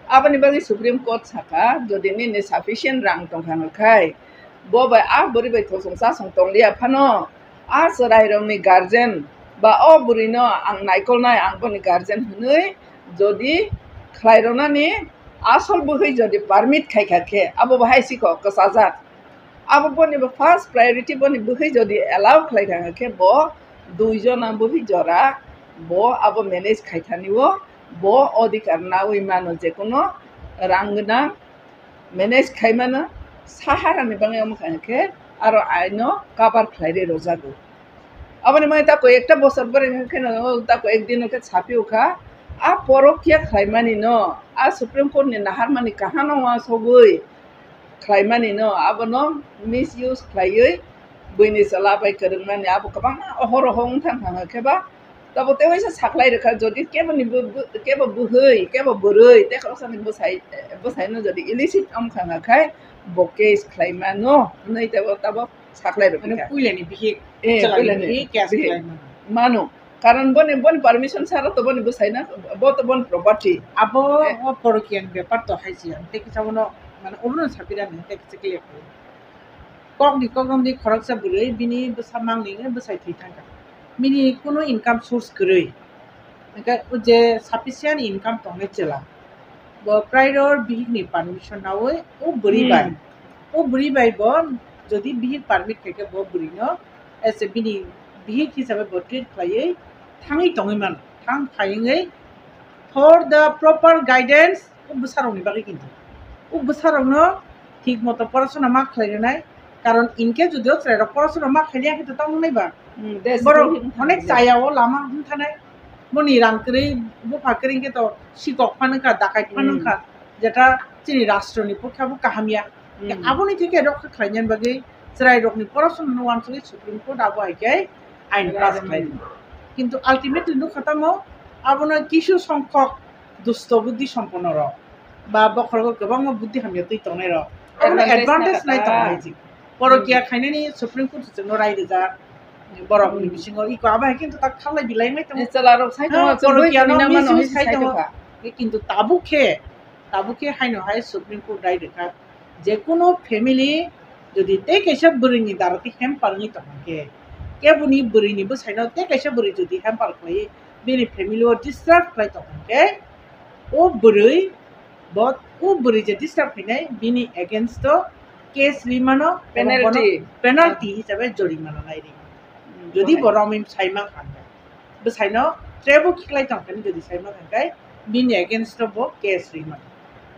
Aboni bagwi Supreme Court sakha, jodi nini sufficient rang tongkha hwnkhe, bo bai a bwrwi bai thosong chasong tong liya phano, a chwrairokni guardian ba o bwrwino ang naikolnai, ang boni guardian hwnwi jodi khlai rwnani asol bwkhwi jodi permit khai kha khe, abo bahai sikho kwchajak. Abo boni bo first priority, boni bwkhwi jodi allow khlai kha khe bo dui jona bwkhwi jora bo abo manage khai thani o, bo odhikar nawi mano, je kono rang gwnang manage khai mano, saharani bagwi omo kha khe aro aino cover khlai rwi rwjago. Aboni bagwi ta koi ekta bosor bwrwi khe no ta koi ek din khe sapi o kha, a porokya khlai mani no, a Supreme Court ni nahar mani kaham no uansugwi khlai mani no, abono misuse khlaiwi buini chwla bai kwrwng mani abo kwbangma ohor oho wng thang kha khe ba. Tabo tei waisa saklai rwkha, jodi kebo ni bw-, bw-, kebo bwhwi, kebo bwrwi, tei khoroksa ni bwsai, bwsai no jodi illicit wng kha khe, bo case khlai mano, hwnwi tabo, tabo saklai rwkha. Mane puilani bihik, eh, chwla ni puilani bihik case bihik khlai mano. Mano. Karon boni, boni permission sara to boni bwsai na, bo to boni property. Abo, eh, o porokiya ni bepar to hai se, tei kisa bono, mane, obono sapira ni, tei kisa clear khlai. Kokni kokrom di khoroksa bwrwi bini bwsa mangni bwsai thwi thangkha. Bini kunu income source kwrwi. Hwnkhe o je sufficient income tongnai chwla, bo prai rw bihikni permission naui o bwrwi bai. Hmm. O bwrwi bai bo jodi bihik permit khaikhe bo bwrwino as a bini bihik hisabe bo treat khlaiwi thangwi tongwi mano. Thang phai wngwi for the proper guidance o bwsarokni bagwi kintu. O bwsarokno thik moto porasona ma khlai rwnai. Karon in case jodi o chwrairok porasona ma khailiya khe to tamo wngnai ba? Hmm, borok onek chaya o lama wng thanai. Boni rang kwrwi, bupha kwrwi khe to sikok phano wngkha, dakai phano wngkha. Jeta chini rastro ni pokhe bo kaham ya. Aboni theke rokha khlaina bagwi chwrai rokni porosonno wansugwi Supreme Court abo hai khe ain pass khlai. Kintu ultimately nukha tamo abono kisu songkhok dusto buddhi somponno rok ba bokhorogo kwbangma buddhi hamya twi tongnai rok abono advantage nai tongnai jik. Porokiya khainani Supreme Court chwngno rai rijak. Borok ni bisingo iko abo hai kintu tak khalai bilai mai tongo. Chwla rok sai tongo, chwla rok misuse khai tongo. Kintu tabuk khe, tabuk khe haino hai Supreme Court rai rikha. Je kono family jodi tei kaisa bwrwi ni dara tei hamper wngwi tongkha khe, keboni bwrwi ni bwsai no tei kaisa bwrwi jodi hamper khlai bini family o disturb khlai tongkha khe, o bwrwi bo o bwrwi je disturb khainai bini against o case ri mano, penalty hisabe jorimana nai ri. Jodi bo romwi sai ma kha bwsai no trebo khiklai tongkha ni jodi sai ma kha khe bini against o bo case ri mano.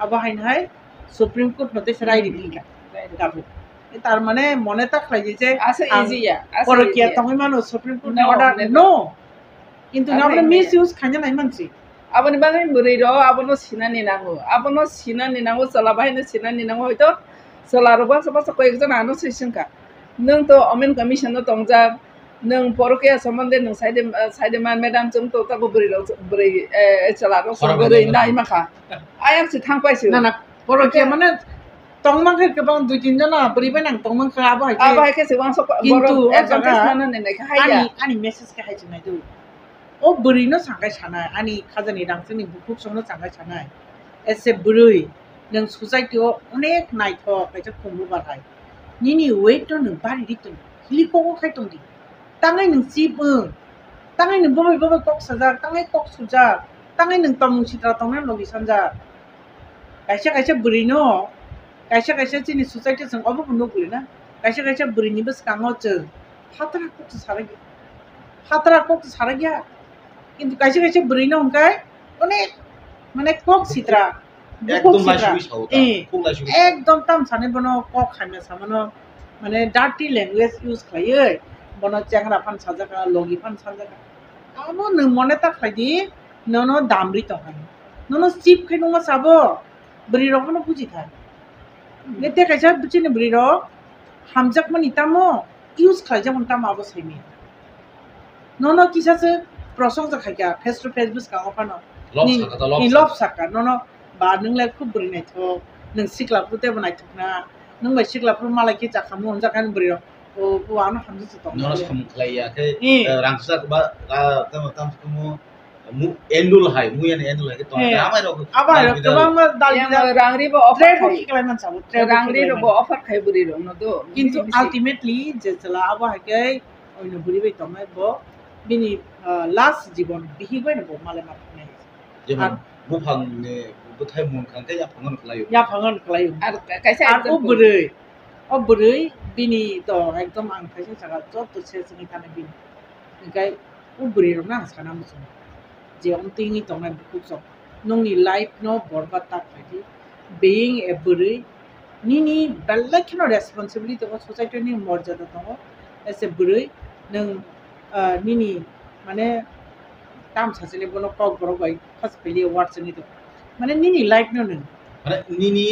Abo haino hai Supreme Court no teisa rai ri philka tabuk. Tar mane mone ta khlai di je porokiya tongwi mano Supreme Court ni order no. Kintu abo misuse khaina nai mansi. Aboni bagwi bwrwi rok abono sinani nango, abono sinani nango, chwla bahai no sinani nango, hoito chwla rok baksa baksa koyek jon ano swi swngkha, nwng to Women Commission no tongjak, nwng porokiya somonde nwng saide saide man madam, chwng to tabo bwrwi rok bwrwi chwla rok bwrwi nai makha, ayang si thang paisi. Porokiya mane tongma khe kwbang dui tin jona bwrwi bai nang tongma kha abo hai khe. Abo hai khe se wansok kintu o jaga ani ani message khe hai chinai do. O bwrwi no sangkai sanai ani khajani rangchakni bukhuk songno sangkai sanai. Ese bwrwi nwng society o onek naithok kaisa khumbu barhai. Nini weight no nwng bari ri tong, hili kogo khai tong di. Tangwi nwng chip wng, tangwi nwng bobai bobai kok sajak, tangwi kok sujak, tangwi nwng tongmung sitra tongnai logi sanjak. Kaisa kaisa bwrwi no, kaisa kaisa chini society chwng obo bo nugwi na, kaisa kaisa bwrwi ni bwskango chwng phatara kok se sarak ya, phatara kok se sarak ya, kintu kaisa kaisa bwrwi no hwnkhe onek mane kok sitra, bukhuk sitra, ekdom tam sani bono kok hamya samano mane dirty language use khlaiwi bono chengra phan sajak, logi phan sajak, abo nwng mone ta khlai di. Nono damri tongkha. Nono chip khe nungma sabo. Bwrwi rok no buji thai. Nete kaisa chini bwrwi rok hamjakmani tamo use khlaijakmani tamo abo saimanya. Nono kisa se prosongsa khaikha face to face bwskango phano. Lob sakha, nono ba nwng lai khub bwrwi naithok. Nwng sikla phuru tebo naithok na. Nwng bai sikla phuru malai khe chakhamu hwnjak ani bwrwi rok. O, o ano hamjak se tong. Nono samung khlai ya khe rangchak ba tamo tamo. Mu-, endul hai, mui ani endul hai khe tong. Amai rok, amai rok kwbangma dal bijal rang ri bo offer khai. Trade bo khiklai man sabo, trade bo rang ri rok bo offer khai bwrwi rok no do. Kintu ultimately je chwla abo hai khe oino bwrwi bai tongnai bo bini last jibon bihik bai no bo malai ma thangnai. Jemon buphang ni bwthai mun khan khe yaphang no khlai o. Yaphang no khlai o. Ar kaisa ar o bwrwi, o bwrwi bini to ekdom ang kaisa saka joto se sini thani bini. Hinkhe o bwrwi rokno ang sana muchungo je omtwini tongnai bukhuk sok nwngni life no borbat ta khlai di. Being a bwrwi nini belai kheno responsibility tongo, society ni morjada tongo. As a bwrwi nwng nini mane tamsa chini bono kok borok bai first failure word chini tongo. Mane nini life no nwng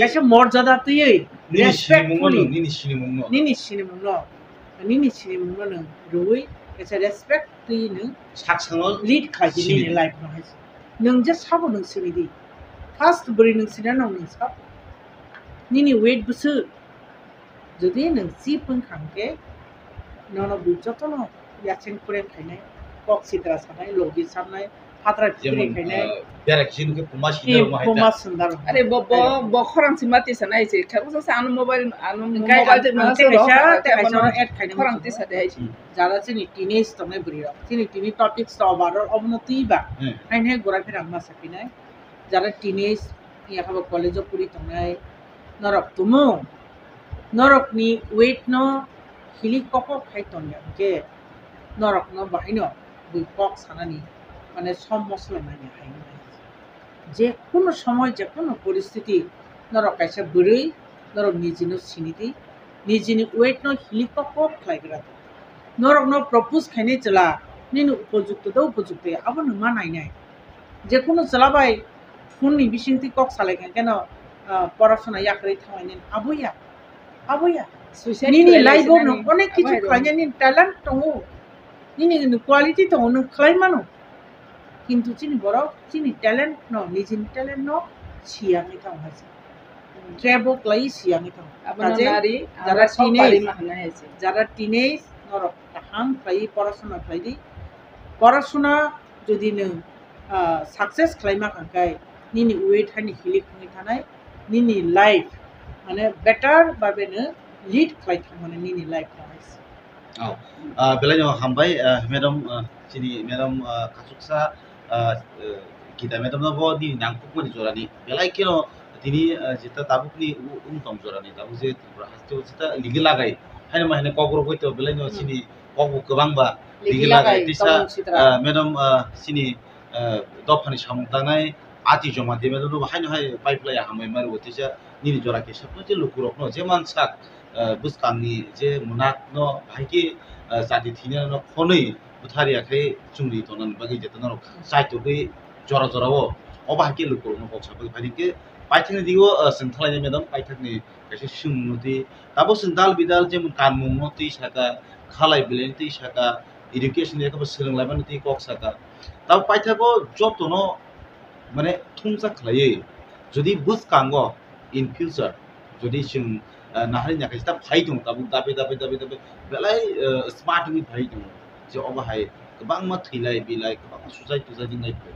kaisa morjada twiwi respectfully nini sinimung no nini sinimung no nwng rwui kaisa respect twi nwng sak sano lead khlai di nini life no hai. Nwng je sabo nwng sini di. First bwrwi nwng sina nang nwng sabo. Nini weight bwswk. Jodi nwng chip wng kha hwnkhe nono bui jotono yacheng kureng khainai, kok sitra sanai, logi sanai, Phatrak jemon, khainai. Bera kisi nukhe puma sindar ma hai ta. Puma sindar. Are bo, bo, bo khorang sima tisa nai se. Khe usa sa ano mobile, ano mobile te masa kaisa, te kaisa add khainai khorang tisa de hai se. Jara chini teenage tongnai bwrwi rok. Chini tini topics to overall obono twi ba. Hain hai gura phirang ma sapinai. Jara teenage ya khabo college o puri tongnai. Norok tumung. Norokni weight no hili kokok khai tongya hwnkhe norokno bahaino bui kok sanani mane som mosla nangya hai hwnwi. Je kono somoy je kono poristiti norok kaisa bwrwi norok nijino sinidi, nijini weight no hili kokok khlai gra tong. Norokno propose khainai chwla, nini upojukto da upojukto ya, abo nwng ma nainai. Jekunu chwla bai phone ni bisingtwi kok salai kha keno, ah, porasona yakarwi thanglainai, abo ya, abo ya. Suicide Nini khlai life o laisina nwng ni onek abo kichu hai khlainai, nini talent tongo, nini quality tongo, nwng khlai mano. Kintu chini borok chini talent no, nijini talent no siyangwi tong hai se. Trap o khlai siyangwi tong. Abono Kaje nari, jara amra sok teenage, pari ma hwnwi hai se. Jara teenage norok kaham khlai porasona khlai di. Porasona jodi nwng, ah, success khlai ma kha khe nini weight hani hilik wngwi thanai, nini life mane better babe no lead khlai thang mane nini life no hai se. Oh, ah, belai no hambai, ah, madam, ah, chini madam, ah, kasuksa, ah, eh, Gita madam no bo nini nangkukmani jorani belai kheno tini, ah, jeta tabukni u-, wng tong jorani tabuk je Tripura haste o jeta ligi lagai. Haino ma hino kokrok bai to belai no Hmm. chini kokbo kwbang ba Ligi ligi lagai, lagai. Tisa, tongmung sitra. Ah, madam, ah, chini, ah, dophani samung tangnai Ati Joma de madam no bo haino hai pipeline hambai mari bo tisa nini jora kisa no je lukurok no je mansak ah, bwskangni je mwnakno bahai khe, ah, chati thwinani khonwi bwtharya khe chumri tongnani bagwi jeta norok chaitugwi jora jorao obo hai khe lukurokno kok sa bagwi phai khe paithakni digo, ah, chwng thalaini madam paithakni kaisa swngmung twi tabuk chwng dal bidal jemon kanmungno twi saka, khalai bilaini twi saka, education ni khe swrwng laimani twi kok saka. Tabuk paithago jotono mane thumsa khlaiwi jodi bwskango in future jodi chwng, ah, nahari nakaisa phai tongo tabuk dabe dabe dabe dabe belai, ah, smart wngwi phai tongo je obo hai kwbangma thwilai bilai kwbangma sujai tujai wngnai phai.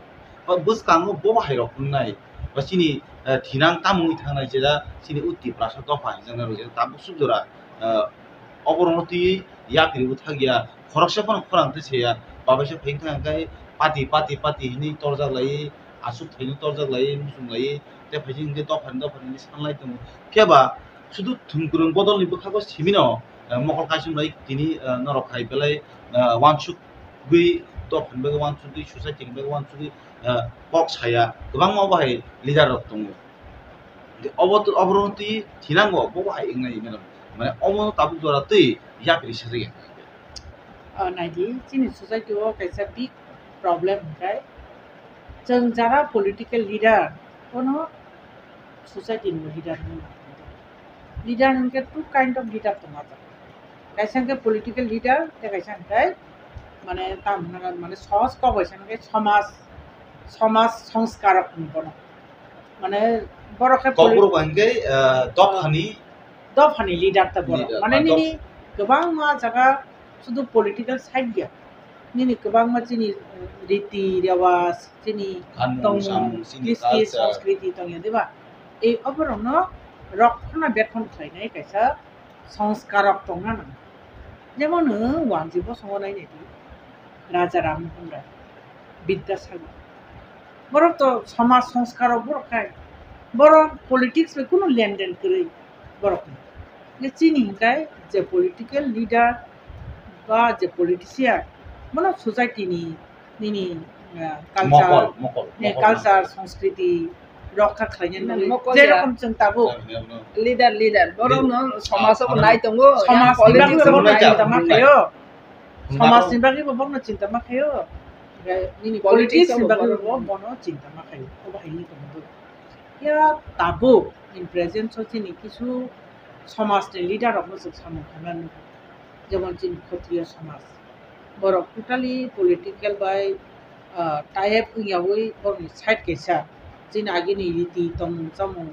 O bwskango bo hai rok wngnai ba chini, ah, thinang tamungwi thangnai jera chini o Tiprasa dopha hinjaknai rok jera tabuk suk jora, ah, oborokno twiwi yapri bwthakya khoroksa phano khorang twi saya babaisa phai wngkha hwnkhe pati pati pati hinwi torjak laiwi aswk thaino torjak laiwi muchung laiwi tei phaising hwnkhe dophani dophani hinwi sanlai tongo. Phiya ba sudu thwngkwrwng bodolni bwkhago simino, eh, mokol kaisomlai tini, eh, norok hai belai, eh, uansukgwi dophani bagwi uansukgwi society ni bagwi uansukgwi, eh, kok saya kwbangma obo hai leader rok tongo. Obo to, oborokno twi thinango, bobo hai wngnai, madam. Mane, omo tabuk jora twi yapri sajak ya. O, naidi, chini society o kaisa big problem hwnkhe, chwng jara political leader, bono society ni leader hwnwi ma hwnwi. Leader hwnkhe two kind of leader tongo. Kaisa hwnkhe political leader, tei kaisa hwnkhe mane, tam hwnna, mane, sohoj kok bai sa hwnkhe somaj, somaj songskarok hwnwi bono. Mane, borok khe Kokborok poli- hwnkhe, ah, dophani dophani leader ta borok. Leader, Mane, ah, nini doph- kwbangma jaga sudu political side ya. Nini kwbangma chini, eh, riti rewaj, chini Kanmung, tongmung, samung, chini kis kis culture. Sanskriti tongya, diba? Ei oborokno rokhona bekhon khlainai kaisa songskarok tongna nango. Jemon, nwng wanji bosongo nainai di, Raja Ram Mohan Roy, Bidyasagar. Borok to somaj songskarok borok khai. Borok politics bai kunu lenden kwrwi borok ni. Nge chini hwnkhe je political leader ba je politician, bono society ni nini, ah, culture, Mokol, mokol, ne mokol. Culture, sanskriti rokha khlaina bagwi. Mokol ya. Jerokom chwng tabuk. Leader, leader. Borok no somaj o nai tongo. Somaj ni bagwi borok no chinta ma khayo. Somaj ni bagwi bo borok no chinta ma khayo. Nini politics ni bagwi bo bono chinta ma khayo. Obo hai ni tongo. Ya tabuk in present so chini kisu somaj ni leader rok no chwng samung khaina nukgo. Jemon chini Khotriya somaj. Borok totally political bai, ah, tie up wngyawi borokni side kaisa chini agini riti tongmung chamung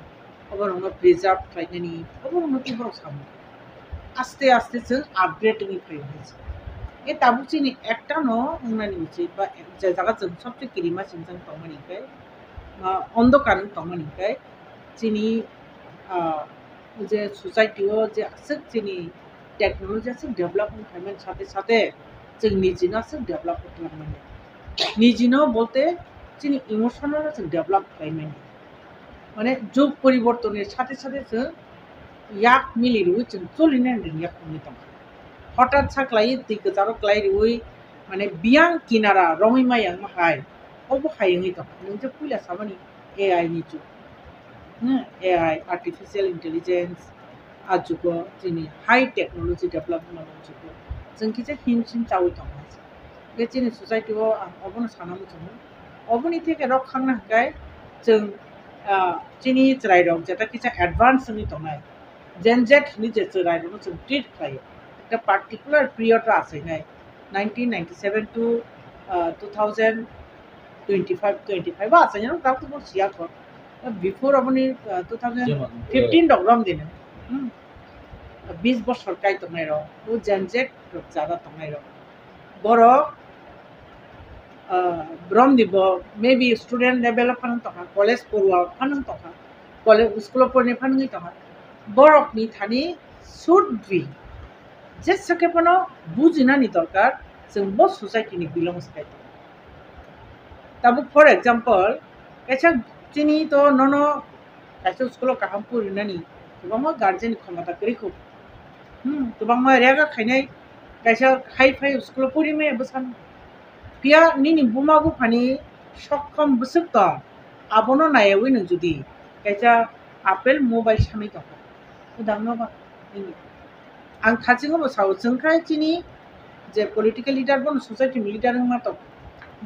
oborokno preserve khlainani oborokno tei borok samung. Aste aste chwng upgrade wngwi phaio hai se. E tabuk chini ekta no wngnani uchui ba je jaga chwng sobse kirima singjang tongmani hwnkhe, ah, ondokar wng tongmani hwnkhe chini, ah, je society o je aswk chini technology aswk develop wng phaimani sate sate chwng nijino aswk develop wng mani. Nijino bolte chini emotional no chwng develop khlai mani. Mane jug poribortonni sate sate chwng yak mili rwui chwng choli nani yak wngwi tongkha. Hothat sa khlaiwi twi kwcharo klai rwui mane biyang kinara romwi maya wngma hai obo hai wngwi tongkha. Nwng je puila samani A I ni jug. Hmm, A I, artificial intelligence, a jugo chini high technology development o jugo. chwng kisa himsin chawi tongnai. Hwnkhe chini society o ang obono sana muchungo. Oboni theke rok khangna hwnkhe chwng, ah, chini chwrairok jeta kisa advance wngwi tongnai. Gen Z hinwi je chwrairokno chwng treat khlaio. Ekta particular period o achainai. Nineteen ninety-seven to, ah, two thousand twenty-five, twenty-five o achainai rok tabuk bo siya kho. Before oboni, ah, two thousand fifteen rok rom dino. Hmm. Bis bosor kai tongnai rok. O Gen Z rok jada tongnai rok. Borok, ah, brom di bo maybe student level o phano tongkha, college porwa phano tongkha, college, school o porni phano wngwi tongkha. Borok ni thani should be jesa khe phano bujinani dorkar, chwng bo society ni belongs khai tongo. Tabuk for example, kaisa chini to nono kaisa school o kaham purinani kwbangma guardian ni khomota kwrwi kho. Hmm, kwbangma rega khainai, kaisa hai phai school o puri maya bwsano. Phiya nini buma buphani sokkam bwswk tong, abono naiyawi nwng jodi kaisa Apple mobile sanwi tongkha, kwdangno ba nini. Ang thachingo bo sao, chwng khai chini je political leader bono society ni leader wngma tong.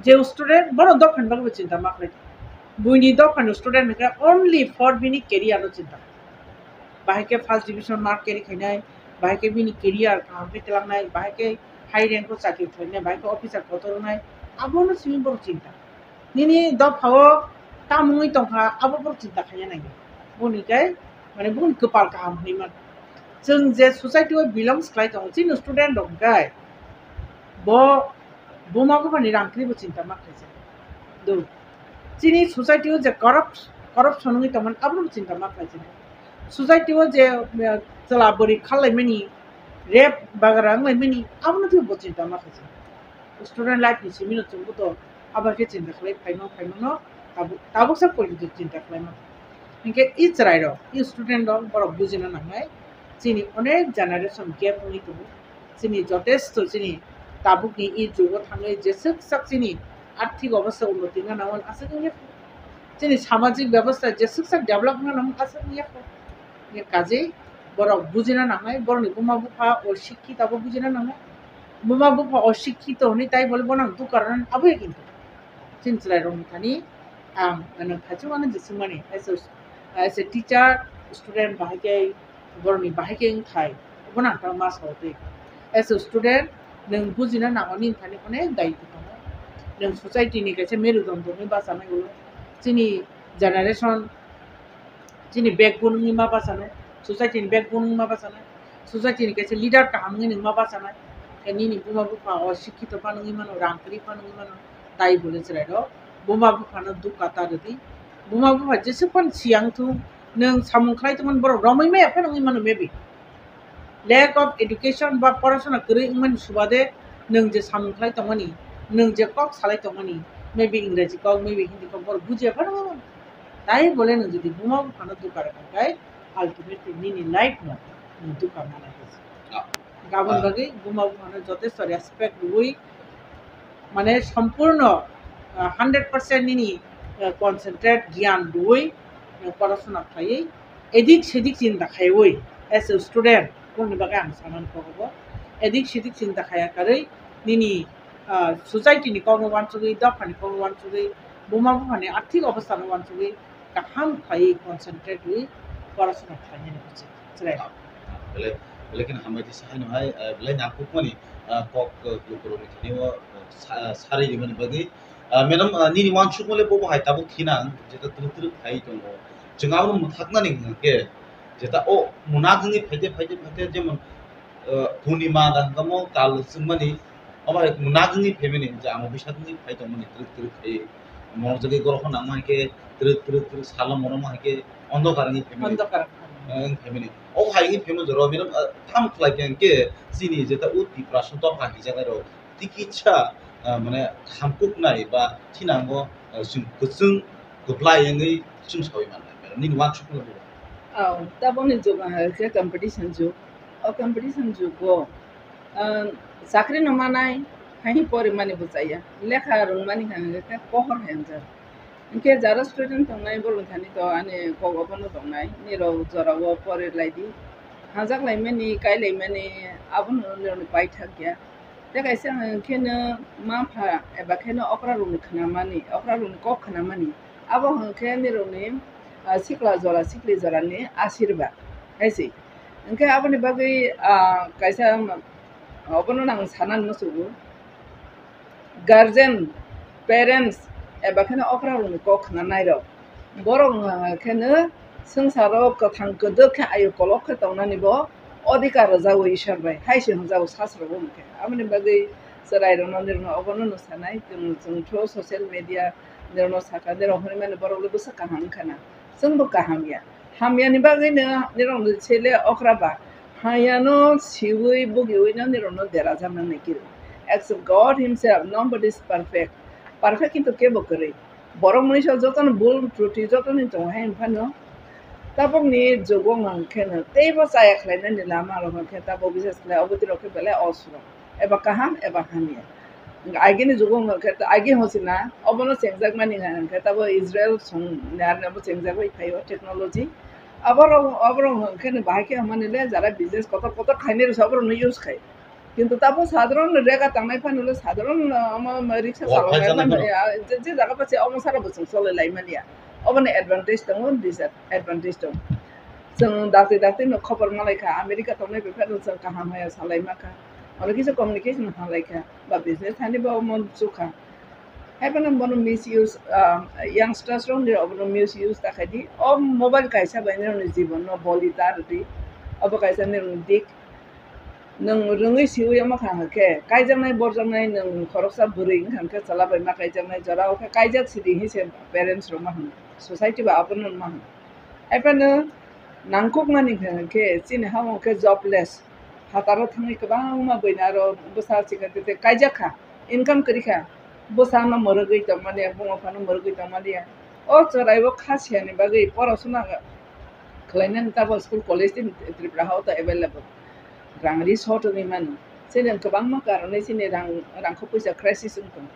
Je student bono dophani bagwi bo chinta ma khlai. Buini dophani student hwnkhe only for bini career no chinta. Bahai khe first division mark carry khainai, bahai khe bini career kaham khe twlangnai, bahai khe high rank o chakri khlainai, bahai khe officer kotor wngnai, abono simi borok chinta. Nini dophao tamungwi tongkha, abo borok chinta khaina nangya. Boni khe, mane, boni kwpal kaham hwnwi mano. Chwng je society o belongs khlai tongo, chini student rok hwnkhe bo buma buphani rang kwrwi bo chinta ma khlaijak. Do. Chini society o je corrupt, corruption wngwi tongmani, abono bo chinta ma khlaijak. Society o je, eh, chwla bwrwi khallaimani, rape bagra wnglaimani, abono bo chinta ma khlaijak. Student life ni simi no chwng bo to abo khe chinta khlai phaino, phaimano, tabuk, tabuksa porjonto chinta khlaima. Hinkhe i chwrai rok, i student rok, borok bujina nangnai, chini onek generation gap wngwi tongo. Chini jotesto chini tabukni i jugo thangwi jeswk sak chini arthik obostha unnoti wngna nangmani aswk wngya kho. Chini samajik bebostha jeswk sak develop wngna nangmani aswk wngya kho. Hinkhe kaje borok bujina nangnai, borokni buma bupha o sikkhi tabuk bujina nangnai. Buma bupha o sikkhi to hwnwi tai bole bono ang duka rwnani abo ya kintu. Chini chwrai rokni thani ang nang thachimano jeswkmani as a, as a teacher, student bahai khe borokni bahai khe wngthai, obono ang tamo ma sao twi. As a student, nwng bujina nango nini thani onek daitw tongo. Nwng society ni kaisa merudondon wngwi bachanai ulo. Chini generation, chini backbone wngwi ma bachanai, society ni backbone wngwi ma bachanai, society ni kaisa leader kaham wngwi nwng ma bachanai. Khe nini buma bupha o sikkito phano wngwi mano, rang kwrwi phano wngwi mano, tai bole chwrai rok buma buphano dukha ta rwdi. Buma bupha jeswk phano siyang thung, nwng samung khlai tongmani borok romwi maya phano wngwi mano maybe. Lack of education ba porasona kwrwi wngmani subade nwng je samung khlai tongmani, nwng je kok salai tongmani, maybe Ingreji kok, maybe Hindi kok, borok bujiya phano wngwi mano. Tai bole nwng jodi buma buphano dukha rwkha khe ultimately nini life no nwng dukha manai. Ah. Gabon bagwi buma buphano jotesto respect rwui, mane, sompurno, ah, hundred percent nini, ah, concentrate giyan rwui, ah, porasona khlaiwi, edik sedik chinta khaiwi, as a student, bongni bagwi ang sanani kok bo. Edik sedik chinta khaya karwi, nini, ah, society ni kokno wansugwi, dophani kokno wansugwi, buma buphani arthik obostha no wansugwi, kaham khlaiwi concentrate rwui porasona khlainani ucit. Chwrai. Belai, belai kheno hambai tisa haino hai, eh, belai nangkukmani, eh, kok, eh, lukurokni thani o, eh, sa-, sarwi rimani bagwi. Ah, madam, ah, nini wansukmale bobo hai tabuk thinang, jeta twrwk twrwk khai tongo. Chwng abono mwthaknani hwnkhe, jeta o mwnakgwi phaite, phaite, phaite, jemon, eh, Purnima da hwnkhe mo kal chwngmani, obo hai mwnakgwi phaimani, je amo bisakgwi phai tongmani, twrwk twrwk khai. Monok jagwi goroho nangma hai khe twrwk, twrwk, twrwk salo monokma hai khe ondokar wngwi phaimani. Ondokar. Eh, wngwi phaimani. O hai wngwi phaima jora o, madam, ah, tham khlai khe hwnkhe chini jeta o Tiprasa dopha hijaklai rok tikisa, ah, mane hamkuknai ba thinango, ah, chwng kwchwng kwplai wngwi chwng saui mannai. Nini wansukmung bo? Oh, taboni jug ang khe competition jug. O competition jugo, ah, chakri no manai, hai porimani bo chaya. Lekha rwngmani hwnka khe pohor hai wngjak. Hinkhe jara student tongnai borok thani to ani kok obono tongnai, nirok jorao pori lai di. Hajak laimani, kai laimani, abono nirokni paithak ya. Tei kaisa hwnkhe no mapha eba khe no okra rokni khnamani, okra rokni kok khnamani. Abo hwnkhe nirokni, ah, sikla jora, sikli jorani asirbad hai se. Hwnkhe aboni bagwi, ah, kaisa, obono nang sanani muchungo. Guardian, parents, eba kheno okra rokni kok khna nairok. Borok wngkha kheno swngcharo kwthang kwdwk khe ayu kolok khe tongnani bo odhikar rwjago Ishwar bai, hai se hwnjago sasro bo hwnkhe. Aboni bagwi chwrai rokno nirokno obono no sanai, chwng, chwng through social media nirokno sakha, nirok hwnwi mani borok le bwswk kaham wngkha na, chwngbo kaham ya. Hamyani bagwi no nirok ni chele okra ba. Hayano siwi bugiwi no nirok no dera jam nang nai kiri. Except God himself, nobody is perfect. Perfect kintu kebo kwrwi. Borok mwnwi sa joto no bul truti joto ni tongo hai phano. Tabok ni jugo hwnkhe no teibo chaya khlai nani lama rok hwnkhe tabok bises khlai obo twi rok khe belai osro. Eba kaham eba hamya. Agini jugo hwnkhe ta-, agi hosina obono chengjakmani hwnkhe tabo Israel song narnabo chengjagwi phaio technology. Aborok, aborok hwnkhe no bahai khe hwnmani le jara business kotor kotor khainai rwsa aborokno use khai. Kintu tabo sadharon rega tangnai phano le sadharon, uh, omo, omo riksa Wal chalok phai nai chanai mani, phano. Ah, je, je jaga pachi omo sara bo chwng cholai lai mani ya. Oboni advantage tongo, disadvantage tongo. Chwng dakti dakti no khobor malai kha, America tongnai bai phano chwng kaham haya salai ma kha. Oro kisa communication halai kha, ba business thani ba omo chukha. Hai phano bono misuse, ah, youngsters rok ni obono misuse ta khai di. O mobile kaisa bai nini jibon no boli ta rw di. Obo kaisa nini dik. Nwng rwngwi siwi omo kha hwnkhe, kaijaknai borjaknai nwng khoroksa bwrwi wngkha hwnkhe chwla bai ma kaijaknai jora o khe kaijak sidi hinwi se parents rok ma hwno, society bai abono ma hwno. Hai phano nangkukmani hwnkhe chini ha hwnkhe jobless, phataro thangwi kwbangma buini aro bwsa chikon tete kaijak kha, income kwrwi kha, bwsano mwrwgwi tongmani ya, buma phano mwrwgwi tongmani ya. O chwraio kha siyani bagwi porosona khlainani tabo school college tini Tripura hao to available. Rang ri short wngwi mano. Chini kwbangma karonwi chini rang, rangkho puisa crisis wng tongo.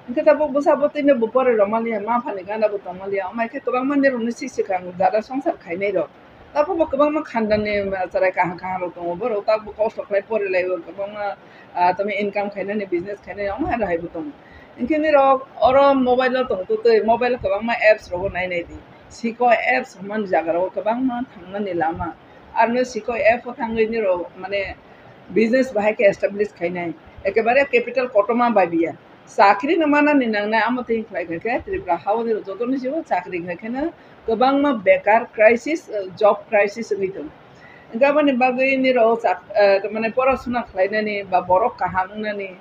Hwnkhe tabuk bwsa bwtwino bo pore rwmaliya, ma phani gana bo tongmaliya, omo hai khe kwbangma nirokni sik swkang dada songsar khainai rok. Tabukbo kwbangma khandani chwrai kaham kaham rok tongo, borok tabuk kosto khlai pori lai o, kwbangma, ah, tamni income khainani, business khainani, omo hai rok hai bo tongo. Hwnkhe nirok oro mobile o tongtwtwi, mobile o kwbangma apps rogo nainai di. Siko apps hwnmani jaga rogo kwbangma thangnani lama. Aroni siko app o thangwi nirok mane business bahai khe establish khainai. Ekebare capital kotorma bai biya. Chakri no manani nangnai amo twi khlai kha khe Tripura hao nirok joto ni sio chakri khai kheno kwbangma bekar crisis, eh, job crisis wngwi tongo. Hwnkhe aboni bagwi nirok chak-, eh, mane porasuna khlainani ba borok kaham wngnani,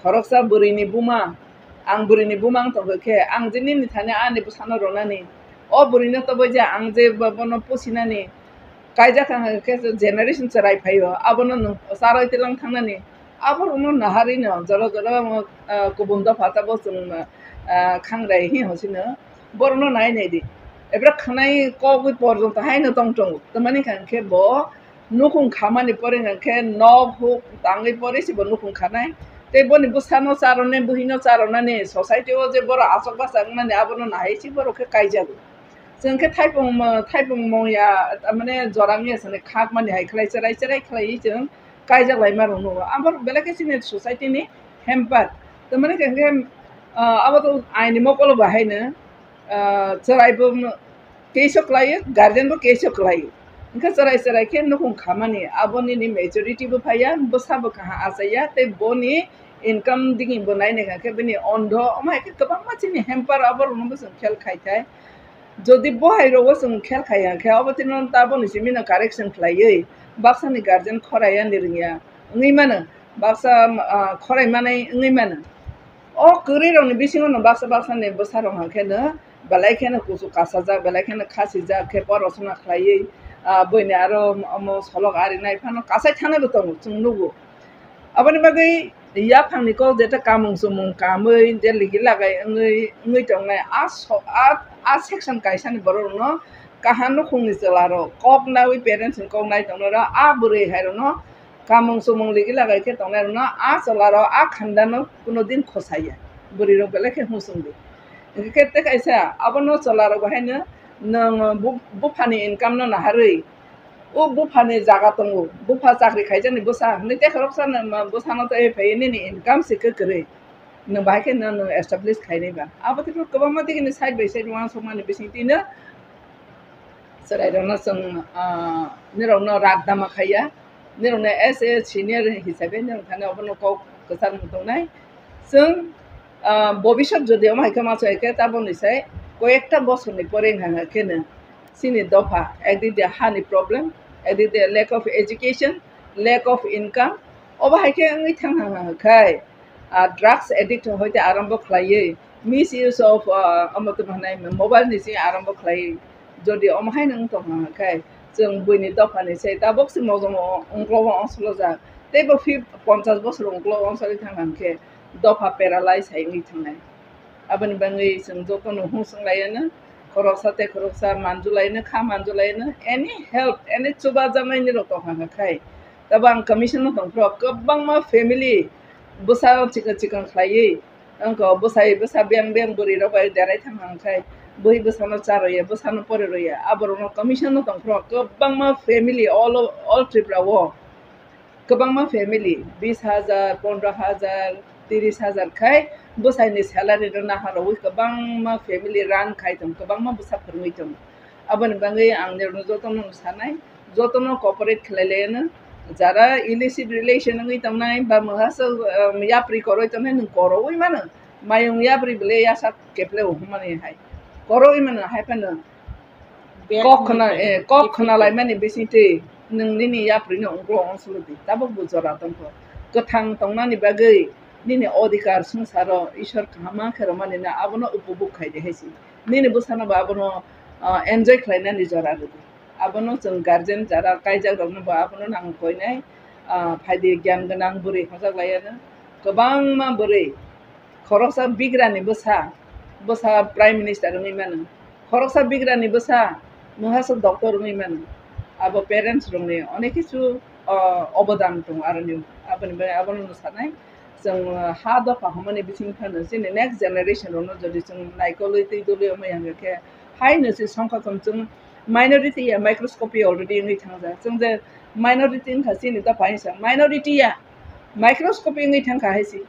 khoroksa bwrwini buma, ang bwrwini buma wng tongkha khe, ang je nini thani ani bwsano rwnani, o bwrwino toboi je ang je bo-, bono pusinani, kaijak kha khe generation chwrai phaio, abono nwng charwi twilang thangnani, aborokno naharwino jora jora, ah, kubun dopha tabok chwng, ah, khangrai hi hosino, borokno nai nai di. Ebra khanai kok porjonto haino tong tongo, tamani hwnkhe bo nukhung khamani pore hwnkhe nok huk tangwi pore se bo nukhung khanai. Tei boni bwsano charwne, buhino charwnani society o je borok achuk bachak wngnani abono nahai se borok khe kaijago. Chwng khe thaipung mo-, thaipung mung ya, tamani jorang ya sani khakmani hai khlai cherai cherai khlaiwi chwng kaijak laima rok nugo. Abo belai khe chini society ni hamper. Tamani hwnkhe, ah, abo to aini mokolo bo haino, ah, chwrai bo keisa khlaio, guardian bo keisa khlaio. Hwnkhe chwrai chwrai khe nukhung khamani, abo nini majority bo phaiya, bwsa bo kaham achaiya, tei boni income digi bo nainai kha khe bini ondo, omo hai khe kwbangma chini hamper abo rokno bo chwng khel khai thai. Jodi bo hai rogo chwng khel khai ya khe, obo tino ta boni simi no correction khlaiwi, baksa ni guardian khorai ya ni rwngya wngwi mano, baksa, ah, khorai manai wngwi mano. O kwrwi rokni bisingo no baksa baksa ni bwsa rok hwnkhe no belai kheno kuchuk kasajak, belai kheno khasijak khe porosona khlaiwi, ah, buini aro omo solok arinai phano kasai thanai bo tongo, chwng nugo. Aboni bagwi yaphangni kok jeta kamung chumung kamwi je ligi lagai wngwi, wngwi tongnai, a so-, a, a section kaisani borok rokno kaham nukhungni chwla rok kok nawi parents ni kok nai tongnairok a bwrwi hai rokno kamung chumung ligi lagai khe tongnai rokno a chwla rok a khanda no kuno din khosaiya, bwrwi rok belai khe husung di. Hwnkhe tei kaisa abono chwla rok bo haino nwng bu-, buphani income no naharwi O buphani jaga tongo, bupha chakri khaijakni bwsa hinwi tei khoroksa no, ma, bwsano tei phaiwi nini income se kwrwi. Nwng bahai khe no nwng establish khainai ba. Abo tei kwbangma digini side by side uansukmani bising twi no chwrairokno chwng, ah, nirokno rak dama khaiya. Nirokno as a senior hisabe nirok thani obono kok kwchangmung tongnai. Chwng, ah, bobisot jodi omo hai khe ma chai khe taboni sai koyekta bosorni pore wngkha khe no chini dopha, ekdikde hani problem, ekdikde lack of education, lack of income, obo hai khe wngwi thang kha khai, ah, drugs addict hoite arambo khlaiwi, misuse of, ah, omo tongma hwnai mobile ni simi arambo khlaiwi, jodi omo haino wng tong kha khai, chwng buini dophani se tabok se mojong ungklogo ongsolojak, teibo fif-, ponchas bosor ungklogo ongsolwi thang kha khe dopha paralyze hai wngwi thangnai. Aboni bagwi chwng jotono hung swng laiano, khoroksa tei khoroksa manjulaiano, kha manjulaiano, any help, any chubajaknaini rok tong kha khai. Tabo ang commission no tong phro, kwbangma family bwsa chikon chikon khlaiwi, wngkha bwsai bwsa beng beng bwrwi rok bai derai thang kha khai, bui bwsano cha rwya, bwsano pori rwya, aborokno commission no tong phro, kwbangma family all o-, all Tripura o. Kwbangma family, bis hajar, pondro hajar, tiris hajar khai bwsaini salary no naharwi kwbangma family run khai tongo, kwbangma bwsa phwrwngwi tongo. Aboni bagwi ang nirokno jotono sanai, jotono cooperate khlai laiano, jara illicit relation wngwi tongnai ba mwhaswk, um, yapri koroi tongnai nwng koroui mano, mayung yapri bwle yasa keple uhumani hai koroui mano hai phano Bad kok khna, commitment. Eh, kok khna laimani bisingtwi nwng nini yaprino ungklo ongsolodi, tabuk bo jora tongkho. Kwthang tongnani bagwi nini odhikar swngcharo Ishwar kaham ma khe rwmani na abono upobhog khai de hai si. Nini bwsano bo abono, ah, enjoy khlainani jora rwdi. Abono chwng guardian jara kaijak rokno bo abono nang koinai, ah, phaidi gyan gwnang bwrwi hojak laiano. Kwbangma bwrwi khoroksa bigrani bwsa, bwsa Prime Minister wngwi mano. Khoroksa bigrani bwsa mwhaswk doctor wngwi mano. Abo parents rokni onek kichu, o, obodan tongo aroni. Aboni bagwi abono sanai, chwng, o, ha dopha hwnmani bising phano chini next generation rokno jodi chwng naikolwi twi dolwi wngmaya hwnkhe, haino se songkha khum chwng minority ya microscopy already wngwi thangjak. Chwng je minority wngkha chini dopha hinsa minority ya microscopy wngwi thangkha hai se.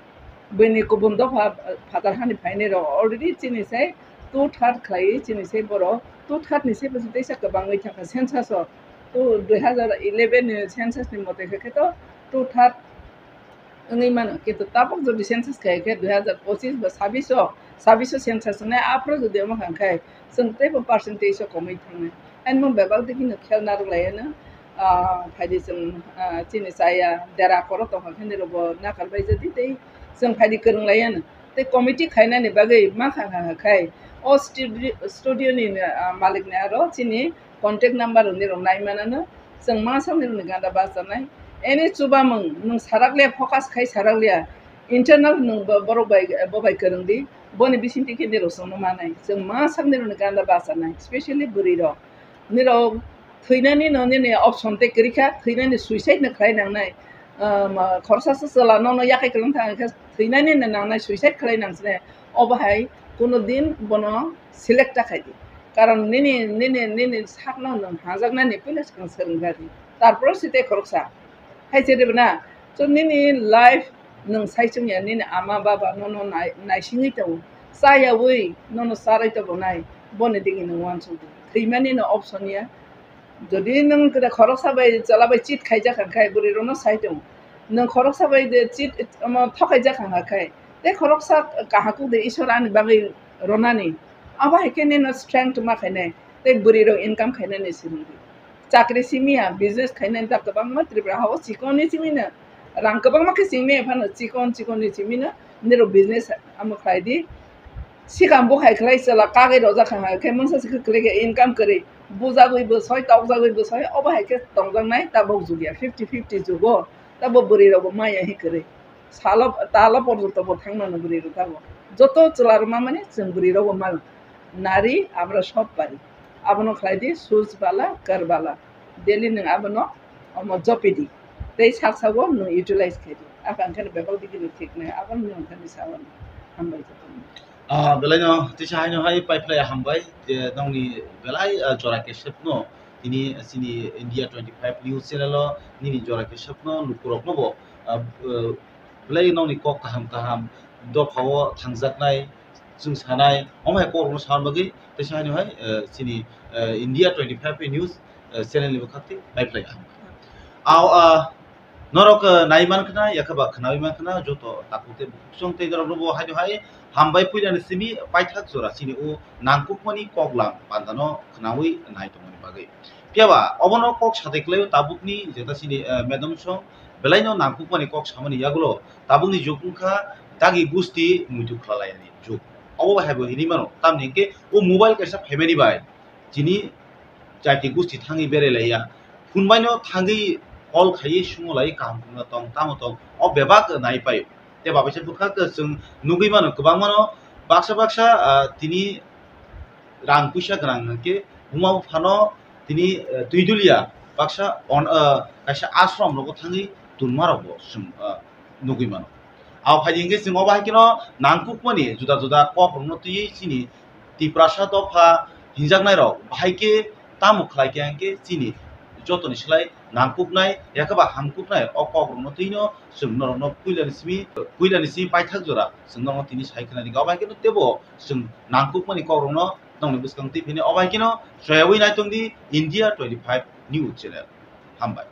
Bini kubun dopha, uh, phatar hani phainai rok already chini sai two third khlai chini sai borok two third ni sai bwswk teisa kwbangwi thangkha census o. Tu dui hazar eleven ni census ni mote khe to two third wngwi mano, kintu tabuk jodi census khai khe dui hazar pochis ba sabbish o, sabbish o census wngnai, aphuru jodi omo kha khe chwng teibo percentage o komwi thangnai. Ani mo bebak digi no khel narwk lai ano, ah, phaidi chwng, ah, chini chaya dera koro tongkha khe nirok bo nakar bai jadi tei chwng phaidi kwrwng lai ano. Tei committee khainani bagwi ma kha kha khai o studio, studio ni, ah, malik ni aro chini contact number rok nirok nai manano, chwng masa nirokni ganda bachanai. Any chubamung nwng sarakliya, focus khai sarakliya, internal nwng bo-, borok bai, bo bai kwrwng di, boni bisingtwi khe nirok chwngno manai. Chwng masa nirokni ganda bachanai, specially bwrwi rok. Nirok thwinani no nini option tei kwrwi kha, thwinani suicide no khlai nangnai. Um, khoroksa se chwla nono yakai kwlwng thang khe thwinani no nangnai, suicide khlai nang sine. Obo hai kuno din bono select ta khai di. Karon nini, nini, nini sakno nwng hajaknani puila swkang swrwng kha di. Tarpore se tei khoroksa. Hai se de bana. So nini life nwng sai chwng ya, nini ama baba nono nai-, naisingwi tongo. Chayawi nono charwi tongo nai. Boni digi nwng uansuk di. Thwimani no option ya. Jodi nwng kre khoroksa bai chwla bai cheat khaijak kha khai bwrwi rokno sai tongo. Nwng khoroksa bai de cheat, omo, thok khaijak kha khai. Tei khoroksa kahakuk de Iswar ani bagwi ronani. Abo hai khe nino strength ma khainai. Tei bwrwi rok income khainani simi. Chakri simi ya, business khainani ta kwbangma Tripura ha o chikon ni simi no. Rang kwbangma khe simi ya phano chikon chikon ni simi no. Nirok business amo khlai di. Sikam bo hai khlai chwla kagwi rojak kha hai khe mungsa se kwrwi khe income kwrwi. Bujagwi bo soi, tokjagwi bo soi, obo hai khe tongjaknai tabok jugya fifty fifty jugo. Tabo bwrwi rok bo maya hi kwrwi. Salo, talo porjonto bo thang mano bwrwi rok tabo. Joto chwla rok ma mani chwng bwrwi rok bo mano. Nari amra sob pari. Abono khlai di, suj bala, kar bala. Daily nwng abono, omo, jopi di. Tei sak sago nwng utilize khai di. Aka wngkheno bebak digi no thik nai. Abono nwng thani sao. Hambai jotono. Ah, belai no tisa haino hai pai phlai hambai. Je nongni belai, ah, jora kesep no. tini chini India twenty five news channel o nini jora khe sakno lukurokno bo, ah, ah, belai nokni kok kaham kaham dopha o thangjaknai, chwng sanai, omo hai kok rokno sanani bagwi teisa haino hai, ah, chini, ah, India twenty five news, ah, channel ni bwkhak tei bai phlai kaham. Ao, ah, Norok, eh, nai man khna, yakhe ba khnaui man khna, joto takhuk tei bukhuk song tei norok no bo haino hai hambai puila ni simi paithak jora chini o nangkukmani koklam pandano khnaui nai tongmani bagwi. Phiya ba obono kok satai kwlaio tabukni jeta chini, eh, madam song belaino nangkukmani kok samani yagulo tabukni juk wngkha dagi gusti muitu khwlalayani juk. Obo bai hai bo hinwi mano, tamni hwnkhe o mobile kaisa phaimani bai chini jati gusti thangwi berai laiya. Phunbaino thangwi call khaiwi sungulai kaham khungno tong, tamo tong, o bebak nai paio. Tei babaisa bwkhak chwng nugwi mano, kwbangmano baksa baksa, ah, tini rang puisa gwnang hwnkhe buma buphano tini, eh, twi dulia baksa on, ah, kaisa ashram rogo thangwi tunmarokbo chwng, ah, nugwi mano. Abo phaidi hwnkhe chwng obo hai kheno nangkukmani juda juda kokrokno twiwi chini Tiprasa dopha hinjaknairok bahai khe tamo khlai khe hwnkhe chini jotoni slai nangkuknai yakhe ba hamkuknai o kokrokno twino chwng norokno puilani simi, puilani simi paithak jora chwng norokno tini sai khna di. Obo hai kheno teibo chwng nangkukmani kokrokno nongni bwskang twi phini obo hai kheno soyaui nai tongdi India twenty five news channel. Hambai.